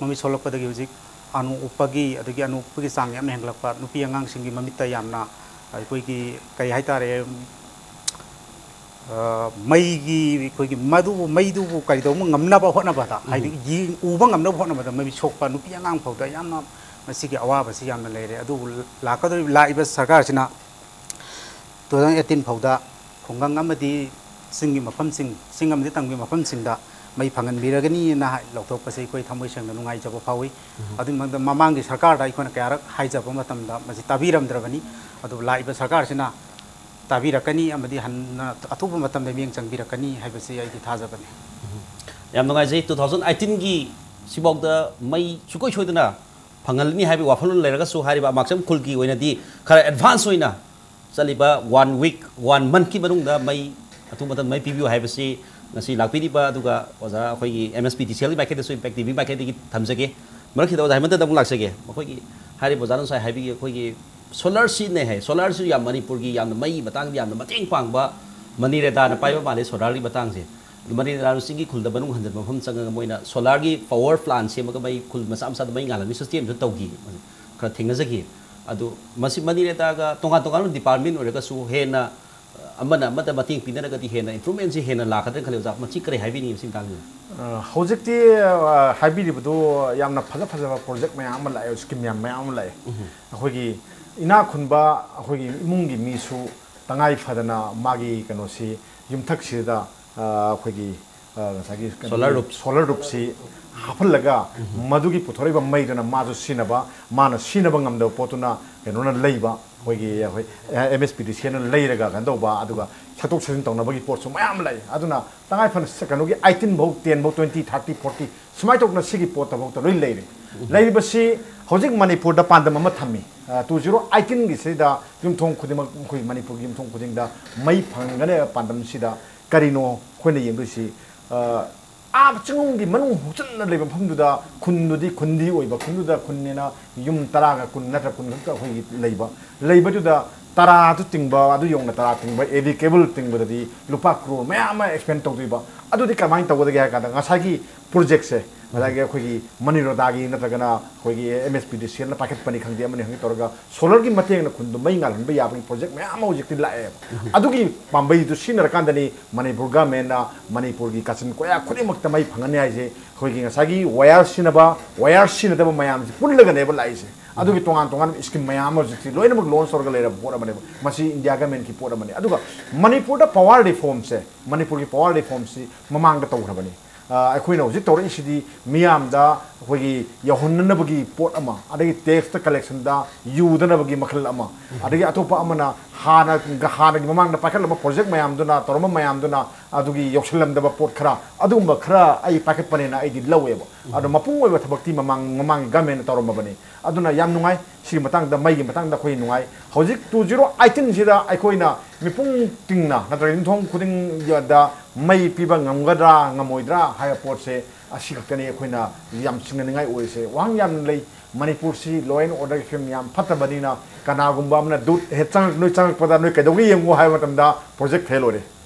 ꯃꯃꯤꯠ ꯁꯣꯛꯂꯛꯄꯗꯒꯤ ꯍꯧꯖꯤꯛ ꯑꯅꯨ ꯎꯞꯄꯒꯤ ꯑꯗꯒꯤ ꯑꯅꯨ ꯎꯞꯄꯒꯤ ꯆꯥꯡ ꯌꯥꯝꯅ ꯍꯦꯟꯒꯠꯂꯛꯄ, ꯅꯨꯄꯤ ꯑꯉꯥꯡꯁꯤꯡꯒꯤ ꯃꯃꯤꯠꯇ ꯌꯥꯝꯅ ꯑꯩꯈꯣꯏꯒꯤ ꯀꯔꯤ ꯍꯥꯏꯇꯥꯔꯦ, ꯑ, ꯃꯩꯒꯤ ꯑꯩꯈꯣꯏꯒꯤ ꯃꯗꯨꯕꯨ, ꯃꯩꯗꯨꯕꯨ ꯀꯔꯤꯗꯧꯕ ꯉꯝꯅꯕ ꯍꯣꯠꯅꯕꯗ, ꯍꯥꯏꯗꯤ ꯎꯝ꯫ ꯌꯦꯡ-, ꯎꯕ ꯉꯝꯅꯕ ꯍꯣꯠꯅꯕꯗ ꯃꯃꯤꯠ ꯁꯣꯛꯄ ꯅꯨꯄꯤ ꯑꯉꯥꯡ ꯐꯥꯎꯗ ꯌꯥꯝꯅ ꯃꯁꯤꯒꯤ ꯑꯋꯥꯕꯁꯤ ꯌꯥꯝꯅ ꯂꯩꯔꯦ꯫ ꯑꯗꯨꯕꯨ ꯂꯥꯛꯀꯗꯧꯔꯤꯕ, ꯂꯥꯛꯏꯕ ꯁꯔꯀꯥꯔꯁꯤꯅ two thousand eighteen ꯐꯥꯎꯗ ꯈꯨꯡꯒꯪ ꯑꯃꯗꯤ ꯆꯤꯡꯒꯤ ꯃꯐꯝꯁꯤꯡ, ꯆꯤꯡ ꯑꯃꯗꯤ ꯇꯝꯒꯤ ꯃꯐꯝꯁꯤꯡꯗ ꯃꯩ ꯐꯪꯍꯟꯕꯤꯔꯒꯅꯤꯅ ꯍꯥꯏ-, ꯂꯧꯊꯣꯛꯄꯁꯦ ꯑꯩꯈꯣꯏ ꯊꯃꯣꯏ ꯁꯦꯡꯅ ꯅꯨꯡꯉꯥꯏꯖꯕ ꯐꯥꯎꯏ꯫ ꯎꯝ꯫ ꯑꯗꯨꯒꯤ ꯃꯊꯛꯇ ꯃꯃꯥꯡꯒꯤ ꯁꯔꯀꯥꯔꯗ ꯑꯩꯈꯣꯏꯅ ꯀꯌꯥꯔꯛ ꯍꯥꯏꯖꯕ ꯃꯇꯝꯗ ꯃꯁꯤ ꯇꯥꯕꯤꯔꯝꯗ꯭ꯔꯕꯅꯤ꯫ ꯑꯗꯨꯕꯨ ꯂꯥꯛꯏꯕ ꯁꯔꯀꯥꯔꯁꯤꯅ ꯇꯥꯕꯤꯔꯛꯀꯅꯤ ꯑꯃꯗꯤ ꯍꯟꯅ ꯑꯊꯨꯕ ꯃꯇꯝꯗ ꯃꯤꯠꯌꯦꯡ ꯆꯪꯕꯤꯔꯛꯀꯅꯤ ꯍꯥꯏꯕꯁꯤ ꯑꯩꯒꯤ ꯊꯥꯖꯕꯅꯤ꯫ ꯌꯥꯝ ꯅꯨꯡꯉꯥꯏꯖꯩ꯫ Two thousand eighteen ꯒꯤ ꯁꯤꯐꯥꯎꯗ ꯃꯩ ꯁꯨꯡꯁꯣꯏ ꯁꯣꯏꯗꯅ ꯐꯪꯍꯜꯂꯅꯤ ꯍꯥꯏꯕꯒꯤ ꯋꯥꯈꯜꯂꯣꯟ ꯂꯩꯔꯒꯁꯨ, ꯍꯥꯏꯔꯤꯕ ꯑꯃꯥꯛꯆꯝ ꯈꯨꯜꯒꯤ ꯑꯣꯏꯅꯗꯤ ꯈꯔ advance ꯑꯣꯏꯅ ꯆꯠꯂꯤꯕ one week, one month ꯀꯤ ꯃꯅꯨꯡꯗ ꯃꯩ ꯑꯊꯨꯕ ꯃꯇꯝꯗ ꯃꯩ ꯄꯤꯕꯤꯌꯨ ꯍꯥꯏꯕꯁꯤ ꯉꯁꯤ ꯂꯥꯛꯄꯤꯔꯤꯕ, ꯑꯗꯨꯒ ꯑꯣꯖꯥ ꯑꯩꯈꯣꯏꯒꯤ M S P D C L ꯒꯤ ꯃꯥꯏꯀꯩꯗꯁꯨ, Impact T V ꯃꯥꯏꯀꯩꯗꯒꯤ ꯊꯝꯖꯒꯦ꯫ ꯃꯔꯛꯁꯤꯗ ꯑꯣꯖꯥ ꯍꯦꯃꯟꯇꯗ ꯑꯃꯨꯛ ꯂꯥꯛꯆꯒꯦ꯫ ꯃꯈꯣꯏꯒꯤ ꯍꯥꯏꯔꯤꯕ ꯑꯣꯖꯥꯅ ꯉꯁꯥꯏ ꯍꯥꯏꯕꯤꯈꯤ, ꯑꯩꯈꯣꯏꯒꯤ solar ꯁꯤꯖꯤꯟꯅꯩ ꯍꯥꯏ꯫ Solar ꯁꯤ ꯌꯥꯝ ꯃꯅꯤꯄꯨꯔꯒꯤ ꯌꯥꯝꯅ ꯃꯩꯒꯤ ꯃꯇꯥꯡꯗ ꯌꯥꯝꯅ ꯃꯇꯦꯡ ꯄꯥꯡꯕ ꯃꯅꯤꯔꯦꯗꯥꯅ ꯄꯥꯏꯕ ꯃꯥꯜꯂꯦ solar ꯒꯤ ꯃꯇꯥꯡꯁꯦ꯫ ꯑꯗꯨ ꯃꯅꯤꯔꯦꯗꯥꯅ ꯆꯤꯡꯒꯤ ꯈꯨꯜꯗ ꯃꯅꯨꯡ ꯍꯟꯖꯤꯟꯕ ꯃꯐꯝ ꯆꯪꯉꯒ ꯃꯣꯏꯅ solar ꯒꯤ power plant ꯁꯦꯝꯃꯒ ꯃꯩ ꯈꯨꯜ ꯃꯆꯥ ꯃꯆꯥꯗ ꯃꯩ ꯉꯥꯜꯍꯟꯕꯒꯤ system ꯁꯨ ꯇꯧꯈꯤ, ꯈꯔ ꯊꯦꯡꯅꯖꯈꯤ꯫ ꯑꯗꯨ ꯃꯁꯤ ꯃꯅꯤꯔꯦꯗꯥꯒ ꯇꯣꯉꯥꯟ ꯇꯣꯉꯥꯟꯕ department ꯑꯣꯏꯔꯒꯁꯨ ꯍꯦꯟꯅ ꯑꯃꯅ ꯑꯃꯗ ꯃꯇꯦꯡ ꯄꯤꯅꯔꯒꯗꯤ ꯍꯦꯟꯅ improvement ꯁꯤ ꯍꯦꯟꯅ ꯂꯥꯛꯀꯗ꯭ꯔꯥ ꯈꯜꯂꯤ꯫ ꯑꯣꯖꯥ, ꯃꯁꯤ ꯀꯔꯤ ꯍꯥꯏꯕꯤꯅꯤꯡꯉꯤ ꯃꯁꯤ ꯃꯇꯥꯡꯁꯤꯗ? ꯑ, ꯍꯧꯖꯤꯛꯇꯤ, ꯑ, ꯍꯥꯏꯕꯤꯔꯤꯕꯗꯨ ꯌꯥꯝꯅ ꯐꯖ ꯐꯖꯕ project ꯃꯌꯥꯝ ꯑꯃ ꯂꯥꯛꯑꯦ, scheme ꯌꯥꯝ ꯃꯌꯥꯝ ꯑꯃ ꯂꯥꯛꯑꯦ꯫ ꯎꯝ꯫ ꯑꯩꯈꯣꯏꯒꯤ ꯏꯅꯥꯛ ꯈꯨꯟꯕ ꯑꯩꯈꯣꯏꯒꯤ ꯏꯃꯨꯡꯒꯤ ꯃꯤꯁꯨ ꯇꯉꯥꯏ ꯐꯗꯅ ꯃꯥꯒꯤ ꯀꯩꯅꯣꯁꯤ ꯌꯨꯝꯊꯛꯁꯤꯗ, ꯑ, ꯑꯩꯈꯣꯏꯒꯤ, ꯑ, ꯉꯁꯥꯏꯒꯤ ꯀꯩꯅꯣ, solar roof꯫ Solar roof ꯁꯤ ꯍꯥꯞꯍꯜꯂꯒ ꯎꯝ꯫ ꯃꯗꯨꯒꯤ ꯄꯨꯊꯣꯔꯛꯏꯕ ꯃꯩꯗꯨꯅ ꯃꯥꯁꯨ ꯁꯤꯖꯤꯟꯅꯕ, ꯃꯥꯅ ꯁꯤꯖꯤꯟꯅꯕ ꯉꯝꯗꯕ ꯄꯣꯠꯇꯨꯅ ꯀꯩꯅꯣꯅ ꯂꯩꯕ, ꯑꯩꯈꯣꯏꯒꯤ, ꯑꯩꯈꯣꯏ, ꯑ, M S P D C L ꯅ ꯂꯩꯔꯒ ꯀꯩꯅꯣ ꯇꯧꯕ, ꯑꯗꯨꯒ ꯁꯠꯇꯣꯛ ꯁꯠꯖꯤꯟ ꯇꯧꯅꯕꯒꯤ ꯄꯣꯠꯁꯨ ꯃꯌꯥꯝ ꯂꯩ꯫ ꯑꯗꯨꯅ ꯇꯉꯥꯏ ꯐꯗꯅ ꯁ-, ꯀꯩꯅꯣꯒꯤ eighteen ꯐꯥꯎ, ten ꯐꯥꯎ, twenty, thirty, forty ꯁꯨꯃꯥꯏꯅ ꯇꯧꯗꯅ ꯁꯤꯒꯤ ꯄꯣꯠꯇꯐꯥꯎꯗ ꯂꯣꯏ ꯂꯩꯔꯦ꯫ ꯎꯝ꯫ ꯂꯩꯔꯤꯕꯁꯤ ꯍꯧꯖꯤꯛ ꯃꯅꯤꯄꯨꯔꯗ ꯄꯥꯟꯗꯝ ꯑꯃ ꯊꯝꯃꯤ꯫ ꯑ, two zero eighteen ꯒꯤꯁꯤꯗ ꯌꯨꯝꯊꯣꯡ ꯈꯨꯗꯤꯡꯃꯛ, ꯑꯩꯈꯣꯏ ꯃꯅꯤꯄꯨꯔꯒꯤ ꯌꯨꯝꯊꯣꯡ ꯈꯨꯗꯤꯡꯗ ꯃꯩ ꯐꯪꯒꯅꯤ ꯍꯥꯏꯕ ꯄꯥꯟꯗꯝꯁꯤꯗ ꯀꯔꯤꯅꯣ ꯑꯩꯈꯣꯏꯅ ꯌꯦꯡꯗꯣꯏꯁꯤ? ꯑ, ꯑꯥ ꯆꯤꯡꯒꯤ ꯃꯅꯨꯡ ꯍꯨꯠꯆꯤꯟꯅ ꯂꯩꯕ ꯃꯐꯝꯗꯨꯗ ꯈꯨꯟꯗꯨꯗꯤ ꯈꯨꯟꯗꯤ ꯑꯣꯏꯕ, ꯈꯨꯟꯗꯨꯗ ꯈꯨꯟꯅꯦꯅ ꯌꯨꯝ ꯇꯔꯥꯒ ꯀꯨꯟ ꯅꯠꯇ꯭ꯔ ꯀꯨꯟ ꯈꯛꯇ ꯑꯩꯈꯣꯏꯒꯤ ꯂꯩꯕ, ꯂꯩꯕꯗꯨꯗ ꯇꯔꯥꯗꯨ ꯇꯤꯡꯕ, ꯑꯗꯨ ꯌꯧꯅ ꯇꯔꯥ ꯇꯤꯡꯕ, A V cable ꯇꯤꯡꯕꯗꯗꯤ ꯂꯨꯄꯥ ꯀ꯭ꯔꯣꯔ ꯃꯌꯥꯝ ꯑꯃ expend ꯇꯧꯗꯣꯏꯕ꯫ ꯑꯗꯨꯗꯤ ꯀꯃꯥꯏꯅ ꯇꯧꯒꯗꯒꯦ ꯍꯥꯏ ꯀꯥꯟꯗ ꯉꯁꯥꯏꯒꯤ project ꯁꯦ ꯉꯁꯥꯏꯒꯤ ꯑꯩꯈꯣꯏꯒꯤ ꯃꯅꯤꯔꯣꯗꯥꯒꯤ ꯅꯠꯇ꯭ꯔꯒꯅ ꯑꯩꯈꯣꯏꯒꯤ ꯑꯦꯝ ꯑꯦꯁ ꯄꯤ ꯗꯤ ꯁꯤ ꯑꯦꯜꯅ ꯄꯥꯏꯈꯠꯄꯅꯤ ꯈꯪꯗꯦ, ꯑꯃꯅꯤ ꯈꯪꯗꯦ ꯇꯧꯔꯒ ꯁꯣꯂꯔꯒꯤ ꯃꯇꯦꯡꯅ ꯈꯨꯟꯗꯨ ꯃꯩ ꯉꯥꯜꯍꯟꯕ ꯌꯥꯕꯒꯤ ꯄ꯭ꯔꯣꯖꯦꯛ ꯃꯌꯥꯝ ꯑꯃ ꯍꯧꯖꯤꯛꯇꯤ ꯂꯥꯛꯑꯦꯕ꯫ ꯑꯗꯨꯒꯤ ꯄꯥꯝꯕꯩꯗꯨ ꯁꯤꯖꯤꯟꯅꯔꯀꯥꯟꯗꯅꯤ ꯃꯅꯤꯄꯨꯔ ꯒꯃꯦꯟꯅ ꯃꯅꯤꯄꯨꯔꯒꯤ ꯀꯥꯆꯤꯟ ꯀꯣꯌꯥ ꯈꯨꯗꯤꯡꯃꯛꯇ ꯃꯩ ꯐꯪꯍꯟꯅꯤ ꯍꯥꯏꯁꯦ꯫ ꯑꯩꯈꯣꯏꯒꯤ ꯉꯁꯥꯏꯒꯤ ꯋꯥꯌꯔ ꯁꯤꯖꯤꯟꯅꯕ, ꯋꯥꯌꯔ ꯁꯤꯖꯤꯟꯅꯗꯕ ꯃꯌꯥꯝꯁꯦ ꯄꯨꯜꯂꯒꯅꯦꯕ ꯂꯥꯛꯏꯁꯦ꯫ ꯑꯗꯨꯒꯤ ꯇꯣꯉꯥꯟ ꯇꯣꯉꯥꯟꯕ ꯁ꯭ꯀꯤꯝ ꯃꯌꯥꯝ ꯑꯃ ꯍꯧꯖꯤꯛꯇꯤ ꯂꯣꯏꯅꯃꯛ ꯂꯣꯟꯁ ꯇꯧꯔꯒ ꯂꯩꯔꯕ ꯄꯣꯠ ꯑꯃꯅꯦꯕ꯫ ꯃꯁꯤ ꯏꯟꯗꯤꯌꯥ ꯒꯃꯦꯟꯒꯤ ꯄꯣꯠ ꯑꯃꯅꯤ꯫ ꯑꯗꯨꯒ ꯃꯅꯤꯄꯨꯔꯗ ꯄꯋꯥꯔ ꯔꯤꯐꯣꯔꯝꯁꯦ, ꯃꯅꯤꯄꯨꯔꯒꯤ ꯄꯋꯥꯔ ꯔꯤꯐꯣꯔꯝꯁꯤ ꯃꯃꯥꯡꯗ ꯇꯧꯈ꯭ꯔꯕꯅꯤ꯫ ꯑ, ꯑꯩꯈꯣꯏꯅ ꯍꯧꯖꯤꯛ ꯇꯧꯔꯛꯏꯁꯤꯗꯤ ꯃꯤꯌꯥꯝꯗ ꯑꯩꯈꯣꯏꯒꯤ ꯌꯧꯍꯟꯅꯅꯕꯒꯤ ꯄꯣꯠ ꯑꯃ, ꯑꯗꯒꯤ ꯇꯦꯛꯁꯇ ꯀꯂꯦꯛꯁꯟꯗ ꯌꯨꯗꯅꯕꯒꯤ ꯃꯈꯜ ꯑꯃ, ꯑꯗꯒꯤ ꯑꯇꯣꯞꯄ ꯑꯃꯅ ꯍꯥꯟꯅ, ꯍꯥꯟꯅꯒꯤ ꯃꯃꯥꯡꯗ ꯄꯥꯏꯈꯠꯂꯝꯕ ꯄ꯭ꯔꯣꯖꯦꯛ ꯃꯌꯥꯝꯗꯨꯅ, ꯇꯧꯔꯝꯕ ꯃꯌꯥꯝꯗꯨꯅ ꯑꯗꯨꯒꯤ ꯌꯧꯁꯤꯜꯂꯝꯗꯕ ꯄꯣꯠ ꯈꯔ, ꯑꯗꯨꯒꯨꯝꯕ ꯈꯔ ꯑꯩ ꯄꯥꯏꯈꯠꯄꯅꯦꯅ ꯑꯩꯗꯤ ꯂꯧꯋꯦꯕ꯫ ꯑꯗꯣ ꯃꯄꯨꯡ ꯑꯣꯏꯕ ꯊꯕꯛꯇꯤ ꯃꯃꯥꯡ, ꯃꯃꯥꯡꯒꯤ ꯒꯃꯦꯟꯅ ꯇꯧꯔꯝꯃꯕꯅꯤ꯫ ꯑꯗꯨꯅ ꯌꯥꯝ ꯅꯨꯡꯉꯥꯏ꯫ ꯁꯤꯒꯤ ꯃꯇꯥꯡꯗ, ꯃꯩꯒꯤ ꯃꯇꯥꯡꯗ ꯑꯩꯈꯣꯏ ꯅꯨꯡꯉꯥꯏ꯫ ꯍꯧꯖꯤꯛ ꯇꯨ ꯖꯤꯔꯣ ꯑꯩꯠꯇꯤꯟꯁꯤꯗ ꯑꯩꯈꯣꯏꯅ ꯃꯤꯄꯨꯝ ꯇꯤꯡꯅ ꯅꯠꯇ꯭ꯔꯒ ꯌꯨꯝꯊꯣꯡ ꯈꯨꯗꯤꯡꯗ ꯃꯩ ꯄꯤꯕ ꯉꯝꯒꯗ꯭ꯔꯥ ꯉꯝꯃꯣꯏꯗ꯭ꯔꯥ ꯍꯥꯏꯕ ꯄꯣꯠꯁꯦ ꯑꯁꯤ ꯈꯛꯇꯅꯤ ꯑꯩꯈꯣꯏꯅ ꯌꯥꯝ ꯆꯤꯡꯅꯅꯤꯡꯉꯥꯏ ꯑꯣꯏꯔꯤꯁꯦ꯫ ꯋꯥꯍꯪ ꯌꯥꯝꯅ ꯂꯩ꯫ ꯃꯅꯤꯄꯨꯔꯁꯤ ꯂꯣ ꯑꯦꯟ ꯑꯣꯔꯗꯔꯒꯤ ꯐꯤꯕꯝ ꯌꯥꯝ ꯐꯠꯇꯕꯅꯤꯅ ꯀꯅꯥꯒꯨꯝꯕ ꯑꯃꯅ ꯗꯨꯠ ꯍꯦꯛ ꯆꯪꯉꯛ-, ꯅꯣꯏ ꯆꯪꯉꯛꯄꯗ ꯅꯣꯏ ꯀꯩꯗꯧꯒꯦ ꯌꯦꯡꯉꯨ ꯍꯥꯏꯕ ꯃꯇꯝꯗ ꯄ꯭ꯔꯣꯖꯦꯛ ꯐꯦꯜ ꯑꯣꯏꯔꯦ꯫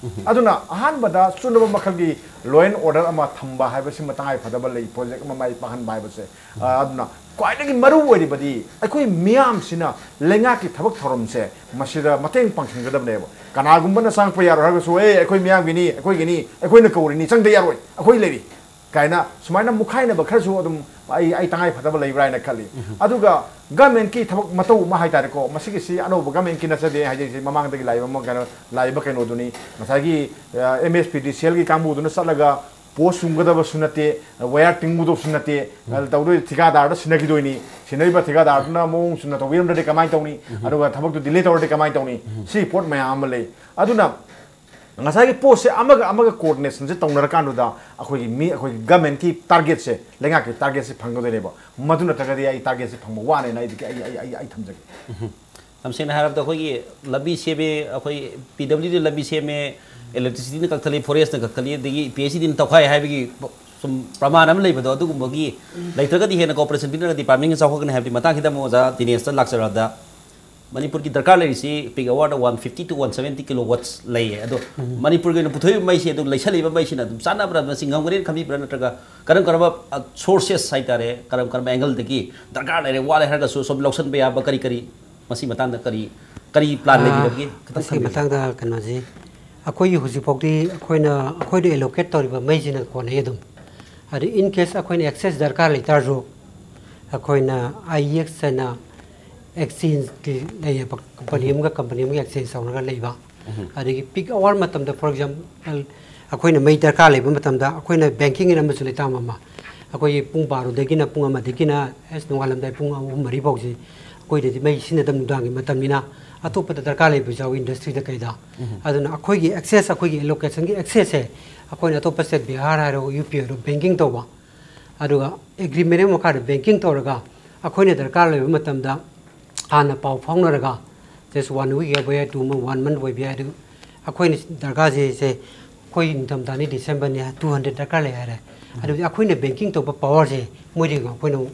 ꯑꯗꯨꯅ ꯑꯍꯥꯟꯕꯗ ꯆꯨꯅꯕ ꯃꯈꯜꯒꯤ ꯂꯣ ꯑꯦꯟ ꯑꯣꯔꯗꯔ ꯑꯃ ꯊꯝꯕ ꯍꯥꯏꯕꯁꯤꯃ ꯇꯉꯥꯏ ꯐꯗꯕ ꯂꯩ, ꯄ꯭ꯔꯣꯖꯦꯛ ꯑꯃ ꯃꯥꯏ ꯄꯥꯛꯍꯟꯕ ꯍꯥꯏꯕꯁꯦ꯫ ꯑ, ꯑꯗꯨꯅ ꯈ꯭ꯋꯥꯏꯗꯒꯤ ꯃꯔꯨ ꯑꯣꯏꯔꯤꯕꯗꯤ ꯑꯩꯈꯣꯏ ꯃꯤꯌꯥꯝꯁꯤꯅ ꯂꯩꯉꯥꯛꯀꯤ ꯊꯕꯛ ꯊꯧꯔꯝꯁꯦ ꯃꯁꯤꯗ ꯃꯇꯦꯡ ꯄꯥꯡꯁꯤꯟꯒꯗꯕꯅꯦꯕ꯫ ꯀꯅꯥꯒꯨꯝꯕꯅ ꯆꯪꯉꯛꯄ ꯌꯥꯔꯣꯏ ꯍꯥꯏꯔꯒꯁꯨ, "ꯑꯦ, ꯑꯩꯈꯣꯏ ꯃꯤꯌꯥꯝꯒꯤꯅꯤ, ꯑꯩꯈꯣꯏꯒꯤꯅꯤ, ꯑꯩꯈꯣꯏꯅ ꯀꯧꯔꯤꯅꯤ, ꯆꯪꯗ ꯌꯥꯔꯣꯏ, ꯑꯩꯈꯣꯏ ꯂꯩꯔꯤ" ꯀꯥꯏꯅ ꯁꯨꯃꯥꯏꯅ ꯃꯨꯈꯥꯏꯅꯕ ꯈꯔꯁꯨ ꯑꯗꯨꯝ ꯑꯩ, ꯑꯩ ꯇꯉꯥꯏ ꯐꯗꯕ ꯂꯩꯕ꯭ꯔꯥ ꯍꯥꯏꯅ ꯈꯜꯂꯤ꯫ ꯑꯗꯨꯒ ꯒꯃꯦꯟꯀꯤ ꯊꯕꯛ ꯃꯇꯧ ꯑꯃ ꯍꯥꯏꯇꯥꯔꯦꯀꯣ, ꯃꯁꯤꯒꯤꯁꯤ ꯑꯅꯧꯕ ꯒꯃꯦꯟꯀꯤ ꯅꯠꯆꯗꯦ ꯍꯥꯏꯖꯔꯤꯁꯦ, ꯃꯃꯥꯡꯗꯒꯤ ꯂꯥꯛꯏꯕ ꯑꯃ ꯀꯩꯅꯣ, ꯂꯥꯛꯏꯕ ꯀꯩꯅꯣꯗꯨꯅꯤ, ꯉꯁꯥꯏꯒꯤ, ꯑ, ꯑꯦꯝ ꯑꯦꯁ ꯄꯤ ꯗꯤ ꯁꯤ ꯑꯦꯜꯒꯤ ꯀꯥꯡꯕꯨꯗꯨꯅ ꯆꯠꯂꯒ ꯄꯣꯁ ꯆꯨꯝꯒꯗꯕꯁꯨ ꯅꯠꯇꯦ, ꯋꯥꯌꯔ ꯇꯤꯡꯉꯨꯗꯧꯁꯨ ꯅꯠꯇꯦ꯫ ꯎꯝ꯫ ꯇꯧꯗꯣꯏ ꯊꯤꯀꯥꯗꯥꯔꯗ ꯁꯤꯟꯅꯈꯤꯗꯣꯏꯅꯤ꯫ ꯁꯤꯟꯅꯔꯤꯕ ꯊꯤꯀꯥꯗꯥꯔꯗꯨꯅ ꯃꯑꯣꯡ ꯆꯨꯝꯅ ꯇꯧꯕꯤꯔꯝꯗ꯭ꯔꯗꯤ ꯀꯃꯥꯏꯅ ꯇꯧꯅꯤ? ꯎꯝ꯫ ꯑꯗꯨꯒ ꯊꯕꯛꯇꯨ ꯗꯤꯂꯦ ꯇꯧꯔꯗꯤ ꯀꯃꯥꯏꯅ ꯇꯧꯅꯤ? ꯎꯝ꯫ ꯁꯤ ꯄꯣꯠ ꯃꯌꯥꯝ ꯑꯃ ꯂꯩ꯫ ꯑꯗꯨꯅ ꯉꯁꯥꯏꯒꯤ ꯄꯣꯠꯁꯦ ꯑꯃꯒ ꯑꯃꯒ ꯀꯣꯑꯣꯔꯗꯤꯅꯦꯁꯟꯁꯦ ꯇꯧꯅꯔꯀꯥꯟꯗꯨꯗ ꯑꯩꯈꯣꯏꯒꯤ ꯃꯤ, ꯑꯩꯈꯣꯏꯒꯤ ꯒꯃꯦꯟꯀꯤ ꯇꯥꯔꯒꯦꯠꯁꯦ, ꯂꯩꯉꯥꯛꯀꯤ ꯇꯥꯔꯒꯦꯠꯁꯦ ꯐꯪꯒꯗꯣꯏꯅꯦꯕ꯫ ꯃꯗꯨ ꯅꯠꯇ꯭ꯔꯒꯗꯤ ꯑꯩ ꯇꯥꯔꯒꯦꯠꯁꯦ ꯐꯪꯕ ꯋꯥꯅꯦꯅ ꯑꯩꯗꯤ, ꯑꯩ, ꯑꯩ, ꯑꯩ, ꯑꯩ ꯊꯝꯖꯒꯦ꯫ ꯎꯝ꯫ ꯌꯥꯝ ꯁꯦꯡꯅ ꯍꯥꯏꯔꯕꯗ ꯑꯩꯈꯣꯏꯒꯤ ꯂꯝꯕꯤ ꯁꯦꯝꯃꯦ, ꯑꯩꯈꯣꯏ ꯄꯤ ꯗꯕ꯭ꯂꯤꯎ ꯗꯤ ꯂꯝꯕꯤ ꯁꯦꯝꯃꯦ, ꯏꯂꯦꯛꯇ꯭ꯔꯤꯁꯤꯇꯤꯅ ꯀꯛꯊꯠꯂꯤ, ꯐꯣꯔꯦꯁꯅ ꯀꯛꯊꯠꯂꯤ, ꯑꯗꯒꯤ ꯄꯤ ꯑꯩꯆ ꯏ ꯗꯤꯅ ꯇꯧꯈꯥꯏ ꯍꯥꯏꯕꯒꯤ ꯁꯨꯝ ꯄ꯭ꯔꯃꯥꯟ ꯑꯃ ꯂꯩꯕꯗꯣ, ꯑꯗꯨꯒꯨꯝꯕꯒꯤ ꯂꯩꯇ꯭ꯔꯒꯗꯤ ꯍꯦꯟꯅ ꯀꯣꯑꯣꯄꯔꯦꯁꯟ ꯄꯤꯅꯔꯒ ꯗꯤꯄꯥꯔꯠꯃꯦꯟꯒ ꯆꯥꯎꯈꯠꯀꯅꯤ ꯍꯥꯏꯕꯗꯤ ꯃꯇꯥꯡꯁꯤꯗ ꯑꯃꯨꯛ ꯑꯣꯖꯥ ꯗꯤꯅꯦꯁꯇ ꯂꯥꯛꯆꯔꯕꯗ꯫ ꯃꯅꯤꯄꯨꯔꯒꯤ ꯗꯔꯀꯥꯔ ꯂꯩꯔꯤꯁꯤ peak hour the one fifty to one seventy kilowatts ꯂꯩꯌꯦ꯫ ꯑꯗꯣ ꯃꯅꯤꯄꯨꯔꯒꯤ ꯑꯣꯏꯅ ꯄꯨꯊꯣꯛꯏꯕ ꯃꯩꯁꯤ ꯑꯗꯨ ꯂꯩꯁꯜꯂꯤꯕ ꯃꯩꯁꯤꯅ ꯑꯗꯨꯝ ꯆꯥꯟꯅꯕ꯭ꯔꯥ, ꯃꯁꯤ ꯉꯝꯒꯅꯤꯅ ꯈꯟꯕꯤꯕ꯭ꯔꯥ, ꯅꯠꯇ꯭ꯔꯒ ꯀꯔꯝ ꯀꯔꯝꯕ sources ꯍꯥꯏꯇꯥꯔꯦ, ꯀꯔꯝ ꯀꯔꯝꯕ angle ꯗꯒꯤ ꯗꯔꯀꯥꯔ ꯂꯩꯔꯦ, ꯋꯥꯠꯂꯦ ꯍꯥꯏꯔꯒꯁꯨ ꯁꯨꯝ ꯂꯧꯁꯟꯕ ꯌꯥꯕ ꯀꯔꯤ ꯀꯔꯤ, ꯃꯁꯤ ꯃꯇꯥꯡꯗ ꯀꯔꯤ ꯀꯔꯤ plan ꯂꯩꯕꯤꯔꯕꯒꯦ? ꯈꯤꯇꯪ ꯃꯁꯤꯒꯤ ꯊꯝꯕꯤꯌꯨ꯫ ꯃꯇꯥꯡꯗ ꯀꯩꯅꯣꯁꯤ, ꯑꯩꯈꯣꯏꯒꯤ ꯍꯧꯖꯤꯛꯐꯥꯎꯗꯤ ꯑꯩꯈꯣꯏꯅ, ꯑꯩꯈꯣꯏꯗ allocate ꯇꯧꯔꯤꯕ ꯃꯩꯁꯤꯅ ꯀꯣꯟꯅꯩ ꯑꯗꯨꯝ꯫ ꯑꯗꯨ in case ꯑꯩꯈꯣꯏꯅ excess ꯗꯔꯀꯥꯔ ꯂꯩꯇꯥꯔꯁꯨ, ꯑꯩꯈꯣꯏꯅ I E X ꯍꯥꯏꯅ exchange ꯀꯤ ꯂꯩꯌꯦꯕ, company ꯑꯃꯒ company ꯑꯃꯒ exchange ꯇꯧꯅꯔꯒ ꯂꯩꯕ꯫ ꯑꯗꯒꯤ peak hour ꯃꯇꯝꯗ, for example, ꯑꯩꯈꯣꯏꯅ ꯃꯩ ꯗꯔꯀꯥꯔ ꯂꯩꯕ ꯃꯇꯝꯗ, ꯑꯩꯈꯣꯏꯅ banking ꯑꯅ ꯑꯃꯁꯨ ꯂꯩ, ꯇꯥꯃ ꯑꯃ꯫ ꯑꯩꯈꯣꯏꯒꯤ ꯄꯨꯡ ꯕꯥꯔꯣꯗꯒꯤꯅ ꯄꯨꯡ ꯑꯃꯗꯒꯤꯅ ꯑꯁ ꯅꯣꯡꯉꯥꯜꯂꯝꯗꯥꯏ ꯄꯨꯡ ꯑꯍꯨꯝ ꯃꯔꯤ ꯐꯥꯎꯁꯤ ꯑꯩꯈꯣꯏꯗꯗꯤ ꯃꯩ ꯁꯤꯖꯤꯟꯅꯗꯕ ꯅꯨꯡꯗꯥꯡꯒꯤ ꯃꯇꯝꯅꯤꯅ, ꯑꯇꯣꯞꯄꯗ ꯗꯔꯀꯥꯔ ꯂꯩꯕꯁꯨ ꯌꯥꯎꯏ, industry ꯗ ꯀꯩꯗ꯫ ꯑꯗꯨꯅ ꯑꯩꯈꯣꯏꯒꯤ excess, ꯑꯩꯈꯣꯏꯒꯤ allocation ꯒꯤ excess ꯁꯦ ꯑꯩꯈꯣꯏꯅ ꯑꯇꯣꯞꯄ state, ꯕꯤꯍꯥꯔ ꯍꯥꯏꯔꯣ, ꯌꯨ ꯄꯤ ꯍꯥꯏꯔꯣ, banking ꯇꯧꯕ, ꯑꯗꯨꯒ agreement ꯑꯃ ꯃꯈꯥꯗ banking ꯇꯧꯔꯒ ꯑꯩꯈꯣꯏꯅ ꯗꯔꯀꯥꯔ ꯂꯩꯕ ꯃꯇꯝꯗ ꯍꯥꯟꯅ ꯄꯥꯎ ꯐꯥꯎꯅꯔꯒ, just one week ꯑꯣꯏꯕ ꯌꯥꯏ, two month, one month ꯑꯣꯏꯕ ꯌꯥꯏ, ꯑꯗꯨ ꯑꯩꯈꯣꯏꯅ ꯗꯔꯀꯥꯔꯁꯦ, ꯁꯦ ꯑꯩꯈꯣꯏ ꯅꯤꯡꯊꯝꯊꯥꯅꯤ, December ꯅꯤ, two hundred ꯗꯔꯀꯥꯔ ꯂꯩ ꯍꯥꯏꯔꯦ꯫ ꯑꯗꯨꯗꯤ ꯑꯩꯈꯣꯏꯅ banking ꯇꯧꯕ power ꯁꯦ ꯃꯣꯏꯗꯒꯤ ꯑꯩꯈꯣꯏꯅ ꯑꯃꯨꯛ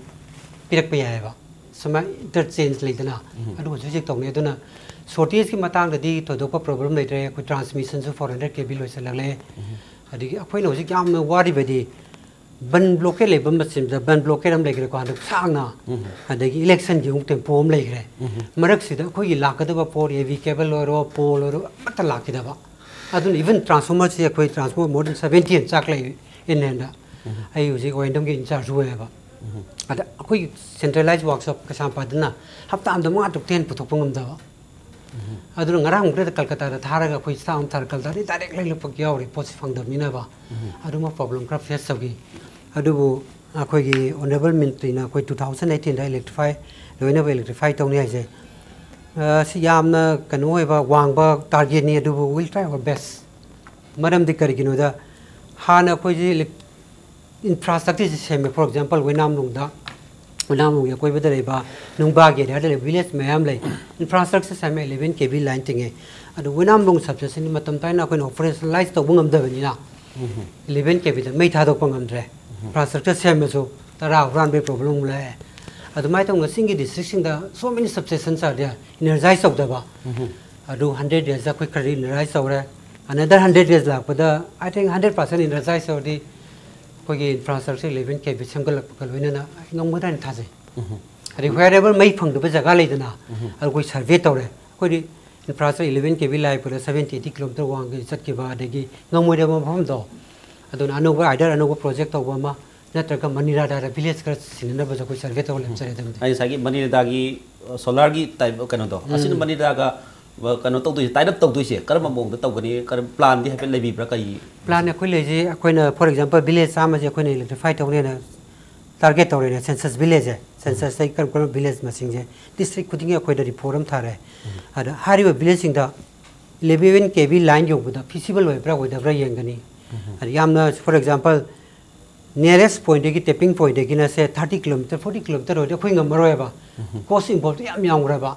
ꯄꯤꯔꯛꯄ ꯌꯥꯏꯑꯕ꯫ ꯁꯨꯃꯥꯏꯅ interchange ꯂꯩꯗꯅ, ꯑꯗꯨꯒꯁꯨ ꯍꯧꯖꯤꯛ ꯇꯧꯅꯩ꯫ ꯑꯗꯨꯅ shortage ꯀꯤ ꯃꯇꯥꯡꯗꯗꯤ ꯊꯣꯏꯗꯣꯛꯄ problem ꯂꯩꯇ꯭ꯔꯦ꯫ ꯑꯩꯈꯣꯏ transmission ꯁꯨ four hundred K V ꯂꯣꯏꯁꯤꯜꯂꯛꯂꯦ꯫ ꯑꯗꯒꯤ ꯑꯩꯈꯣꯏꯅ ꯍꯧꯖꯤꯛ ꯌꯥꯝꯅ ꯋꯥꯔꯤꯕꯗꯤ ꯕꯟ blockade ꯂꯩꯕ ꯃꯇꯝꯗ, ꯕꯟ blockade ꯑꯃ ꯂꯩꯈ꯭ꯔꯦꯀꯣ ꯍꯟꯗꯛ ꯁꯥꯡꯅ, ꯑꯗꯒꯤ election ꯒꯤ ꯑꯃꯨꯛ tempo ꯑꯃ ꯂꯩꯈ꯭ꯔꯦ꯫ ꯃꯔꯛꯁꯤꯗ ꯑꯩꯈꯣꯏꯒꯤ ꯂꯥꯛꯀꯗꯕ ꯄꯣꯠ, A V cable ꯑꯣꯏꯔꯣ, pole ꯑꯣꯏꯔꯣ, ꯑꯃꯠꯇ ꯂꯥꯛꯈꯤꯗꯕ꯫ ꯑꯗꯨꯅ even transformer ꯁꯤ ꯑꯩꯈꯣꯏ transformer more than seventy ꯍꯦꯟꯅ ꯆꯥꯛ ꯂꯩ inland ꯗ꯫ ꯑꯩ ꯍꯧꯖꯤꯛ O and M ꯒꯤ in charge ꯑꯣꯏꯌꯦꯕ꯫ ꯑꯗ ꯑꯩꯈꯣꯏꯒꯤ centralized workshop ꯀꯩꯁꯥꯝꯄꯥꯠꯇꯅ ꯍꯞꯇꯥ ꯑꯃꯗ ꯃꯉꯥ ꯇꯔꯨꯛꯇꯩ ꯍꯦꯟꯅ ꯄꯨꯊꯣꯛꯄ ꯉꯝꯗꯕ꯫ ꯑꯗꯨꯅ ꯉꯔꯥꯡ ꯃꯨꯛꯇ ꯀꯜꯀꯇꯥꯗ ꯊꯥꯔꯒ ꯑꯩꯈꯣꯏ staff ꯑꯃ ꯊꯥꯔꯒ ꯀꯜꯀꯇꯥꯗꯒꯤ direct ꯂꯩꯔꯛꯄ ꯌꯥꯎꯔꯤ, ꯄꯣꯠꯁꯤ ꯐꯪꯗꯕꯅꯤꯅꯕ꯫ ꯑꯗꯨꯃ problem ꯈꯔ face ꯇꯧꯈꯤ꯫ ꯑꯗꯨꯕꯨ ꯑꯩꯈꯣꯏꯒꯤ honourable ministry ꯅ ꯑꯩꯈꯣꯏ two thousand eighteen ꯗ electrify, ꯂꯣꯏꯅꯕ electrify ꯇꯧꯅꯤ ꯍꯥꯏꯁꯦ, ꯑ, ꯁꯤ ꯌꯥꯝꯅ ꯀꯩꯅꯣ ꯑꯣꯏꯕ, ꯋꯥꯡꯕ target ꯅꯤ, ꯑꯗꯨꯕꯨ we'll try our best꯫ ꯃꯔꯝꯗꯤ ꯀꯔꯤꯒꯤꯅꯣꯗ, ꯍꯥꯟꯅ ꯑꯩꯈꯣꯏꯁꯤ elec-, infrastructure ꯁꯤ ꯁꯦꯝꯃꯦ꯫ For example, ꯋꯦꯅꯥꯝꯂꯣꯡꯗ, ꯋꯦꯅꯥꯝꯂꯣꯡꯒꯤ ꯑꯀꯣꯏꯕꯗ ꯂꯩꯕ, ꯅꯨꯡꯕꯥꯒꯤ area ꯗ ꯂꯩꯕ village ꯃꯌꯥꯝ ꯂꯩ꯫ Infrastructure ꯁꯦꯝꯃꯦ, eleven K V line ꯇꯤꯡꯉꯦ꯫ ꯑꯗꯨ ꯋꯦꯅꯥꯝꯂꯣꯡ substation ꯗꯤ ꯃꯇꯝ ꯆꯥꯅ ꯑꯩꯈꯣꯏꯅ operationalize ꯇꯧꯕ ꯉꯝꯗꯕꯅꯤꯅ, eleven K V ꯗ ꯃꯩ ꯊꯥꯗꯣꯛꯄ ꯉꯝꯗ꯭ꯔꯦ꯫ Infrastructure ꯁꯦꯝꯃꯁꯨ ꯇꯔꯥ ꯍꯨꯔꯥꯟꯕꯒꯤ problem ꯑꯃꯨꯛ ꯂꯥꯛꯑꯦ꯫ ꯑꯗꯨꯃꯥꯏꯅ ꯇꯧꯅ ꯆꯤꯡꯒꯤ districtꯁꯤꯡꯗ so many substations are there energize ꯇꯧꯗꯕ꯫ ꯑꯗꯨ hundred daysꯇ ꯑꯩꯈꯣꯏ ꯈꯔꯗꯤ energize ꯇꯧꯔꯦ꯫ Another hundred days ꯂꯥꯛꯄꯗ, I think, hundred percent energize ꯇꯧꯔꯗꯤ ꯑꯩꯈꯣꯏꯒꯤ infrastructure eleven K V ꯁꯦꯝꯒꯠꯂꯛꯄꯒ ꯂꯣꯏꯅꯅ ꯉꯝꯒꯗ꯭ꯔꯥ ꯍꯥꯏꯅ ꯊꯥꯖꯩ꯫ ꯑꯗꯩ wherever ꯃꯩ ꯐꯪꯗꯕ ꯖꯒꯥ ꯂꯩꯗꯅ, ꯑꯗꯨ ꯑꯩꯈꯣꯏ survey ꯇꯧꯔꯦ꯫ ꯑꯩꯈꯣꯏꯗꯤ infrastructure eleven K V line ꯄꯨꯔꯥ seventy eighty kilometre ꯋꯥꯡꯒꯤ ꯆꯠꯈꯤꯕ, ꯑꯗꯒꯤ ꯉꯝꯃꯣꯏꯗꯕ ꯃꯐꯝꯗꯣ, ꯑꯗꯨꯅ ꯑꯅꯧꯕ, either ꯑꯅꯧꯕ project ꯇꯧꯕ ꯑꯃ, ꯅꯠꯇ꯭ꯔꯒ ꯃꯅꯤꯔꯥꯗꯥꯗ village ꯈꯔ ꯁꯤꯟꯅꯅꯕꯁꯨ ꯑꯩꯈꯣꯏ survey ꯇꯧꯔ ꯂꯩꯖꯔꯦ ꯑꯗꯨꯝꯗꯤ꯫ ꯑꯩ ꯉꯁꯥꯏꯒꯤ ꯃꯅꯤꯔꯦꯗꯥꯒꯤ, ꯑ, solarꯒꯤ type ꯀꯩꯅꯣꯗꯣ, ꯑꯁꯤꯅ ꯎꯝ꯫ ꯃꯅꯤꯔꯦꯗꯥꯒ, ꯑ, ꯀꯩꯅꯣ ꯇꯧꯗꯣꯏꯁꯦ, tie up ꯇꯧꯗꯣꯏꯁꯦ ꯀꯔꯝꯕ ꯃꯑꯣꯡꯗ ꯇꯧꯒꯅꯤ? ꯀꯔꯝ, planꯗꯤ ꯍꯥꯏꯐꯦꯠ ꯂꯩꯕꯤꯕ꯭ꯔꯥ? ꯀꯔꯤ plan ꯑꯩꯈꯣꯏ ꯂꯩꯖꯩ꯫ ꯑꯩꯈꯣꯏꯅ, for example, village ꯆꯥꯝꯃꯁꯦ ꯑꯩꯈꯣꯏꯅ electrify ꯇꯧꯅꯦꯅ target ꯇꯧꯔꯦꯅꯦ, census village ꯁꯦ꯫ Censusꯇꯒꯤ ꯀꯔꯝ ꯀꯔꯝꯕ village ꯃꯁꯤꯡꯁꯦ district ꯈꯨꯗꯤꯡꯒꯤ ꯑꯩꯈꯣꯏꯗ report ꯑꯃ ꯊꯥꯔꯦ꯫ ꯑꯗ ꯍꯥꯏꯔꯤꯕ villageꯁꯤꯡꯗ eleven K V line ꯌꯧꯕꯗ feasible ꯑꯣꯏꯕ꯭ꯔꯥ ꯑꯣꯏꯗꯕ꯭ꯔꯥ ꯌꯦꯡꯒꯅꯤ꯫ ꯑꯗ ꯌꯥꯝꯅ, for example, nearest pointꯗꯒꯤ, tapping pointꯗꯒꯤꯅ say thirty kilometre, forty kilometre ꯑꯣꯏꯔꯗꯤ ꯑꯩꯈꯣꯏ ꯉꯝꯃꯔꯣꯏꯕ꯫ Cost involveꯇ ꯌꯥꯝ ꯌꯥꯝꯈ꯭ꯔꯦꯕ꯫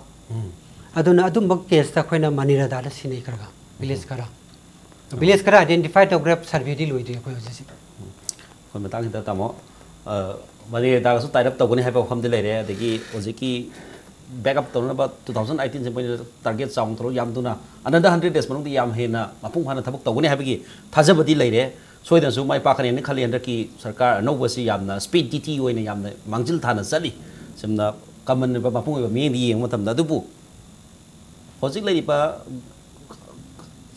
ꯑꯗꯨꯅ ꯑꯗꯨꯝꯕ caseꯇ ꯑꯩꯈꯣꯏꯅ ꯃꯅꯤꯔꯦꯗꯥꯗ ꯁꯤꯟꯅꯩ ꯈꯔ ꯈꯔ, village ꯈꯔ꯫ Villageꯈꯔ identify ꯇꯧꯈ꯭ꯔꯦ, surveyꯗꯤ ꯂꯣꯏꯗ꯭ꯔꯤ ꯑꯩꯈꯣꯏ ꯍꯧꯖꯤꯛ ꯍꯧꯖꯤꯛ꯫ ꯑꯩꯈꯣꯏ ꯃꯇꯥꯡꯁꯤꯗ ꯇꯥꯃꯣ, ꯑ, ꯃꯅꯤꯔꯦꯗꯥꯒꯁꯨ tie up ꯇꯧꯒꯅꯤ ꯍꯥꯏꯕ ꯋꯥꯐꯝꯗꯤ ꯂꯩꯔꯦ, ꯑꯗꯒꯤ ꯍꯧꯖꯤꯛꯀꯤ back up ꯇꯧꯅꯕ two thousand eighteenꯁꯦ ꯃꯣꯏꯅ target ꯆꯥꯎꯅ ꯊꯧꯔ ꯌꯥꯝꯗꯨꯅ another hundred days ꯃꯅꯨꯡꯗ ꯌꯥꯝ ꯍꯦꯟꯅ ꯃꯄꯨꯡ ꯐꯥꯅ ꯊꯕꯛ ꯇꯧꯒꯅꯤ ꯍꯥꯏꯕꯒꯤ ꯊꯥꯖꯕꯗꯤ ꯂꯩꯔꯦ꯫ ꯁꯣꯏꯗꯅꯁꯨ ꯃꯥꯏ ꯄꯥꯛꯀꯅꯦꯅ ꯈꯜꯂꯤ꯫ ꯍꯟꯗꯛꯀꯤ ꯁꯔꯀꯥꯔ ꯑꯅꯧꯕꯁꯤ ꯌꯥꯝꯅ speedity ꯑꯣꯏꯅ ꯌꯥꯝꯅ ꯃꯥꯡꯖꯤꯜ ꯊꯥꯅ ꯆꯠꯂꯤ꯫ ꯁꯝꯅ common ꯑꯣꯏꯕ, ꯃꯄꯨꯡ ꯑꯣꯏꯕ ꯃꯤꯠꯌꯦꯡꯗ ꯌꯦꯡꯕ ꯃꯇꯝꯗ꯫ ꯑꯗꯨꯕꯨ ꯍꯧꯖꯤꯛ ꯂꯩꯔꯤꯕ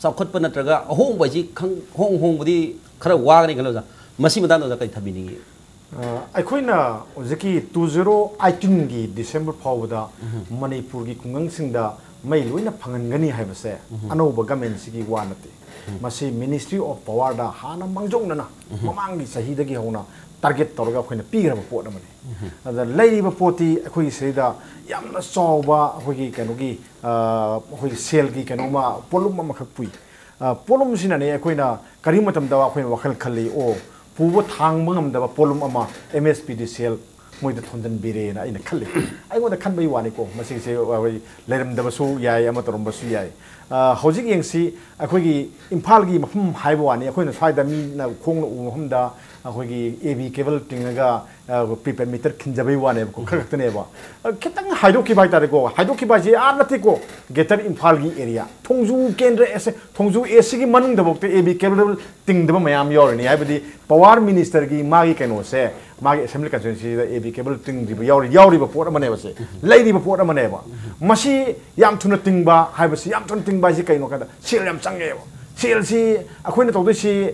ꯆꯥꯎꯈꯠꯄ ꯅꯠꯇ꯭ꯔꯒ ꯑꯍꯣꯡꯕ ꯍꯥꯏꯁꯤ ꯈꯪ-, ꯍꯣꯡ ꯍꯣꯡꯕꯗꯤ ꯈꯔ ꯋꯥꯒꯅꯤ ꯈꯜꯂꯦ ꯑꯣꯖꯥ꯫ ꯃꯁꯤ ꯃꯇꯥꯡꯗ ꯑꯣꯖꯥ ꯀꯔꯤ ꯊꯝꯕꯤꯅꯤꯡꯉꯤ? ꯑ, ꯑꯩꯈꯣꯏꯅ ꯍꯧꯖꯤꯛꯀꯤ two zero eighteen December ꯐꯥꯎꯕꯗ ꯃꯅꯤꯄꯨꯔꯒꯤ ꯈꯨꯡꯒꯪꯁꯤꯡꯗ ꯃꯩ ꯂꯣꯏꯅ ꯐꯪꯍꯟꯒꯅꯤ ꯍꯥꯏꯕꯁꯦ ꯑꯅꯧꯕ governmentꯁꯤꯒꯤ ꯋꯥ ꯅꯠꯇꯦ꯫ ꯃꯁꯤ Ministry of Powerꯗ ꯍꯥꯟꯅ ꯃꯥꯡꯖꯧꯅꯅ ꯃꯃꯥꯡꯒꯤ ꯆꯍꯤꯗꯒꯤ ꯍꯧꯅ target ꯇꯧꯔꯒ ꯑꯩꯈꯣꯏꯅ ꯄꯤꯈ꯭ꯔꯕ ꯄꯣꯠ ꯑꯃꯅꯤ꯫ ꯑꯗ ꯂꯩꯔꯤꯕ ꯄꯣꯠꯇꯤ ꯑꯩꯈꯣꯏꯒꯤ ꯁꯤꯗ ꯌꯥꯝꯅ ꯆꯥꯎꯕ ꯑꯩꯈꯣꯏꯒꯤ ꯀꯩꯅꯣꯒꯤ, ꯑ, ꯑꯩꯈꯣꯏꯒꯤ ꯁꯦꯜꯒꯤ ꯀꯩꯅꯣꯃ ꯄꯣꯠꯂꯨꯝ ꯑꯃꯈꯛ ꯄꯨꯏ꯫ ꯑ, ꯄꯣꯠꯂꯨꯝꯁꯤꯅꯅꯦ ꯑꯩꯈꯣꯏꯅ ꯀꯔꯤꯒꯨꯝꯕ ꯃꯇꯝꯗ ꯑꯩꯈꯣꯏꯅ ꯋꯥꯈꯜ ꯈꯜꯂꯤ, "ꯑꯣ, ꯄꯨꯕ ꯊꯥꯡꯕ ꯉꯝꯗꯕ ꯄꯣꯠꯂꯨꯝ ꯑꯃ, M S P D ꯁꯦꯜ ꯃꯣꯏꯗ ꯊꯣꯟꯖꯟꯕꯤꯔꯦꯅ ꯑꯩꯅ ꯈꯜꯂꯤ꯫ ꯑꯩꯉꯣꯟꯗ ꯈꯟꯕꯒꯤ ꯋꯥꯅꯤꯀꯣ, ꯃꯁꯤꯁꯦ ꯑꯩꯈꯣꯏ ꯂꯩꯔꯝꯗꯕꯁꯨ ꯌꯥꯏ, ꯑꯃ ꯇꯧꯔꯝꯕꯁꯨ ꯌꯥꯏ꯫ ꯑ, ꯍꯧꯖꯤꯛ ꯌꯦꯡꯁꯤ, ꯑꯩꯈꯣꯏꯒꯤ ꯏꯝꯐꯥꯜꯒꯤ ꯃꯐꯝ ꯍꯥꯏꯕ ꯋꯥꯅꯤ, ꯑꯩꯈꯣꯏꯅ ꯁ꯭ꯋꯥꯏꯗ ꯃꯤꯅ ꯈꯣꯡꯅ ꯎꯕ ꯃꯐꯝꯗ ꯑꯩꯈꯣꯏꯒꯤ A B cable ꯇꯤꯡꯉꯒ, ꯑ, prepaid meter ꯈꯤꯟꯖꯕꯩ ꯋꯥꯅꯦꯕꯀꯣ, ꯈꯔ ꯈꯛꯇꯅꯦꯕ꯫ ꯑ, ꯈꯤꯇꯪ ꯍꯥꯏꯗꯣꯛꯈꯤꯕ ꯍꯥꯏꯇꯥꯔꯦꯀꯣ, ꯍꯥꯏꯗꯣꯛꯈꯤꯕ ꯍꯥꯏꯁꯦ ꯑꯥ ꯅꯠꯇꯦꯀꯣ, greater ꯏꯝꯐꯥꯜꯒꯤ area, ꯊꯣꯡꯖꯨ ꯀꯦꯟꯗ꯭ꯔ ꯑꯦꯁ-, ꯊꯣꯡꯖꯨ A Cꯒꯤ ꯃꯅꯨꯡꯗꯐꯥꯎꯗ A B cable ꯇꯤꯡꯗꯕ ꯃꯌꯥꯝ ꯌꯥꯎꯔꯤꯅꯤ꯫ ꯍꯥꯏꯕꯗꯤ power ministerꯒꯤ ꯃꯥꯒꯤ ꯀꯩꯅꯣꯁꯦ, ꯃꯥꯒꯤ assembly constituencyꯗ A B cable ꯇꯤꯡꯗ꯭ꯔꯤꯕ ꯌꯥꯎꯔꯤ-, ꯌꯥꯎꯔꯤꯕ ꯄꯣꯠ ꯑꯃꯅꯦꯕ ꯁꯦ, ꯂꯩꯔꯤꯕ ꯄꯣꯠ ꯑꯃꯅꯦꯕ꯫ ꯃꯁꯤ ꯌꯥꯝ ꯊꯨꯅ ꯇꯤꯡꯕ ꯍꯥꯏꯕꯁꯤ, ꯌꯥꯝ ꯊꯨꯅ ꯇꯤꯡꯕ ꯍꯥꯏꯁꯤ ꯀꯩꯅꯣ ꯀꯥꯟꯗ ꯁꯦꯜ ꯌꯥꯝ ꯆꯪꯉꯦꯕ꯫ ꯁꯦꯜꯁꯤ ꯑꯩꯈꯣꯏꯅ ꯇꯧꯗꯣꯏꯁꯤ,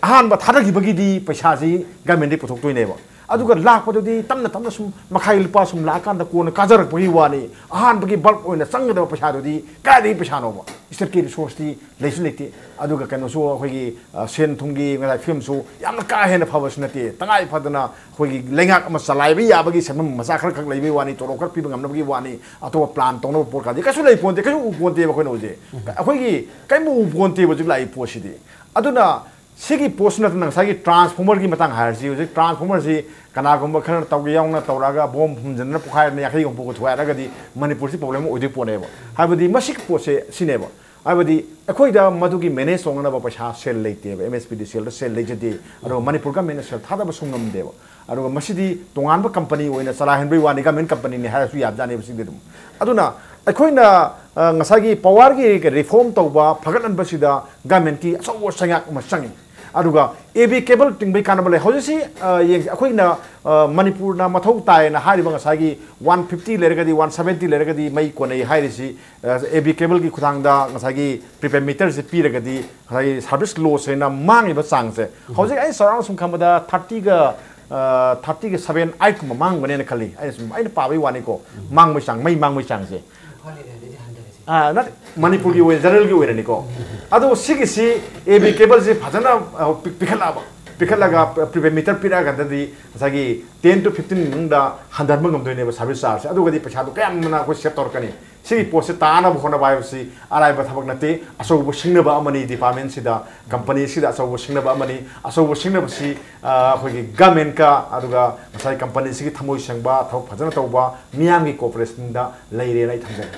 ꯑꯍꯥꯟꯕ ꯊꯥꯗꯈꯤꯕꯒꯤꯗꯤ ꯄꯩꯁꯥꯁꯤ governmentꯗꯒꯤ ꯄꯨꯊꯣꯛꯇꯣꯏꯅꯦꯕ꯫ ꯑꯗꯨꯒ ꯂꯥꯛꯄꯗꯨꯗꯤ ꯇꯞꯅ ꯇꯞꯅ ꯁꯨꯝ ꯃꯈꯥꯏ ꯂꯨꯄꯥ ꯁꯨꯝ ꯂꯥꯛꯑꯀꯥꯟꯗ ꯀꯣꯟꯅ ꯀꯥꯖꯔꯛꯄꯒꯤ ꯋꯥꯅꯤ꯫ ꯑꯍꯥꯟꯕꯒꯤ bulk ꯑꯣꯏꯅ ꯆꯪꯒꯗꯕ ꯄꯩꯁꯥꯗꯨꯗꯤ ꯀꯥꯏꯗꯒꯤ ꯄꯩꯁꯥꯅꯣꯕ? Stateꯀꯤ resourceꯇꯤ ꯂꯩꯁꯨ ꯂꯩꯇꯦ꯫ ꯑꯗꯨꯒ ꯀꯩꯅꯣꯁꯨ ꯑꯩꯈꯣꯏꯒꯤ, ꯑ, ꯁꯦꯟ ꯊꯨꯝꯒꯤ ꯉꯁꯥꯏ ꯐꯤꯕꯝꯁꯨ ꯌꯥꯝꯅ ꯀꯥ ꯍꯦꯟꯅ ꯐꯕꯁꯨ ꯅꯠꯇꯦ꯫ ꯇꯉꯥꯏ ꯐꯗꯅ ꯑꯩꯈꯣꯏꯒꯤ ꯂꯩꯉꯥꯛ ꯑꯃ ꯆꯂꯥꯏꯕ ꯌꯥꯕꯒꯤ ꯁꯦꯟꯐꯝ ꯃꯆꯥ ꯈꯔ ꯈꯛ ꯂꯩꯕꯒꯤ ꯋꯥꯅꯤ, ꯇꯣꯂꯣꯞ ꯈꯔ ꯄꯤꯕ ꯉꯝꯅꯕꯒꯤ ꯋꯥꯅꯤ꯫ ꯑꯇꯣꯞꯄ plan ꯇꯧꯅꯕ ꯄꯣꯠ ꯀꯥꯗꯤ ꯀꯩꯁꯨ ꯂꯩ ꯄꯣꯟꯇꯦ, ꯀꯩꯁꯨ ꯎ ꯄꯣꯟꯇꯦꯕ ꯑꯩꯈꯣꯏꯅ ꯍꯧꯖꯤꯛ꯫ ꯑꯩꯈꯣꯏꯒꯤ ꯀꯔꯤꯝ ꯎ ꯄꯣꯟꯇꯦꯕ ꯍꯧꯖꯤꯛ ꯂꯥꯛꯏ ꯄꯣꯠꯁꯤꯗꯤ꯫ ꯑꯗꯨꯅ ꯁꯤꯒꯤ ꯄꯣꯠꯁꯤ ꯅꯠꯇꯅ ꯉꯁꯥꯏꯒꯤ transformerꯒꯤ ꯃꯇꯥꯡ ꯍꯥꯏꯔꯁꯤ, ꯍꯧꯖꯤꯛ transformerꯁꯤ ꯀꯅꯥꯒꯨꯝꯕ ꯈꯔꯅ ꯇꯧꯒꯦ ꯌꯥꯎꯅ ꯇꯧꯔꯛꯑꯒ ꯕꯣꯝ ꯐꯨꯝꯖꯤꯟꯗꯅ ꯄꯣꯈꯥꯏꯗꯅ ꯌꯥꯡꯈꯩ ꯍꯨꯝꯐꯨꯒ ꯊꯨꯒꯥꯏꯔꯒꯗꯤ ꯃꯅꯤꯄꯨꯔꯁꯤ problem ꯑꯣꯏꯗꯣꯏ ꯄꯣꯠꯅꯦꯕ꯫ ꯍꯥꯏꯕꯗꯤ ꯃꯁꯤꯒꯤ ꯄꯣꯠꯁꯦ ꯁꯤꯅꯦꯕ, ꯍꯥꯏꯕꯗꯤ ꯑꯩꯈꯣꯏꯗ ꯃꯗꯨꯒꯤ manage ꯇꯧꯅꯅꯕ ꯄꯩꯁꯥ, ꯁꯦꯜ ꯂꯩꯇꯦꯕ, MSPDCLꯗ ꯁꯦꯜ ꯂꯩꯖꯗꯦ, ꯑꯗꯨꯒ ꯃꯅꯤꯄꯨꯔ governmentꯅ ꯁꯦꯜ ꯊꯥꯗꯕꯁꯨ ꯉꯝꯗꯦꯕ꯫ ꯑꯗꯨꯒ ꯃꯁꯤꯗꯤ ꯇꯣꯉꯥꯟꯕ company ꯑꯣꯏꯅ ꯆꯂꯥꯏꯍꯟꯕꯒꯤ ꯋꯥꯅꯤ, government companyꯅꯤ ꯍꯥꯏꯔꯁꯨ ꯌꯥꯕꯖꯥꯠꯅꯦꯕ ꯁꯤꯗꯤ ꯑꯗꯨꯝ꯫ ꯑꯗꯨꯅ ꯑꯩꯈꯣꯏꯅ, ꯑ, ꯉꯁꯥꯏꯒꯤ powerꯒꯤ reform ꯇꯧꯕ, ꯐꯒꯠꯍꯟꯕꯁꯤꯗ governmentꯀꯤ ꯑꯆꯧꯕ ꯁꯩꯉꯥꯛ ꯑꯃ ꯆꯪꯉꯤ꯫ ꯑꯗꯨꯒ A B cable ꯇꯤꯡꯕꯒꯤ ꯀꯥꯟꯅꯕ ꯂꯩ꯫ ꯍꯧꯖꯤꯛꯁꯤ, ꯑ, ꯌꯦꯡꯁꯤ, ꯑꯩꯈꯣꯏꯅ, ꯑ, ꯃꯅꯤꯄꯨꯔꯅ ꯃꯊꯧ ꯇꯥꯏꯅ ꯍꯥꯏꯔꯤꯕ ꯉꯁꯥꯏꯒꯤ one fifty ꯂꯩꯔꯒꯗꯤ, one seventy ꯂꯩꯔꯒꯗꯤ ꯃꯩ ꯀꯣꯟꯅꯩ ꯍꯥꯏꯔꯤꯁꯤ, ꯑ, A B cableꯒꯤ ꯈꯨꯠꯊꯥꯡꯗ ꯉꯁꯥꯏꯒꯤ prepaid meterꯁꯤ ꯄꯤꯔꯒꯗꯤ ꯉꯁꯥꯏꯒꯤ service lossꯍꯥꯏꯅ ꯃꯥꯡꯉꯤꯕ ꯆꯥꯡꯁꯦ, ꯍꯧꯖꯤꯛ ꯑꯩ ꯆꯥꯎꯔꯥꯛꯅ ꯁꯨꯝ ꯈꯟꯕꯗ thirtyꯒ, ꯑ, thirtyꯒ seven, eightꯀꯨꯝꯕ ꯃꯥꯡꯉꯝꯒꯅꯦꯅ ꯈꯜꯂꯤ꯫ ꯑꯩꯅ ꯁꯨꯝ, ꯑꯩꯅ ꯄꯥꯕꯒꯤ ꯋꯥꯅꯤꯀꯣ, ꯃꯥꯡꯕꯒꯤ ꯆꯥꯡ, ꯃꯩ ꯃꯥꯡꯕꯒꯤ ꯆꯥꯡꯁꯦ꯫ ꯏꯝꯐꯥꯜ areaꯗꯗꯤ ꯍꯟꯊꯔꯦ ꯁꯤ꯫ ꯑ, ꯅꯠꯇꯦ, ꯃꯅꯤꯄꯨꯔꯒꯤ ꯑꯣꯏꯅ, generalꯒꯤ ꯑꯣꯏꯅꯅꯤꯀꯣ꯫ ꯑꯗꯣ ꯁꯤꯒꯤꯁꯤ A B cableꯁꯤ ꯐꯖꯅ, ꯑ, ꯄꯤ-, ꯄꯤꯈꯠꯂꯛꯑꯕ, ꯄꯤꯈꯠꯂꯒ prepaid meter ꯄꯤꯔꯛꯑꯀꯥꯟꯗꯗꯤ ꯉꯁꯥꯏꯒꯤ ten to fifteen ꯃꯅꯨꯡꯗ ꯍꯟꯊꯍꯟꯕ ꯉꯝꯗꯣꯏꯅꯦꯕ service chargeꯁꯦ꯫ ꯑꯗꯨꯒꯗꯤ ꯄꯩꯁꯥꯗꯣ ꯀꯌꯥꯝꯅ ꯑꯩꯈꯣꯏ save ꯇꯧꯔꯛꯀꯅꯤ? ꯁꯤꯒꯤ ꯄꯣꯠꯁꯦ ꯇꯥꯅꯕ ꯍꯣꯠꯅꯕ ꯍꯥꯏꯕꯁꯤ ꯑꯔꯥꯏꯕ ꯊꯕꯛ ꯅꯠꯇꯦ꯫ ꯑꯆꯧꯕ ꯁꯤꯡꯅꯕ ꯑꯃꯅꯤ꯫ ꯗꯤꯄꯥꯔꯠꯃꯦꯟꯁꯤꯗ, ꯀꯝꯄꯅꯤꯁꯤꯗ ꯑꯆꯧꯕ ꯁꯤꯡꯅꯕ ꯑꯃꯅꯤ꯫ ꯑꯆꯧꯕ ꯁꯤꯡꯅꯕꯁꯤ, ꯑ, ꯑꯩꯈꯣꯏꯒꯤ ꯒꯃꯦꯟꯀ ꯑꯗꯨꯒ ꯉꯁꯥꯏ ꯀꯝꯄꯅꯤꯁꯤꯒꯤ ꯊꯃꯣꯏ ꯁꯦꯡꯕ, ꯊꯕꯛ ꯐꯖꯅ ꯇꯧꯕ ꯃꯤꯌꯥꯝꯒꯤ ꯀꯣꯑꯣꯄꯔꯦꯁꯟꯗ ꯂꯩꯔꯦꯅ ꯑꯩ ꯊꯝꯖꯒꯦ꯫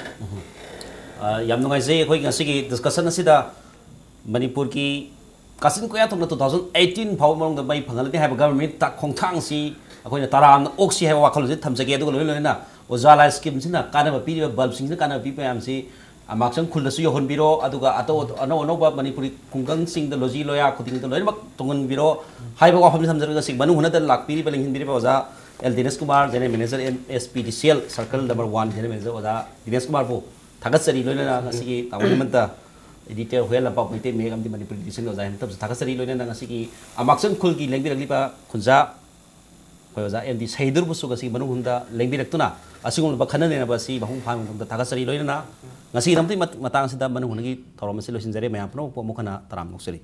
ꯑ, ꯌꯥꯝ ꯅꯨꯡꯉꯥꯏꯖꯩ꯫ ꯑꯩꯈꯣꯏ ꯉꯁꯤꯒꯤ ꯗꯤꯁꯀꯁꯟ ꯑꯁꯤꯗ ꯃꯅꯤꯄꯨꯔꯒꯤ ꯀꯥꯆꯤꯟ ꯀꯣꯌꯥ ꯊꯣꯛꯅ two thousand eighteen ꯐꯥꯎꯕ ꯃꯅꯨꯡꯗ ꯃꯩ ꯐꯪꯍꯜꯂꯅꯤ ꯍꯥꯏꯕ ꯒꯚꯔꯟꯃꯦꯟꯠ ꯈꯣꯡꯊꯥꯡꯁꯤ ꯑꯩꯈꯣꯏꯅ ꯇꯔꯥꯝꯅ ꯑꯣꯛꯁꯤ ꯍꯥꯏꯕ ꯋꯥꯈꯜꯂꯣꯟꯁꯤ ꯊꯝꯖꯒꯦ꯫ ꯑꯗꯨꯒ ꯂꯣꯏꯅ ꯂꯣꯏꯅꯅ ꯎꯖꯥꯂꯥ ꯁ꯭ꯀꯤꯝꯁꯤꯅ ꯀꯥꯟꯅꯕ ꯄꯤꯔꯤꯕ, ꯕꯜꯕꯁꯤꯡꯁꯤꯅ ꯀꯥꯟꯅꯕ ꯄꯤꯕ ꯃꯌꯥꯝꯁꯤ ꯑꯃꯥꯛꯆꯪ ꯈꯨꯜꯗꯁꯨ ꯌꯧꯍꯟꯕꯤꯔꯣ, ꯑꯗꯨꯒ ꯑꯇꯧ ꯑꯅꯧ ꯑꯅꯧꯕ ꯃꯅꯤꯄꯨꯔꯤ ꯈꯨꯡꯒꯪꯁꯤꯡꯗ, ꯂꯣꯖꯤ ꯂꯣꯌꯥ ꯈꯨꯗꯤꯡꯗ ꯂꯣꯏꯅꯃꯛ ꯇꯣꯡꯍꯟꯕꯤꯔꯣ ꯍꯥꯏꯕ ꯋꯥꯐꯝꯁꯤ ꯊꯝꯖꯔꯒ, ꯉꯁꯤ ꯃꯅꯨꯡ ꯍꯨꯠꯅꯗ ꯂꯥꯛꯄꯤꯔꯤꯕ, ꯂꯦꯡꯁꯤꯟꯕꯤꯔꯤꯕ ꯑꯣꯖꯥ L Dinesh Kumar, general manager, M S P D C L circle number one general manager ꯑꯣꯖꯥ ꯗꯤꯅꯦꯁ ꯀꯨꯃꯥꯔꯕꯨ ꯊꯥꯒꯠꯆꯔꯤ꯫ ꯂꯣꯏꯅꯅ ꯉꯁꯤꯒꯤ ꯇꯥꯃꯣ ꯍꯦꯃꯟꯇ, ꯏꯗꯤꯇꯔ ꯍꯨꯌꯦꯟ ꯂꯝꯄꯥꯛ ꯃꯩꯇꯩ ꯃꯌꯦꯛ ꯑꯃꯗꯤ ꯃꯅꯤꯄꯨꯔꯤ ꯏꯗꯤꯁꯟꯒꯤ ꯑꯣꯖꯥ ꯍꯦꯃꯟꯇꯕꯨꯁꯨ ꯊꯥꯒꯠꯆꯔꯤ꯫ ꯂꯣꯏꯅꯅ ꯉꯁꯤꯒꯤ ꯑꯃꯥꯛꯆꯪ ꯈꯨꯜꯒꯤ ꯂꯦꯡꯕꯤꯔꯛꯂꯤꯕ ꯈꯨꯟꯖꯥ ꯑꯩꯈꯣꯏ ꯑꯣꯖꯥ ꯑꯦꯝ ꯗꯤ ꯁꯍꯤꯗꯨꯔꯕꯨꯁꯨ ꯉꯁꯤ ꯃꯅꯨꯡ ꯍꯨꯠꯅ ꯂꯦꯡꯕꯤꯔꯛꯇꯨꯅ ꯑꯁꯤꯒꯨꯝꯂꯕ ꯈꯟꯅ ꯅꯩꯅꯕ ꯑꯁꯤ ꯃꯄꯨꯡ ꯐꯥꯍꯟꯕ ꯃꯇꯝꯗ ꯊꯥꯒꯠꯆꯔꯤ꯫ ꯂꯣꯏꯅꯅ ꯉꯁꯤꯒꯤꯗꯃꯛꯇꯤ ꯃꯠ-, ꯃꯇꯥꯡ ꯑꯁꯤꯗ ꯃꯅꯨꯡ ꯍꯨꯠꯅꯒꯤ ꯊꯧꯔꯝ ꯑꯁꯤ ꯂꯣꯏꯁꯤꯟꯖꯔꯦ꯫ ꯃꯌꯥꯝ ꯄꯨꯝꯅꯃꯛꯄꯨ ꯑꯃꯨꯛ ꯍꯟꯅ ꯇꯔꯥꯝꯅ ꯑꯣꯛꯆꯔꯤ꯫